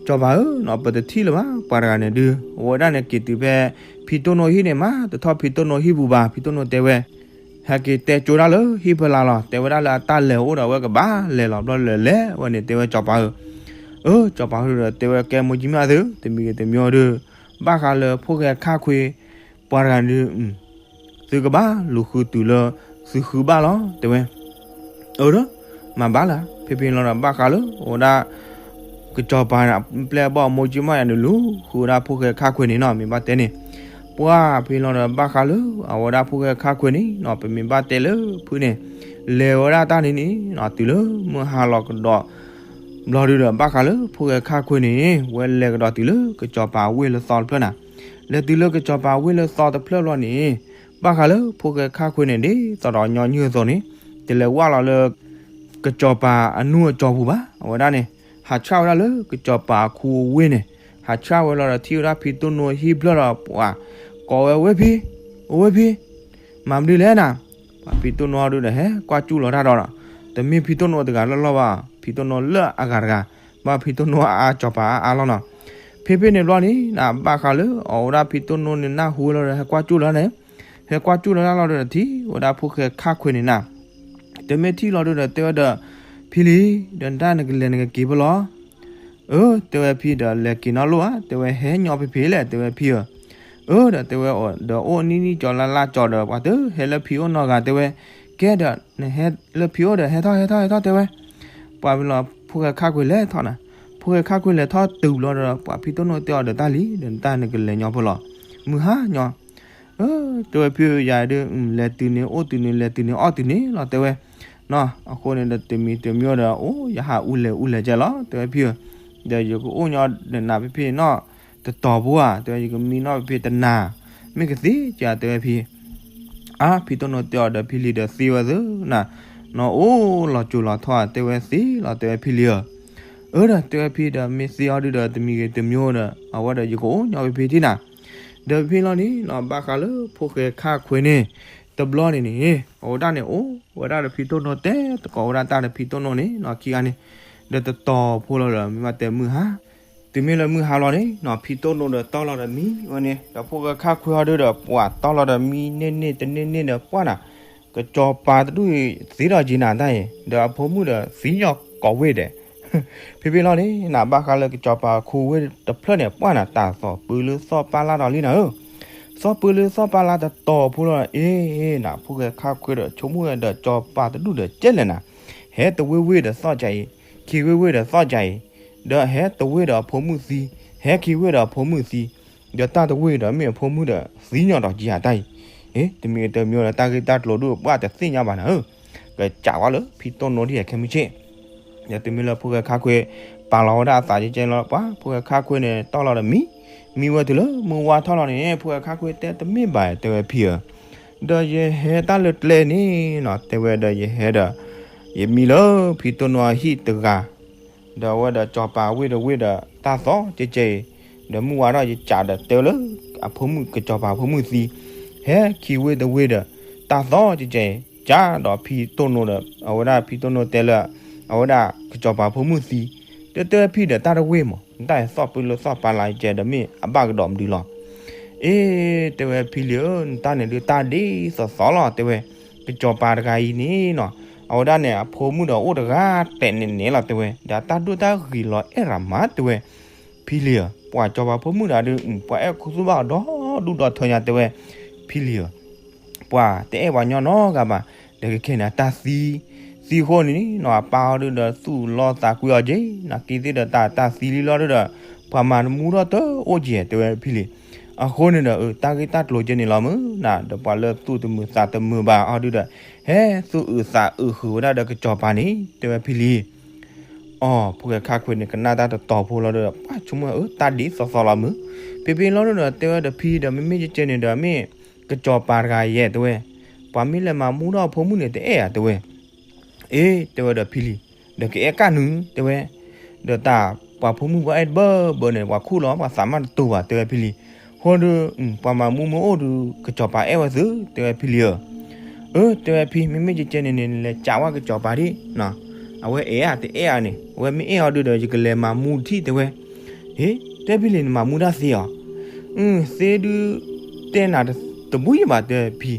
စီၤပၤဧၢနီၤ ပတထံၣ်လၢၤဘၣ် ပှၤတဂၤန့ၣ်ဒုး အဝဲဒၣ်န့ၣ်က့ၤတုၤဖဲ ဖံတိၢ်နိဟံၣ်န့ၣ်မး တထီၣ်ဖံတိၢ်နိဟံၣ်ပူၤဘၣ် ဖံတိၢ်နိတဲဝဲ ဟဲက့ၤတဲကၠိဒၣ်လၢဟံၣ်ဖီလာ်လီၤ တဲဝဲဒၣ်လၢအတၢ်လဲၤအိၣ်ဒီးအဝဲကဘၣ်လဲၤလီၤ ဘျီလဲၤလဲၤဝဲန့ၣ် တဲဝဲစီၤပၤဧၢ. အၢ စီၤပၤဟီဒုးဒီး တဲဝဲကဲမိၢ်ကၠံမါယၤသ့ၣ်ဧၢ တမံၤဂ့ၤတမံၤအီၤဒုး ဘၣ်ဃးလၢဖိၣ်ဃဲခါခွ့ ပှၤတဂၤဒုး သုကဘၣ်လူၤဃုတုၤလၢ သုဃုဘၣ်လီၤ တဲဝဲ. အၢ ဒီး မၤဘၣ်လၢၤ ဖဲဖဲလီၤဒီး ဘၣ်ဃးလၢ အဝဲဒၣ် ကစီၤပၤန့ၣ် ပျဲၢ်အဘီၣ်မိၢ်ကၠံမါယၤန့ၣ် လူၤဃုဝဲဒၣ်ဖိၣ်ဃဲခါခွ့န့ၣ်နီၤ မ့ၢ်ဘၣ်တဲန့ၣ်. ပှၤဖဲလီၤဒီး ဘၣ်ဃးလၢ အဝဲဒၣ်ဖိၣ်ဃဲခါခွ့န့ၣ်နီၤ ပမ့ၢ်ဘၣ်တဲလၢဖုန့ၣ် လဲၤဝဲဒၣ်တၢ်န့ၣ်န့ၣ်နီၤ တုၤလၢမုၢ်ဟါလီၤကဒီး ဘျီဒုးဒီး ဘၣ်ဃးလၢဖိၣ်ဃဲခါခွ့န့ၣ် ဝဲလဲၤကဒီးတုၤလၢကစီၤပၤဝ့ၢ်လၢသီတဖျၢၣ်နၤ. လဲၤတုၤလၢကစီၤပၤဝ့ၢ်လၢသီတဖျၢၣ်ဘျီန့ၣ် ဘၣ်ဃးလၢဖိၣ်ဃဲခါခွ့န့ၣ် ဒ်သိးဒီးညီနုၢ်အသိးန့ၣ် တလဲၤဝဲလီၤလၢ ကစီၤပၤအနူၢ်အကၠီပူၤဘၣ်. အဝဲဒၣ်န့ၣ် ဟးဆှၣ်ဝဲဒၣ်လၢကစီၤပၤအခူအဝ့ၢ်န့ၣ် ဟးဆှၣ်ဝဲလီၤဒီးထံၣ်ဝဲဒၣ်ဖံတိၢ်နိအဟံၣ်ဖျၢၣ်ဒီး ပှၤကိးဝဲ ဝ့ၢ်ဖံ, ဝ့ၢ်ဖံ မၤမနုၤလဲၣ်နၤ. ပှၤဖံတိၢ်နိအီၤဒုးဒီး ဟဲကွၢ်ကၠူၣ်လီၤတၢ်ဒီး တမ့ၢ်ဖံတိၢ်နိတဂၤလၢ်လၢ်ဘၣ်, ဖံတိၢ်နိလၢအဂၤတဂၤ, ဘၣ်ဖံတိၢ်နိအါအါ စီၤပၤအါအါလီၤနီၤ. ဖဲဖဲန့ၣ်ဘျီန့ၣ် နဘၣ်ဃးလၢအဝဲဒၣ်ဖံတိၢ်နိန့ၣ် နၢ်ဟူဝဲလီၤဒီး ဟဲကွၢ်ကၠူၣ်လီၤန့ၣ်, ဟဲကွၢ်ကၠူၣ်လီၤတၢ်လီၤဒီး ထံၣ်ဝဲဒၣ်ဖိၣ်ဃဲခါခွ့န့ၣ်နၤ. တမ့ၢ်ထံၣ်လီၤဒုးဒီး တဲဝဲဒီး ဖံလံ, ဒီးနတၢ်နကလဲၤနကက့ၤဖဲလဲၣ်. အၢ တဲဝဲဖံဒီး လဲၤက့ၤနီတလိၣ်ဧါ, တဲဝဲ ဟဲညီဖံဖံလဲၣ် တဲဝဲဖံဧၢ. အၢ ဒီးတဲဝဲ ဒီးအိၣ်နံၣ်နံၣ်ကၠီလါလါကၠီဒီး ပှၤတဟဲလၢဖံအိၣ်နီတဂၤ တဲဝဲ, ကဲဒီး နဟဲလၢဖံအိၣ်ဒီး ဟဲထီၣ်ဟဲထီၣ်ဟဲထီၣ် တဲဝဲ. ပှၤဖဲလီၤ ဖိၣ်ဃဲခါခွ့လဲၤထီၣ်နၤ, ဖိၣ်ဃဲခါခွ့လဲၤထီၣ်တုၤဘျီဒီး ပှၤဖံတိၢ်နိတဲအီၤဒီး တၢ်လံ, ဒီးနတၢ်နကလဲၤညီဖဲလဲၣ်, မုၢ်ဟါညီ အၢ တဲဝဲဖံဧၢ ယၤဒုး လဲၤတုၤန့ၣ် အိၣ်တုၤန့ၣ် လဲၤတုၤန့ၣ် အီၣ်တုၤန့ၣ်လီၤ တဲဝဲ. နီၤ အဃိန့ၣ်ဒီး တမံၤတမံၤဒီး အိၣ် ယဟးအူလဲၤအူလဲၤကဲလီၤ တဲဝဲဖံဧၢ, ဒီးယကအိၣ်ညီဒီးနၤဖဲဖဲနီၤ, တ တတီၤဖိဧါ, တဲဝဲ ယကမံနီၣ်ဖံဖံတနၤ, မ့ၢ်ကသ့ဧါ တဲဝဲဖံ. အါ ဖံတိၢ်နိတဲအီၤဒီး ဖံလံၤဒီး သ့ဝဲသ့နၤ, နီၢ်အိၣ်လီၤစိၤလီၤထီဧါ, တဲဝဲသ့လီၤ တဲဝဲဖံလံၤဧၢ. အၢ ဒီးတဲဝဲဖံဒီး မ့ၢ်သ့အီၤဒုဒီး တမံၤဂ့ၤတမံၤဒီး အဝဲဒီးယကအိၣ်ညီဖံဖံဒံနၤ. ဒီးဖံလီၤန့ၣ်နီၤ ဘၣ်ဃးလၢဖိၣ်ဃဲခါခွဲန့ၣ် တဘျီန့ၣ်န့ၣ် အဝဲဒၣ်န့ၣ်အိၣ်ဝဲဒၣ်ဒီးဖံတိၢ်နိ တဲသကိးဝဲဒၣ်တၢ်ဒီးဖံတိၢ်နိန့ၣ်နီၤ ခံဂၤန့ၣ်, ဒီးတတီၤဖိလီၤဒီး မ့ၢ်ဘၣ်တဲမုၢ်ဟါ, တုၤမ့ၢ်လၢမုၢ်ဟါလီၤန့ၣ်နီၤ ဖံတိၢ်နိဒီးတီၢ်လီၤဒီးမံဝဲန့ၣ် ဒီးဖိၣ်ဃဲခါခွဲအီၤဒုဒီး ပှၤတီၢ်လီၤဒီးမံန့ၢ်န့ၢ်တန့ၢ်န့ၢ်ဒီးပှၢ်နၤ, ကစီၤပၤတဒူၣ်အံၤသ့ဒီးက့ၤနၤတၢ်အံၤ ဒီးအဖိမုၣ်ဒီးသံညီကိးဝ့ၢ်ဒဲး ဖဲဖဲလီၤန့ၣ်နၤ ဘၣ်ဃးလၢကစီၤပၤခိဝ့ၢ်တဖျၢၣ်န့ၣ် ပှၢ်နၤတၢ်သီၣ်ပၢလၢသီၣ်ပၢ်လၢ်ဒီးလံနၤဧၢ, သီၣ်ပၢလၢသီၣ်ပၢ်လၢ်တတီၤဖိလီၤ အ့ၣ်နၤ ဖိၣ်ဃဲခါခွဲဒီးဆိကမိၣ်ဝဲဒီး စီၤပၤတဒူၣ်ဒီးကဲလဲၣ်နၤ, ဟဲတဝ့ၢ်ဝ့ၢ်ဒီးသီၣ်ကၢ်အံၤ, ခံဝ့ၢ်ဝ့ၢ်ဒီးသီၣ်ကၢ်အံၤ, ဒီးဟဲတဝ့ၢ်ဒီးအဖိမုၣ်သံ, ဟဲခံဝ့ၢ်ဒီးအဖိမုၣ်သံ, ဒီးတၢ်တဝ့ၢ်ဒီးမ့ၢ်အဖိမုၣ်ဒီးသံညီဒီးက့ၤဧါတၢ်အံၤ, အ့ၣ် တမံၤတမံၤဒီးတၢ်ဂ့ၢ်တၢ်ကျိၤဒုးပှၢ်တသ့ၣ်ညါဘၣ်နၤဧၢ, ကစးဝဲလၢဖံတိၢ်နိဒ်ယဲခဲမုၢ်ဆ့ၣ် ဒီးတုၤမ့ၢ်လၢဖိၣ်ဃဲခါခွဲ ပာ်လီၤဝဲဒၣ်အသးကဲကဲလီၤ ပှၤဖိၣ်ဃဲခါခွဲန့ၣ် တီၢ်လီၤဒီးမံ, မံဝဲတုၤလၢမုၢ်ဝါထီၣ်လီၤန့ၣ် ဖိၣ်ဃဲခါခွဲတဲတမ့ၢ်ဘၣ် တဲဝဲဖံဧၢ, ဒီးယဟဲတၢ်လၢကျဲန့ၣ်နီၤ တဲဝဲဒီးယဟဲဒီး ယမံလၢဖံတိၢ်နိအဟံၣ်တဂၤ ဒီးအဝဲဒီးစီၤပၤဝ့ၢ်တဝ့ၢ်ဒီးတၢ်သီၣ်ကဲကဲအံၤ, ဒီးမုၢ်ဝါထီၣ်ယကးဒီးတဲလၢ အဖိမုၣ်ကစီၤပၤဖိမုၣ်သံ, ဟဲခံဝ့ၢ်တဝ့ၢ်ဒီး တၢ်သီၣ်ကဲကဲအံၤ, ကးဒီးဖံတိၢ်နိဒီး အဝဲဒၣ်ဖံတိၢ်နိတဲလၢ အဝဲဒၣ်ကစီၤပၤဖိမုၣ်သံ, တဲတဲဖံဒီးတၢ်တဝ့ၢ်မး နတၢ်အံၤသီၣ်ပၢလၢသီၣ်ပၢ်လၢ်ကဲဒီးမ့ၢ်အဘၣ်ကဒီးမနုၤလီၤ အ့ၣ် တဲဝဲဖံလံၤဧၢ နတၢ်န့ၣ်ဒုးတၢ်ဒ်သိးသိးလီၤ တဲဝဲ, ကစီၤပၤတဂၤအံၤန့ၣ်နီၤ, အဝဲဒၣ်န့ၣ် အဖိမုၣ်ဒီးအိၣ်တဂၤတဲာ်န့ၣ်န့ၣ်လီၤ တဲဝဲ, ဒီးတၢ်ဒိၣ်တၢ်ဂ့ၤလီၤအဲၣ်ရၤမး တဲဝဲ, ဖံလံၤဧၢ, ပှၤစီၤပၤဖိမုၣ်တဂၤဒုး ပှၤအဲၣ်ခူသူၣ်ဘၣ်အီၤဒီဒူၣ်ဒီထၢညါ တဲဝဲ, ဖံလံၤဧၢ ပှၤတအဲၣ်ပှၤညီနီတဂၤဘၣ်, ဒီးကခဲန့ၣ်တၢ်သံ, သံဃိန့ၣ်နီၤ အပၢ်အီၤဒုးဒီးသူၣ်လီသးကွံအီၤက့ၤ, နာ်က့သ့ၣ်ဒီးတၢ်တၢ်သံလံလီၤဒုးဒီး ပှၤမၤတမူထီၣ်တအိၣ်က့ၤ တဲဝဲဖံလံၤ, အဃိန့ၣ်ဒီး တၢ်ဂ့ၢ်တၢ်ကျိၤကဲန့ၣ်လီၤမုၢ်နၤ, ဒီးပှၤလၢသူၣ်တမုာ်သးတမုာ်ဘၣ်အီၤဒုးဒီး ဟဲသူၣ်အုးသးအုးဃုာ်ဝဲဒၣ်ဒီးကစီၤပၤန့ၣ် တဲဝဲဖံလံၤ အီၤ ဖိၣ်ဃဲခါခွဲန့ၣ် ကနၣ်တၢ်တတီၤဖိလီၤဒီး ပှၤဆိကမိၣ်အၢတၢ်ဒ်သိးသိးလီၤမုၢ်, ဖဲဖဲလီၤဒုးဒီး တဲဝဲဒီးဖံဒီး မ့မ့ၢ်ကကဲန့ၣ်ဒီး မ့ၢ်ကစီၤပၤတဂၤယဲၢ် တဲဝဲ, ပှၤမ့ၢ်လဲၤမၤမူထီၣ်အဖိမုၣ်န့ၣ် တအဲၣ်ဧါ တဲဝဲ, အ့ တဲဝဲဒီးဖံလံၤ, ဒီးကအဲၣ်ကၣ်နုၤ တဲဝဲ, ဒီးတၢ်ပှၤဖိမုၣ်ပှၤအဲၣ်တဘၢဘၢန့ၣ် ပှၤခူၣ်လီၤ ပှၤသးမၢ်တတိၤဘၣ် တဲဝဲဖံလံၤ, ဃိဒီး ပှၤမၤမူမ့ၢ်အိၣ်ဒီး ကစီၤပၤအဲၣ်ဝဲသု တဲဝဲဖံလံၤဧၢ အၢ တဲဝဲဖံ မ့မ့ၢ်ကကဲန့ၣ်န့ၣ် နလဲၤကးဝဲကစီၤပၤဒံး, အဝဲအဲၣ်ဧါတအဲၣ်ဧါန့ၣ် အဝဲမ့ၢ်အဲၣ်အီၤဒုးဒီး ယကလဲၤမၤမူတထံၣ် တဲဝဲ, ဟ့ တဲဖံလံၤ နမၤမူတၢ်သ့ဧါ, သ့ဒုး တဲနၤတဘူၣ်ယဘၣ် တဲဝဲဖံ,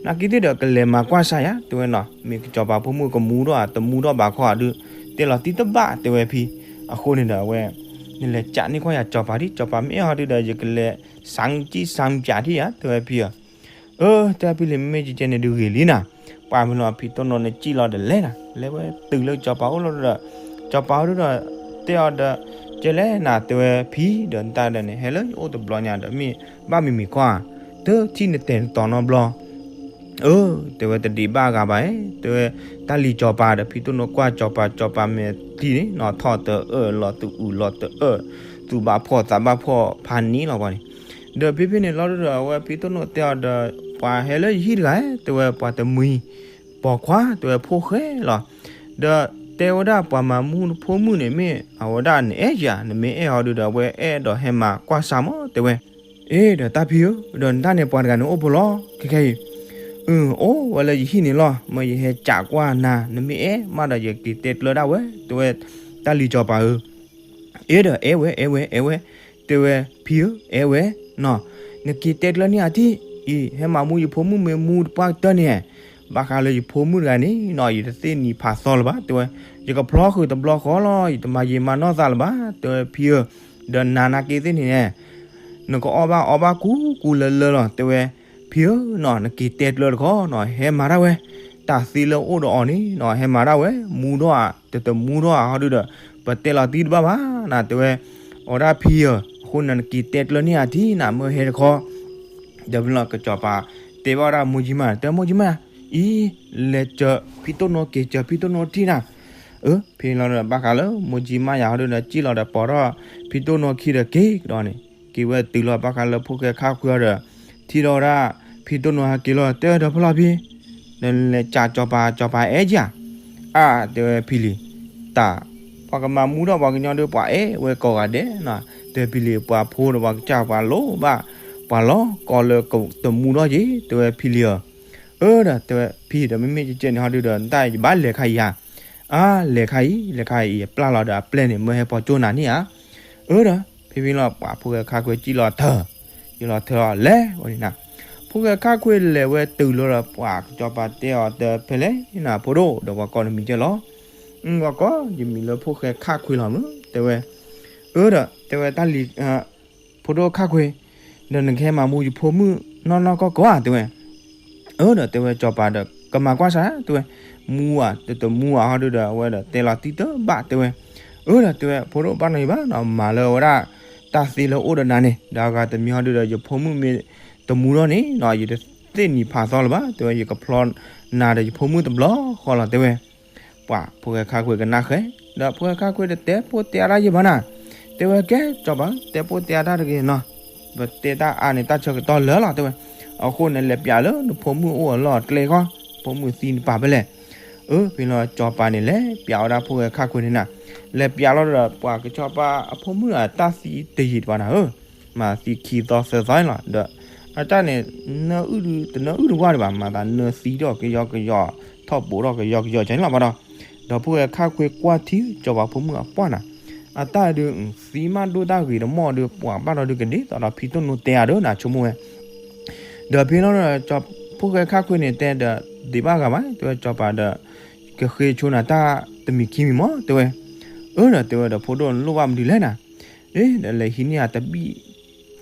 နာ်က့သ့ၣ်ဒီးကလဲၤမၤကွၢ်စၢ်ယၤ တဲဝဲနီၤ မ့ၢ်ကစီၤပၤဖိမုၣ်ကမူထီၣ်ဧါ တမူထီၣ်ဘၣ်ခီဧါဒုး တဲလီၤတံၢ်တဘၣ် တဲဝဲဖံ, အဃိန့ၣ်ဒီးအဝဲ နလဲၤကးန့ၢ်ကွၢ်ယၤကစီၤပၤဒံး ကစီၤပၤမ့ၢ်အဲၣ်အီၤဒုးဒီး ယကလဲၤ စၣ်ကံၣ်စၣ်ကးထံၣ်ယၤ တဲဝဲဖံဧၢ အၢ တဲဖံလံၤ မ့မ့ၢ်ကကဲန့ၣ်ဒုးဂ့ၤလံနၤ, ပှၤမ့ၢ်လီၤဖံတိၢ်နိန့ၣ် စံၣ်လီၤဒီးလဲၤနၤ လဲၤဝဲတုၤလၢကစီၤပၤအိၣ်လီၤဒီး ကစီၤပၤအိၣ်ဒုးဒီး တဲအီၤဒီး ကဲလဲၣ်နၤ တဲဝဲဖံ ဒီးနတၢ်ဒီးန့ၣ် ဟဲလၢယအိၣ်တဘျီညါဒီး မ့ၢ်ဘၣ်မံၤမံၤခီဧါ, တထံၣ်နတဲာ်နတီၤနီတဘျီ အၢ တဲဝဲတဒံးဘၣ်ဂၤဘၣ်, တဲဝဲ တၢ်လံၤကစီၤပၤဒီး ဖံတိၢ်နိကွၢ်ကစီၤပၤ ကစီၤပၤမဲာ်ချံန့ၣ် နီၢ်ထီၣ်တအၢၣ် လီၤတအုၣ်လီၤတအၢၣ် သူၣ်ဘၣ်ဖှီၣ်သးဘၣ်ဖှီၣ်ဖးနံၤလီၤပှၤန့ၣ်, ဒီးဖဲဖဲန့ၣ်လီၤဒုးဒီး အဝဲဖံတိၢ်နိတဲအီၤဒီး ပှၤဟဲလၢယဟံၣ်တဂၤ တဲဝဲ ပှၤတမှံၤ ပိာ်ခွါ တဲဝဲ ဖိၣ်ဃဲလီၤ, ဒီးတဲဝဲဒၣ်ပှၤမၤမူဖိမုၣ်န့ၣ် မ့ၢ်အဝဲဒၣ်နအဲၣ်ယၤ နမ့ၢ်အဲၣ်အီၤဒုးဒီး အဝဲအဲၣ်ဒိးဟဲမၤကွၢ်စၢ်မး တဲဝဲ အ့ ဒီးတၢ်ဖံဧၢ, ဒီးနတၢ်န့ၣ်ပှၤတဂၤန့ၣ်အိၣ်ဖိလီၤ ခဲခဲအံၤ, အၢ အိၣ်ဝဲလၢယဟံၣ်န့ၣ်လီၤ, မ့ၢ်ယဟဲကးကွၢ်နၤ နမ့ၢ်အဲၣ်မးဒီး ယက့ၤတဲကျၢၤဒၣ်ဝဲ တဲဝဲ, တၢ်လံၤကစီၤပၤဧၢ, အ့ ဒီးအဲၣ်ဝဲ အဲၣ်ဝဲ အဲၣ်ဝဲ, တဲဝဲ ဖံဧၢ အဲၣ်ဝဲ, နီၤ, နက့ၤတဲကျၢၤန့ၢ်အီၤထံၣ်အံၤ ဟဲမၤမူယဖိမုၣ်မ့ၢ်မူတပှၢ်ကတၢၢ်န့ၣ်, ဘၣ်ဃးလၢယဖိမုၣ်တဂၤန့ၣ်နီၤ ယတသ့ၣ်နံၤဖးသီလၢၤဘၣ် တဲဝဲ, ယကဖျီဃုာ်တဘျီဃီလီၤ ယတမၤယံာ်မၤနီၢ်သးလၢၤဘၣ် တဲဝဲဖံဧၢ, ဒီးနၤနာ်က့သ့ၣ်န့ၣ် နကအီၣ်ဘၣ်အီဘၣ်ကူကူလၢလၢလီၤ တဲဝဲ, ဖံဧၢနီၤ နက့ၤတဲကျၢၤတခီနီၤ ဟဲမၤတၢ်ဝဲ, တၢ်သ့လၢအိၣ်ဒီးအီၤန့ၣ်နီၤ ဟဲမၤတၢ်ဝဲ မူထီၣ်ဧါ တတမူထီၣ်ဧါဟီဒုဒီး ပတဲလီၤတံၢ်တဘၣ်ဘၣ်နၤ တဲဝဲ, အဝဲဒၣ်ဖံဧၢ, အဃိန့ၣ်နက့ၤတဲကျၢၤန့ၢ်အီၤထံၣ်နၤ မ့ၢ်ဟဲတခီ ဒီးဖဲလီၤကစီၤပၤ တဲဘၣ်ဝဲဒၣ်မိၢ်ကၠံမး တဲမိၢ်ကၠံမး, အံၤ လဲၤစၢၤဖံတိၢ်နိက့ၤစၢၤဖံတိၢ်နိထံၣ်နၤ, အၢ ဖဲလီၤဒီးဘၣ်ဃးလၢမိၢ်ကၠံမးယၤဟီဒုဒီး စံၣ်လီၤဒီးပိာ်ထီၣ်ဖံတိၢ်နိခံဒီးက့ၤကဒီးန့ၣ် က့ၤဝဲတုၤလီၤဘၣ်ဃးလၢဖိၣ်ဃဲခါခွ့အီၤဒီး ထံၣ်ထီၣ်ဝဲဒၣ် ဖံတိၢ်နိဟဲက့ၤလီၤ တဲဒီးဖီလာ်ဖံ ဒီးလဲၤကၠးကၠီၤပၤ ကၠီၤပၤအဲၣ်ကၠၢ် အါ တဲဝဲဖံလံၤ တၢ် ပှၤကမၤမူထီၣ်ပှၤကညီဒီးပှၤအဲၣ်ဝဲကိးဂၤဒဲးနီၤ တဲဖံလံၤ ပှၤဖိဒီးပှၤကစၢ်ပှၤလိၣ်ဘၣ် ပှၤလီၤကီလၢတမူထီၣ်က့ၤ တဲဝဲဖံလံၤဧၢ အၢဒီး တဲဝဲဖံဒီး မ့မ့ၢ်ကကဲန့ၣ်ဟီဒုဒီး နတၢ်ယဘၣ်လဲၤခါအံၤဧါ အါ လဲၤခါအံၤ လဲၤခါအံၤ ယပျၢ်လီၤဒီးအပျဲၢ်န့ၣ် မၢဟဲပိာ်ကၠိနၤန့ၣ်ဧါ အၢဒီး ဖံဖံလီၤ ပှၤဖိၣ်ဃဲခါခွ့ကံၣ်လီၤထၢ ကံၣ်လီၤထၢအီၤလဲၤဝဲန့ၣ်နၤ ဖိၣ်ဃဲခါခွ့လဲၤဝဲတုၤလီၤဒီး ပှၤကစီၤပၤတဲအီၤ တဲဖဲလဲၣ်နၤ ဖိဒိၣ် ဒီးပှၤကိးနမံၤကဲလီၤ ပှၤကိး ယမံၤလၢဖိၣ်ဃဲခါခွ့လီၤမုၢ် တဲဝဲ အၢဒီး တဲဝဲတၢ်လံၤ ဖိဒိၣ်ခါခွ့ ဒီးနကဟဲမၤမူယဖိမုၣ်နီၢ်နီၢ်ကီၢ်ကီၢ်ဧါ တဲဝဲ အၢဒီး တဲဝဲစီၤပၤဒီး ကမၤကွၢ်စၢ် တဲဝဲ မူဧါ တတမူဧါဟီဒုဒီး အဝဲဒီးတဲလီၤတံၢ်တဘၣ် တဲဝဲ အၢဒီး တဲဝဲ ဖိဒိၣ်ဘၣ်နီၢ်ယဘၣ်နီၤ မၤလၢအဝဲဒၣ် တၢ်သ့လၢအိၣ်ဒီးနၤန့ၣ် ဒီးအဂၤတမံၤဟီဒုဒီး ယဖိမုၣ်မ့ၢ်တမူထီၣ်န့ၣ်နီၤ ယတသ့ၣ်နံၤဖးသီလၢၤဘၣ် တဲဝဲ ယကဖျီနၤဒီးယဖိမုၣ်တဘျီဃီလီၤ တဲဝဲ ပှၤဖိၣ်ဃဲခါခွ့ကနၣ်ဃဲ ဒီးဖိၣ်ဃဲခါခွ့ဒီးတဲပိၢ်တဲအါတၢ်ယဲၢ်ဘၣ်နၤ တဲဝဲကဲ စီၤပၤ တဲပိၢ်တဲအါတၢ်တဂ့ၤနီၤ ပတဲတၢ်အါန့ၣ် တၢ်ဆၢကတီၢ်လၢာ်လီၤ တဲဝဲ အဃိန့ၣ် လဲၤပျးလၢနဖိမုၣ်အိၣ်အလီၢ်အကျဲဃီ ဖိမုၣ်သံနပာ်ဖဲလဲၣ် အၢ ဖဲလီၤစီၤပၤန့ၣ် လဲၤပျးဝဲဒၣ်ဖိၣ်ဃဲခါခွ့န့ၣ်နၤ လဲၤပျးလီၤဒီး ပှၤကစီၤပၤအဖိမုၣ်အတၢ်သံတယံာ်တဘၣ်နၤဧၢ မၤသံခံသီသၢသီန့ၣ်လီၤ ဒီး အတၢ်န့ၣ် နၢအုၣ်ဒု တနၢအုၣ်တဝၢ်ဒံးဘၣ် မၤသးနၢသံထီၣ်ကယီကယီ ထီၣ်ပိာ်ထီၣ်ကယီကယီကဲန့ၣ်လီၤဘၣ်ဒီး ဒီးဖိၣ်ဃဲခါခွ့ကွၢ်ထံ စီၤပၤဖိမုၣ်အပှၢ်နၤ အတၢ်ဒုး သံမးဒိၣ်တၢ်ဂ့ၤတမီၢ်ဒီး ပှၤဘၣ်ဒီးဒုးကဒ်သိးဒီးဖံတိၢ်နိတဲအါဒီးနၤဆိကမိၣ်ဝဲ ဒီးဖဲလီၤဒီး ဖိၣ်ဃဲခါခွ့န့ၣ်တဲဒီး ဒံးဘၣ်ဂၤဘၣ် တဲဝဲစီၤပၤဒီး ကဃ့ဆိနၤတၢ်တမံၤခံမံၤမး တဲဝဲ အၢဒီးတဲဝဲဒီး ဖိဒိၣ်နလိၣ်ဘၣ်မနုၤလဲၣ်နၤ ဒီးလဲၤဟံးန့ၢ်ယၤတဘံၣ်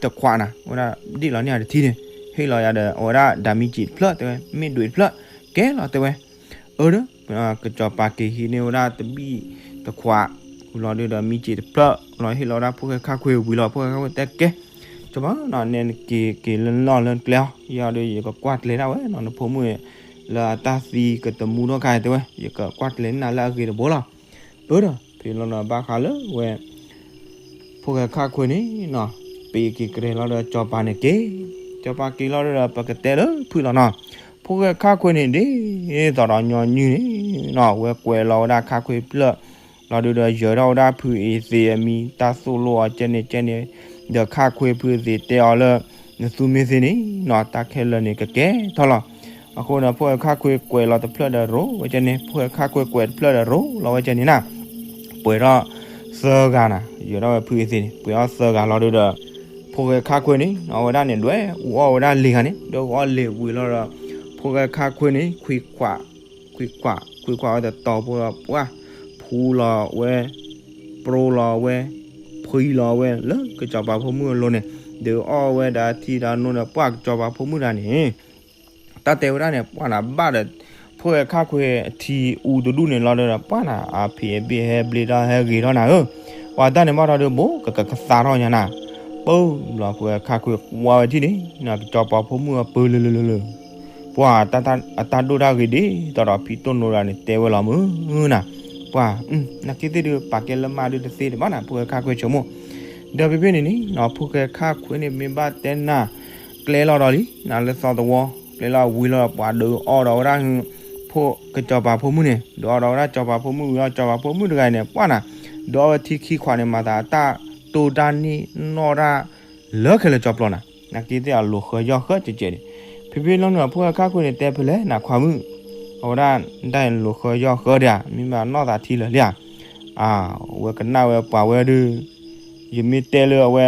တခွးနၤ ဝဲဒၣ်ဒ့ၣ်လီၤန့ၢ်ယၤတထံန့ၣ် ဟ့ၣ်လီၤယၤဒီး အဝဲဒၣ်ဒၤမံစံးတဖျၢၣ် တဲဝဲ မ့ၢ်ဒွဲၣ်တဖျၢၣ် ကဲလီၤတဲဝဲ အၢဒီး ကစီၤပၤက့ၤဟံးန့ၢ်ဝဲဒၣ်တဘံၣ်တခွး ဝံၤလီၤဒုဒီးမံစံးတဖျၢၣ် လီၤဟ့ၣ်လီၤဝဲဒၣ်ဖိၣ်ဃဲခါခွ့ဝံၤလီၤ ဖိၣ်ဃဲခါခွ့တဲကဲ စီၤပၤနီၤ နဲနက့ၤက့ၤလၢလီၢ်လၢကျဲအီၤ ယီၤဒီး ယကကွၢ်ကျဲၤဒၣ်ဝဲနီၤ နဖိမုၣ် လၢအတၢ်သံကတမူထီၣ်ခါတဲဝဲ ယကကွၢ်ကျဲၤန့ၢ်နၤလၢအဂ့ၤတဘိလီၤ အၢဒီး ဖဲလီၤနီၤ ဘၣ်ဃးလၢဝဲ ဖိၣ်ဃဲခါခွ့န့ၣ်နီၤ ပ့ၤက့ၤကရဲၤလီၤဒီးစီၤပၤန့ၣ်က့ၤ စီၤပၤက့ၤလီၤဒီး ပကတဲလၢဖုၣ်လီၤနီၤ ဖိၣ်ဃဲခါခွ့န့ၣ်ဒ်သိးဒီးညီနုၢ်န့ၣ်နီၤ ဝဲကွဲးလီၤဝဲဒၣ်ခါခွ့ဖျၢၣ် လီၤဒုဒီးယၢၤထီၣ်ဝဲဒၣ်ဖုအ့သ့းအမံၤ တၢ်သိၣ်လိအီၤကဲန့ၣ်ကဲန့ၣ် ဒီးခါခွ့ဖုအ့သ့းတဲအီၤလၢ နသူမ့ၢ်သ့န့ၣ်နီၤ တၢ်ခဲလၢာ်န့ၣ်ကကဲထီၣ်လီၤ အဃိဒီး ဖိၣ်ဃဲခါခွ့ကွဲးလီၤတဖျၢၣ်ဒီးရိၤဝဲကဲန့ၣ် ဖိၣ်ဃဲခါခွ့ကွဲးတဖျၢၣ်ဒီးရိၤလီၤဝဲကဲန့ၣ်နၤ ပှဲၤထီၣ်သၢဂၤနၤ ယၢၤထီၣ်ဝဲဖုအ့သ့းန့ၣ် ပှဲၤထီၣ်သၢဂၤလီၤဒုဒီး ဖိၣ်ဃဲခါခွ့န့ၣ် အဝဲဒၣ်န့ၣ် ဒွဲၣ်အူအီၣ်ဝဲဒၣ်လံာ်ဂၤန့ၣ် ဒွဲၣ်အူအီၣ်လံာ်ဝံၤလီၤဒီး ဖိၣ်ဃဲခါခွ့န့ၣ် ခွံခွး ခွံခွး ခွံခွးဝဲတတီၤဖိဒီးပှၢ် ဖူလီၤဝဲ ပြိလီၤဝဲ ဖှံလီၤဝဲ လၢကစီၤပၤဖိမုၣ်အလိၤန့ၣ် ဒုးအီၣ်ဝဲဒၣ်ထံဒီးနိဒီးပှၢ်ကစီၤပၤဖိမုၣ်တဂၤန့ၣ် တၢ်တဲဝဲဒၣ်န့ၣ် ပှၢ်နၤဘၣ်ဒီး ဖိၣ်ဃဲခါခွ့အထံအူတဒူၣ်န့ၣ်လီၤဒီး ပှၢ်နၤ အဖံးအဘ့ၣ်ဟဲဘျ့ထီၣ်ဟဲဂ့ၤထီၣ်နၤဧၢ, ပှၤတၢ်န့ၣ်ဘၣ်ထီၣ်ဒုး ဘိးကကကသါထီၣ်ညါနၤ, ပၢၢ်ဘျီဖိၣ်ဃဲခါခွ့ကွၢ်ဝဲထံၣ်န့ၣ် ကစီၤပၤဖိမုၣ်အပၢၤလၢလၢလၢလၢ ပှၢ်အတၢ်ဒိၣ်တၢ်ဂ့ၤဒ်သိးဒီးဖံတိၢ်နိတဂၤန့ၣ် တဲဝဲလီၤမုၢ်နၤ, ပှၢ် နာ်က့သ့ၣ်ဒုး ပာ်ကဲလၢမါဒုးတသ့တဘၣ်နၤ ဖိၣ်ဃဲခါခွ့ဆိကမိၣ်, ဒီးဖဲဖဲန့ၣ်န့ၣ် ဖိၣ်ဃဲခါခွ့န့ၣ် မ့ၢ်ဘၣ်တဲနၤ ကျဲလီၤဒီးလံ နၤလၢသီသဝီ ကျဲလီၤဝံၤလီၤ ပှၢ်ဒုးအီၣ်ဒီးဝဲဒၣ် ဖိကစီၤပၤဖိမုၣ်န့ၣ် ဒုးအီၣ်ဒီးဝဲဒၣ်စီၤပၤဖိမုၣ်ဝံၤလီၤ စီၤပၤဖိမုၣ်တဂၤန့ၣ် ပှၢ်နၤ ဒုးအီၣ်ဝဲထံခံခွးန့ၣ် မၤသးအတၢ်တိၢ်တၢ်န့ၢ်နီၣ်တၢ် လၢခဲလၢာ်ကၠီပျီနၤ, နာ်က့သ့ၣ်အလိၤဃၢယီၢ်ဃၢကဲးကဲးန့ၣ်, ဖဲဖဲလီၤန့ၣ် ဖိၣ်ဃဲခါခွ့န့ၣ် တဲဖဲလဲၣ်နၤခွါမုၣ်, အဝဲဒၣ် တၢ်လိၤဃၢယီၢ်ဃၢဒၣ် မ့ၢ်ဘၣ်နီၢ်သးထံလၢာ်လံဧါ, အဝဲကနၣ်ဝဲပှၤဝဲဒုး, ယမ့ၢ်တဲလၢအဝဲ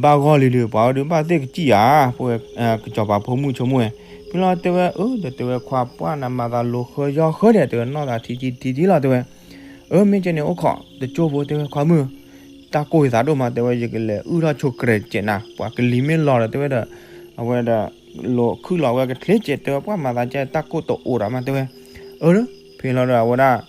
ဘၣ်ဂီၢ်လံဒီး ပှၤဝဲဒုးဘၣ်သ့ၣ်ကစံၣ်ဧါ, ဖိၣ်ဃဲ ကစီၤပၤဖိမုၣ်ဆိကမိၣ်ဝဲ, ဖဲလီၤတဲဝဲ အၢ ဒီးတဲဝဲခွါပှၢ်နၤမၤသးလိၤဃၢယီၢ်ဃၢဒၣ် တဲဝဲနီၢ်သးထံထံထံထံလီၤ တဲဝဲ အၢ မ့ၢ်ကဲန့ၣ်အိၣ်ခိးတကၠိဖိ တဲဝဲခွါမုၣ်, တၢ်ကိၢ်ယသးဒိၣ်မး တဲဝဲ ယကလဲၤအုၣ်ထီၣ်ဆိကရဲးစဲးနၤ ပှၤကလံၤမ့ၢ်လီၤဒီး တဲဝဲဒီး အဝဲဒီး လိၤခုၣ်လီၤဝဲကချ့စဲး တဲဝဲပှၢ်မၤသးကဲတၢ်ကိၢ်တအိၣ်ဒီးမး တဲဝဲ, အၢ ဖဲလီၤဒီးအဝဲဒၣ်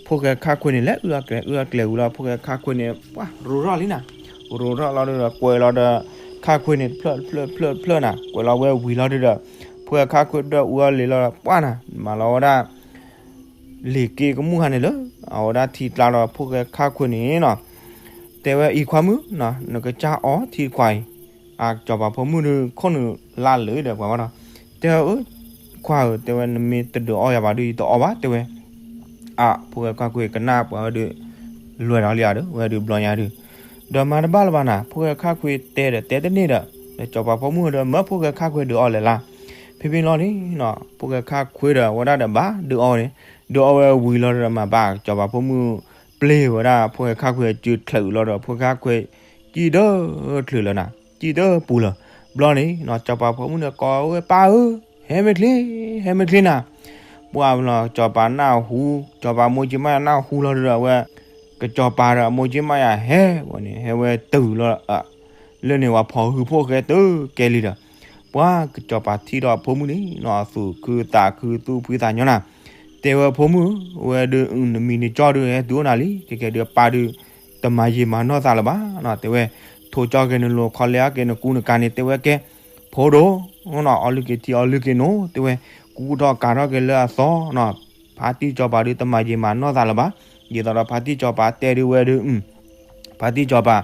ဖိၣ်ဃဲခါခွ့န့ၣ် လဲၤအုၣ်အကျဲ အုၣ်အကျဲဝံၤလီၤ ဖိၣ်ဃဲခါခွ့န့ၣ် ပှၢ်ရိထီၣ်လံနၤ, ရိထီၣ်လီၤဒီး ကွဲးလီၤဒီး ခါခွ့န့ၣ် တဖျၢၣ်တဖျၢၣ်တဖျၢၣ်တဖျၢၣ်နၤ ကွဲးလီၤဝဲဝံၤလီၤဒီး ဖိၣ်ဃဲခါခွ့ဒွဲၣ်အူအီၣ်လံာ်လီၤ ပှၢ်နၤ မၤလီၤဝဲဒၣ် လံာ်က့ကမူၣ်ခါန့ၣ်လၢ အဝဲဒၣ်ထံကျါဒီးဖိၣ်ဃဲခါခွ့န့ၣ်နီၤ, တဲဝဲအံၤခွါမုၣ်, နကစၢ်အီထံတခွးအံၤ. အစီၤပၤဖိမုၣ်ဒုးခိၣ်နူာ်လၢ်လၢာ်ဒီးပှၤဘၣ်ဒီး, တဲဝဲအၢ, ခွါဧၢ, တဲဝဲ နမ့ၢ်တဒုးအီယၤဘၣ်ဒုး ယတအီဘၣ် တဲဝဲ. အဖိၣ်ဃဲခါခွ့ကနၣ်ပှၤဝဲဒုး လွဲၢ်ဒီးလံဧါဒီး ဝဲဒုးဘျီညါဒုး, ဒီးမၤတဘၣ်လၢၤဘၣ်နၤ, ဖိၣ်ဃဲခါခွ့တဲဒီးတဲတန့ၢ်ဒီး, ဒီးစီၤပၤဖိမုၣ်ဒီး မၢဖိၣ်ဃဲခါခွ့ဒုးအီလဲၣ်လၢ်. ဖဲဖဲလီၤန့ၣ်, ဖိၣ်ဃဲခါခွ့ဒီးဝဲဒၣ်ဒီးဘၣ်ဒုးအီဝဲန့ၣ်, ဒုးအီဝဲဝံၤလီၤဒီးမၤဘၣ်စီၤပၤဖိမုၣ် ပျ့ၤဝဲဒၣ်ဖိၣ်ဃဲခါခွ့အစုချၢးအုးလီၤဒီး ဖိၣ်ဃဲခါခွ့ စံၣ်ဒၢချုးလၢၤနၤ, စံၣ်ဒၢပူၤလၢၤ. ဘျီန့ၣ် စီၤပၤဖိမုၣ်န့ၣ်ကိးဝဲပၢ်ဧၢ, ဟဲမ့ၢ်ချ့, ဟဲမ့ၢ်ချ့နၤ. ပှၤလီၤစီၤပၤနၢ်ဟူ, စီၤပၤမိၢ်က့မးယၤနၢ်ဟူလီၤဒုးဒီးဝဲ, ကစီၤပၤဒီးမိၢ်က့မးယၤဟဲဝဲန့ၣ် ဟဲဝဲတုၤလီၤ လၢန့ၣ်ပှၤဖီၣ်ဟုဖှိၣ်ဃဲတုၤကဲလံဒီး, ပှၤကစီၤပၤထံၣ်ဒီးဖိမုၣ်န့ၣ် နီၢ်သူၣ်ခုသးခုသူၣ်ဖှံသးညီနၤ, တဲဝဲဖိမုၣ်, ဝဲဒုးနမံၤနကၠီဒုးဟဲတုၤအိၣ်နၤလံ, ကဲကဲဒုးပၢ်ဒုး တမၤယံာ်မၤနီၢ်သးလၢၤဘၣ်, တဲဝဲ, ထိၣ်ကၠီက့ၤနလိၤခီလဲအက့ၤနကူနကၤန့ၣ် တဲဝဲကဲ, ဖိဒိၣ်, အီလုၢ်က့ၤထံအီလုၢ်က့ၤနိ, တဲဝဲ, ကူထီၣ်ကၤထီၣ်က့ၤလၢအသီ, ဖါတံၢ်စီၤပၤဒုးတမၤယံာ်မၤနီၢ်သးလၢၤဘၣ်, ဒ်သိးဒီးဖါတံၢ်စီၤပၤတဲဒုးဝဲဒုး, ဖါတံၢ်စီၤပၤ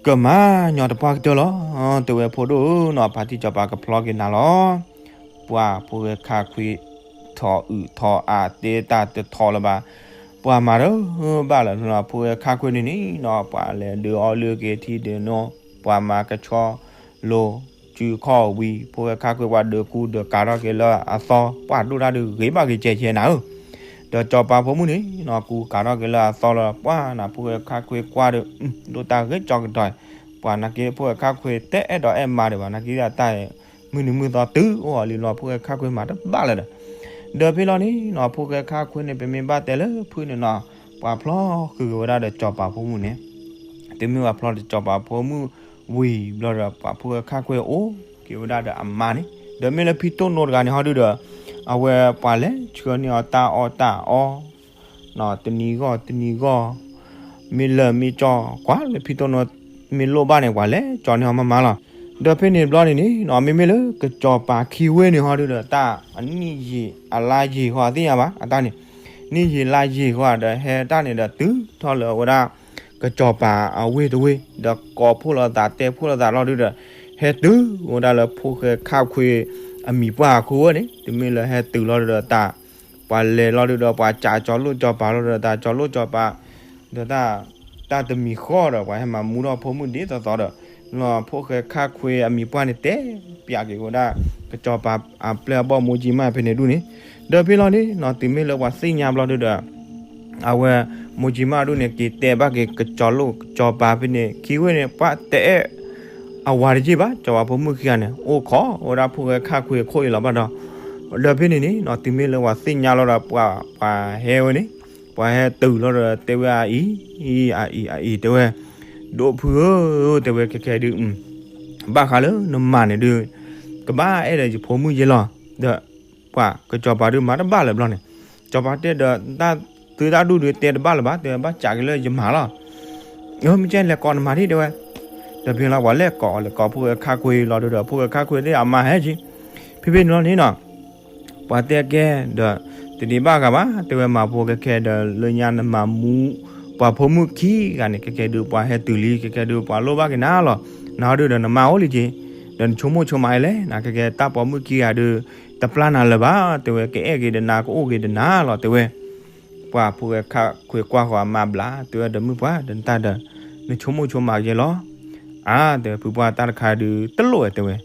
ကမၤညီတပှၢ်ကတၢၢ်လီၤ, တဲဝဲဖိဒိၣ်ဧၢနီၤ, ဖါတံၢ်စီၤပၤကဖျီက့ၤနၤလီၤ. ပှၤဖိၣ်ဃဲခါခွ့ ထီၣ်အုၣ်ထီၣ်အါတဲတၢ်တထီၣ်လၢၤဘၣ်, ပှၤမၤတဘၣ်လၢၤ, ဖိၣ်ဃဲခါခွ့န့ၣ်န့ၣ်နီၤ ပှၤလဲၤဒုးအီလုၢ်က့ၤထံဒုးနိ, ပှၤမၤကဆီလိၤ စုခီၣ်ဝံၤ ဖိၣ်ဃဲခါခွ့ပှၤဒုးကူဒုးကၤထီၣ်က့ၤလၢအသီ, ပှၤဒိၣ်တၢ်ဒုးဂ့ၤဘၣ်ဂ့ၤကဲကဲနၤဧၢ ဒီးစီၤပၤဖိမုၣ်န့ၣ်နီၤ ကူကၤထီၣ်က့ၤလၢအသီလီၤ, ပှၤနၤဖိၣ်ဃဲခါခွ့ကွၢ်ဒီး ဒိၣ်တၢ်ဂ့ၤကၠီကတီၤ, ပှၤနာ်က့ဖိၣ်ဃဲခါခွ့တအဲၣ်ဒိးအဲၣ်မါဒံးဘၣ်, နာ်က့တၢ် မုၢ်နံၤမုၢ်သီတုၤအိၣ်အီၤလံလီၤ, ဖိၣ်ဃဲခါခွ့မၤတဘၣ်လၢၤဒီး, ဒီးဖဲလီၤန့ၣ်နီၤ ဖိၣ်ဃဲခါခွ့န့ၣ် ပမ့ၢ်ဘၣ်တဲလၢဖုၣ်န့ၣ်နီၤ, ပှၤဖျီဃုာ်က့ၤဝဲဒၣ်ဒီးစီၤပၤဖိမုၣ်န့ၣ်, တုၤမ့ၢ်ပှၤဖျီဒီးစီၤပၤဖိမုၣ်ဝံၤဘျီဒီး ပှၤဖိၣ်ဃဲခါခွ့အိၣ်က့ၤဝဲဒၣ်ဒီးအမါန့ၣ်, ဒီးမ့ၢ်လၢဖံတိၢ်နိတဂၤန့ၣ်ဟီဒုဒီး အဝဲပှၤလဲၤဆှၢန့ၢ်အီၤတၢ်အီၣ်တၢ်အီ တနံၤဂီၢ်တနံၤဂီၢ်, မ့ၢ်လၢာ်မ့ၢ်ကၠီ ကွၢ်လၢဖံတိၢ်နိ မ့ၢ်လိၣ်ဘၣ်န့ၣ် ပှၤလဲၤကၠီန့ၢ်အီၤမးမးလီၤ. ဒီးဖဲန့ၣ်ဘျီန့ၣ်န့ၣ်နီၤ မ့မ့ၢ်လၢကစီၤပၤခံဝ့ၢ်န့ၣ်ဟီဒုဒီး တၢ်အနံၣ်ယံာ်အလါယံာ်ဃီအသ့ၣ်ညါဘၣ် အတၢ်န့ၣ်, နံၣ်ယံာ်လါယံာ်ဃီဒီး ဟဲတၢ်န့ၣ်ဒီးတုၤထီၣ်လၢအဝဲဒၣ် ကစီၤပၤအဝ့ၢ်တဝ့ၢ် ဒီးကိးဖှိၣ်လိာ်သးတဲဖှိၣ်လိာ်သးလီၤဒုဒီး ဟဲတုၤဝဲဒၣ်လၢဖိၣ်ဃဲခါခွ့အမံၤပှၢ်အခိၣ်ဝဲန့ၣ်, တုၤမ့ၢ်လၢဟဲတုၤလီၤဒုဒီးတၢ် ပှၤလဲၤလီၤဒုဒီး ပှၤစံးကၠီလိၣ်ကၠီပၤလီၤဒီး တၢ်ကၠီလိၣ်ကၠီပၤ ဒီးတၢ် တၢ်တမံၤဃီဒီး ပှၤဟဲမၤမူထီၣ်ဖိမုၣ်ဒ်သိးသိးဒီး လီၤဖိၣ်ဃဲခါခွ့အမံၤပှၢ်န့ၣ် တဲပၠးက့ၤဝဲဒၣ် ကစီၤပၤအပျဲၢ်အဘီၣ်မိၢ်ကၠံမးဖဲန့ၣ်ဒုန့ၣ်, ဒီးဖဲလီၤန့ၣ်နီၤ တုၤမ့ၢ်လၢပှၤသ့ၣ်ညါဘျီဒုဒီး အဝဲ မိၢ်ကၠံမးဒုန့ၣ် က့ၤတဲဘၣ်က့ၤကစီၤလိၣ်ကစီၤပၤဖဲန့ၣ် ခံဝ့ၢ်န့ၣ် ပှၤတအဲၣ်အဝၤတယ့ၢ်ဘၣ်, စီၤပၤဖိမုၣ်ခံဂၤန့ၣ် အိၣ်ခိးဝဲဒၣ်ဖိၣ်ဃဲခါခွ့အခိၣ်အံၤလီၤဘၣ်ဒီး, ဒီးဖဲန့ၣ်န့ၣ်နီၤ တုၤမ့ၢ်လၢပှၤသ့ၣ်ညါလီၤဒီး ပှၤ ပှၤဟဲဝဲန့ၣ်, ပှၤဟဲတုၤလီၤဒီး တဲဝဲအအံၤ, အအံၤ, အအံၤ, တဲဝဲ, ဒိၣ်ဖုဧၢ, တဲဝဲခဲခဲဒု ဘၣ်ဃးလၢနမၤန့ၣ်ဒု ကဘၣ်အဲၣ်ဒီးယဖိမုၣ်ယ့လီၤ, ဒီး ပှၤကစီၤပၤဒုမၤတဘၣ်လၢၤဘျီန့ၣ်, စီၤပၤတဲဒီး သုတၢ်ဒူၣ်ဒုတဲတဘၣ်လၢၤဘၣ်, တဲဘၣ်စးက့ၤလၢယမၤလီၤ. မ့ၢ်ကဲလဲၤကိးနမၤဒ်တဲဝဲ, ဒီးဖဲလီၤပှၤလဲၤကိးလဲၤကိးဖိၣ်ဃဲခါခွ့လီၤဒုဒီး ဖိၣ်ဃဲခါခွ့ဒ်အမါဟဲက့ၤ, ဖဲဖဲန့ၣ်လီၤန့ၣ်နီၤ ပှၤတဲကဲဒီး တဒံးဘၣ်ဂၤဘၣ်, တဲဝဲမၤဖိခဲခဲဒီး လၢညါနမၤမူ ပှၤဖိမုၣ်ခံဂၤန့ၣ် ခဲခဲဒုးပှၤဟဲတုၤလံ ခဲခဲဒုးပှၤလိၣ်ဘၣ်က့ၤနၤလီၤ, နဟီဒုဒီးနမါအိၣ်လံက့ၤ, ဒီးနဆိကမိၣ်ဆိကမးအံၤလဲၣ်, နခဲခဲတၢ်ပိာ်မုၣ်ခံဂၤဒုး တပျၢ်နၤလၢၤဘၣ်, တဲဝဲကအဲၣ်က့ၤဒီးနၤကအိၣ်က့ၤဒီးနၤလီၤ တဲဝဲ ပှၤဖိၣ်ဃဲခါခွ့ကွၢ်ဃီၤအမါဘျး တဲဝဲဒီးမုၣ်ပှၢ်ဒီးနတၢ်ဒီး နဆိကမိၣ်ဆိကမးက့ၤလီၤ, အါ တဲဝဲဖုပှၢ်တၢ်တခါဒုးတလိၣ်ဝဲတဲဝဲ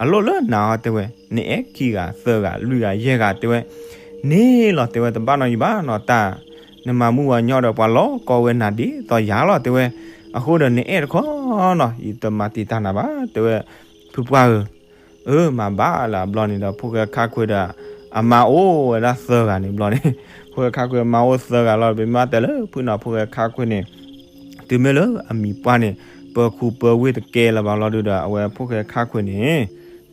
အလိၣ်လၢနၤဟီတဲဝဲ, နအဲၣ်ခံဂၤသၢဂၤလွံၢ်ဂၤယဲၢ်ဂၤတဲဝဲ, န့ၣ်လီၤတဲဝဲတဘၣ်နီတမံၤဘၣ်နီၤတၢ်, နမၤမူဝၤညီဒီးပှၤလီၤကီဝဲနၤဒ်သိးယၤလီၤတဲဝဲ, အဃိဒီးနအဲၣ်တခီနီၤ ယတမၤတံာ်တာ်နၤဘၣ်တဲဝဲ, ဖုပှၢ်ဧၢ အၢ မၤဘၣ်လၢအဘျီန့ၣ်ဒီး ဖိၣ်ဃဲခါခွ့ဒီး အမါအိၣ်ဝဲဒၣ်သၢဂၤန့ၣ်ဘျီန့ၣ်, ဖိၣ်ဃဲခါခွ့အမါအိၣ်သၢဂၤလီၤ ပမ့ၢ်တဲလၢဖုနီၤ ဖိၣ်ဃဲခါခွ့န့ၣ် တုၤမ့ၢ်လၢအမံၤပှၢ်န့ၣ် ပၢၤခူပၢၤဝ့ၢ်တကဲလၢၤဘၣ်လီၤဒုဒီး အဝဲဖိၣ်ဃဲခါခွ့န့ၣ်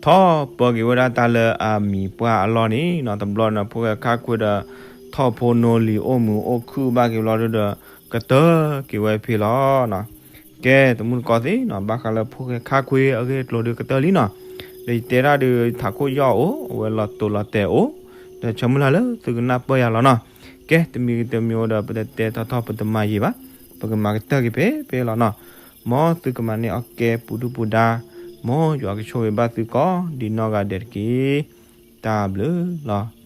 ထီၣ်ပၢက့ၤဝဲဒၣ်တၢ်လၢအမံၤပှၢ်အလီၢ်န့ၣ်နီၤ, တဘျီန့ၣ် ဖိၣ်ဃဲခါခွ့ဒီး ထီၣ်ဖိနီလံၤအိၣ်မုာ်အိၣ်ခုၣ်ဘၣ်က့ၤဘျီဒုဒီး ကတၢၢ်က့ၤဝဲဖဲလီၤနီၤ. ကဲ တမူတကိးသ့ၣ်နီၤ ဘၣ်ဃးလၢဖိၣ်ဃဲခါခွ့အဂ့ၢ်အကျိၤဒုကတၢၢ်လံနီၤ, ဒီးယတဲဒၣ်ဒုးထးခိၣ်ယီၢ်အိၣ် အဝဲလီၤတိာ်လီၤတဲာ်အိၣ်, ဒီးဆၢမုၢ်လၢ်လၢသုကနၢ်ပၢၢ်ယၤလီၤနီၤ. ကဲ တမံၤတမံၤအိၣ်ဒီး ပတတဲထီၣ်ထီၣ်ပတမၤယံာ်ဘၣ်, ပကမၤကတၢၢ်က့ၤဖဲဖဲလီၤနီၤ. မ်သုကမၤန့ၢ်အီၣ်ကဲပူၤဒုၣ်ပူၤဒါ, မ်ယွၤကဆိၣ်ဂ့ၤဘၣ်သုကိးဒံနီၢ်ဂၤဒဲးတက့ၢ်. တၢ်ဘျုးလီၤ.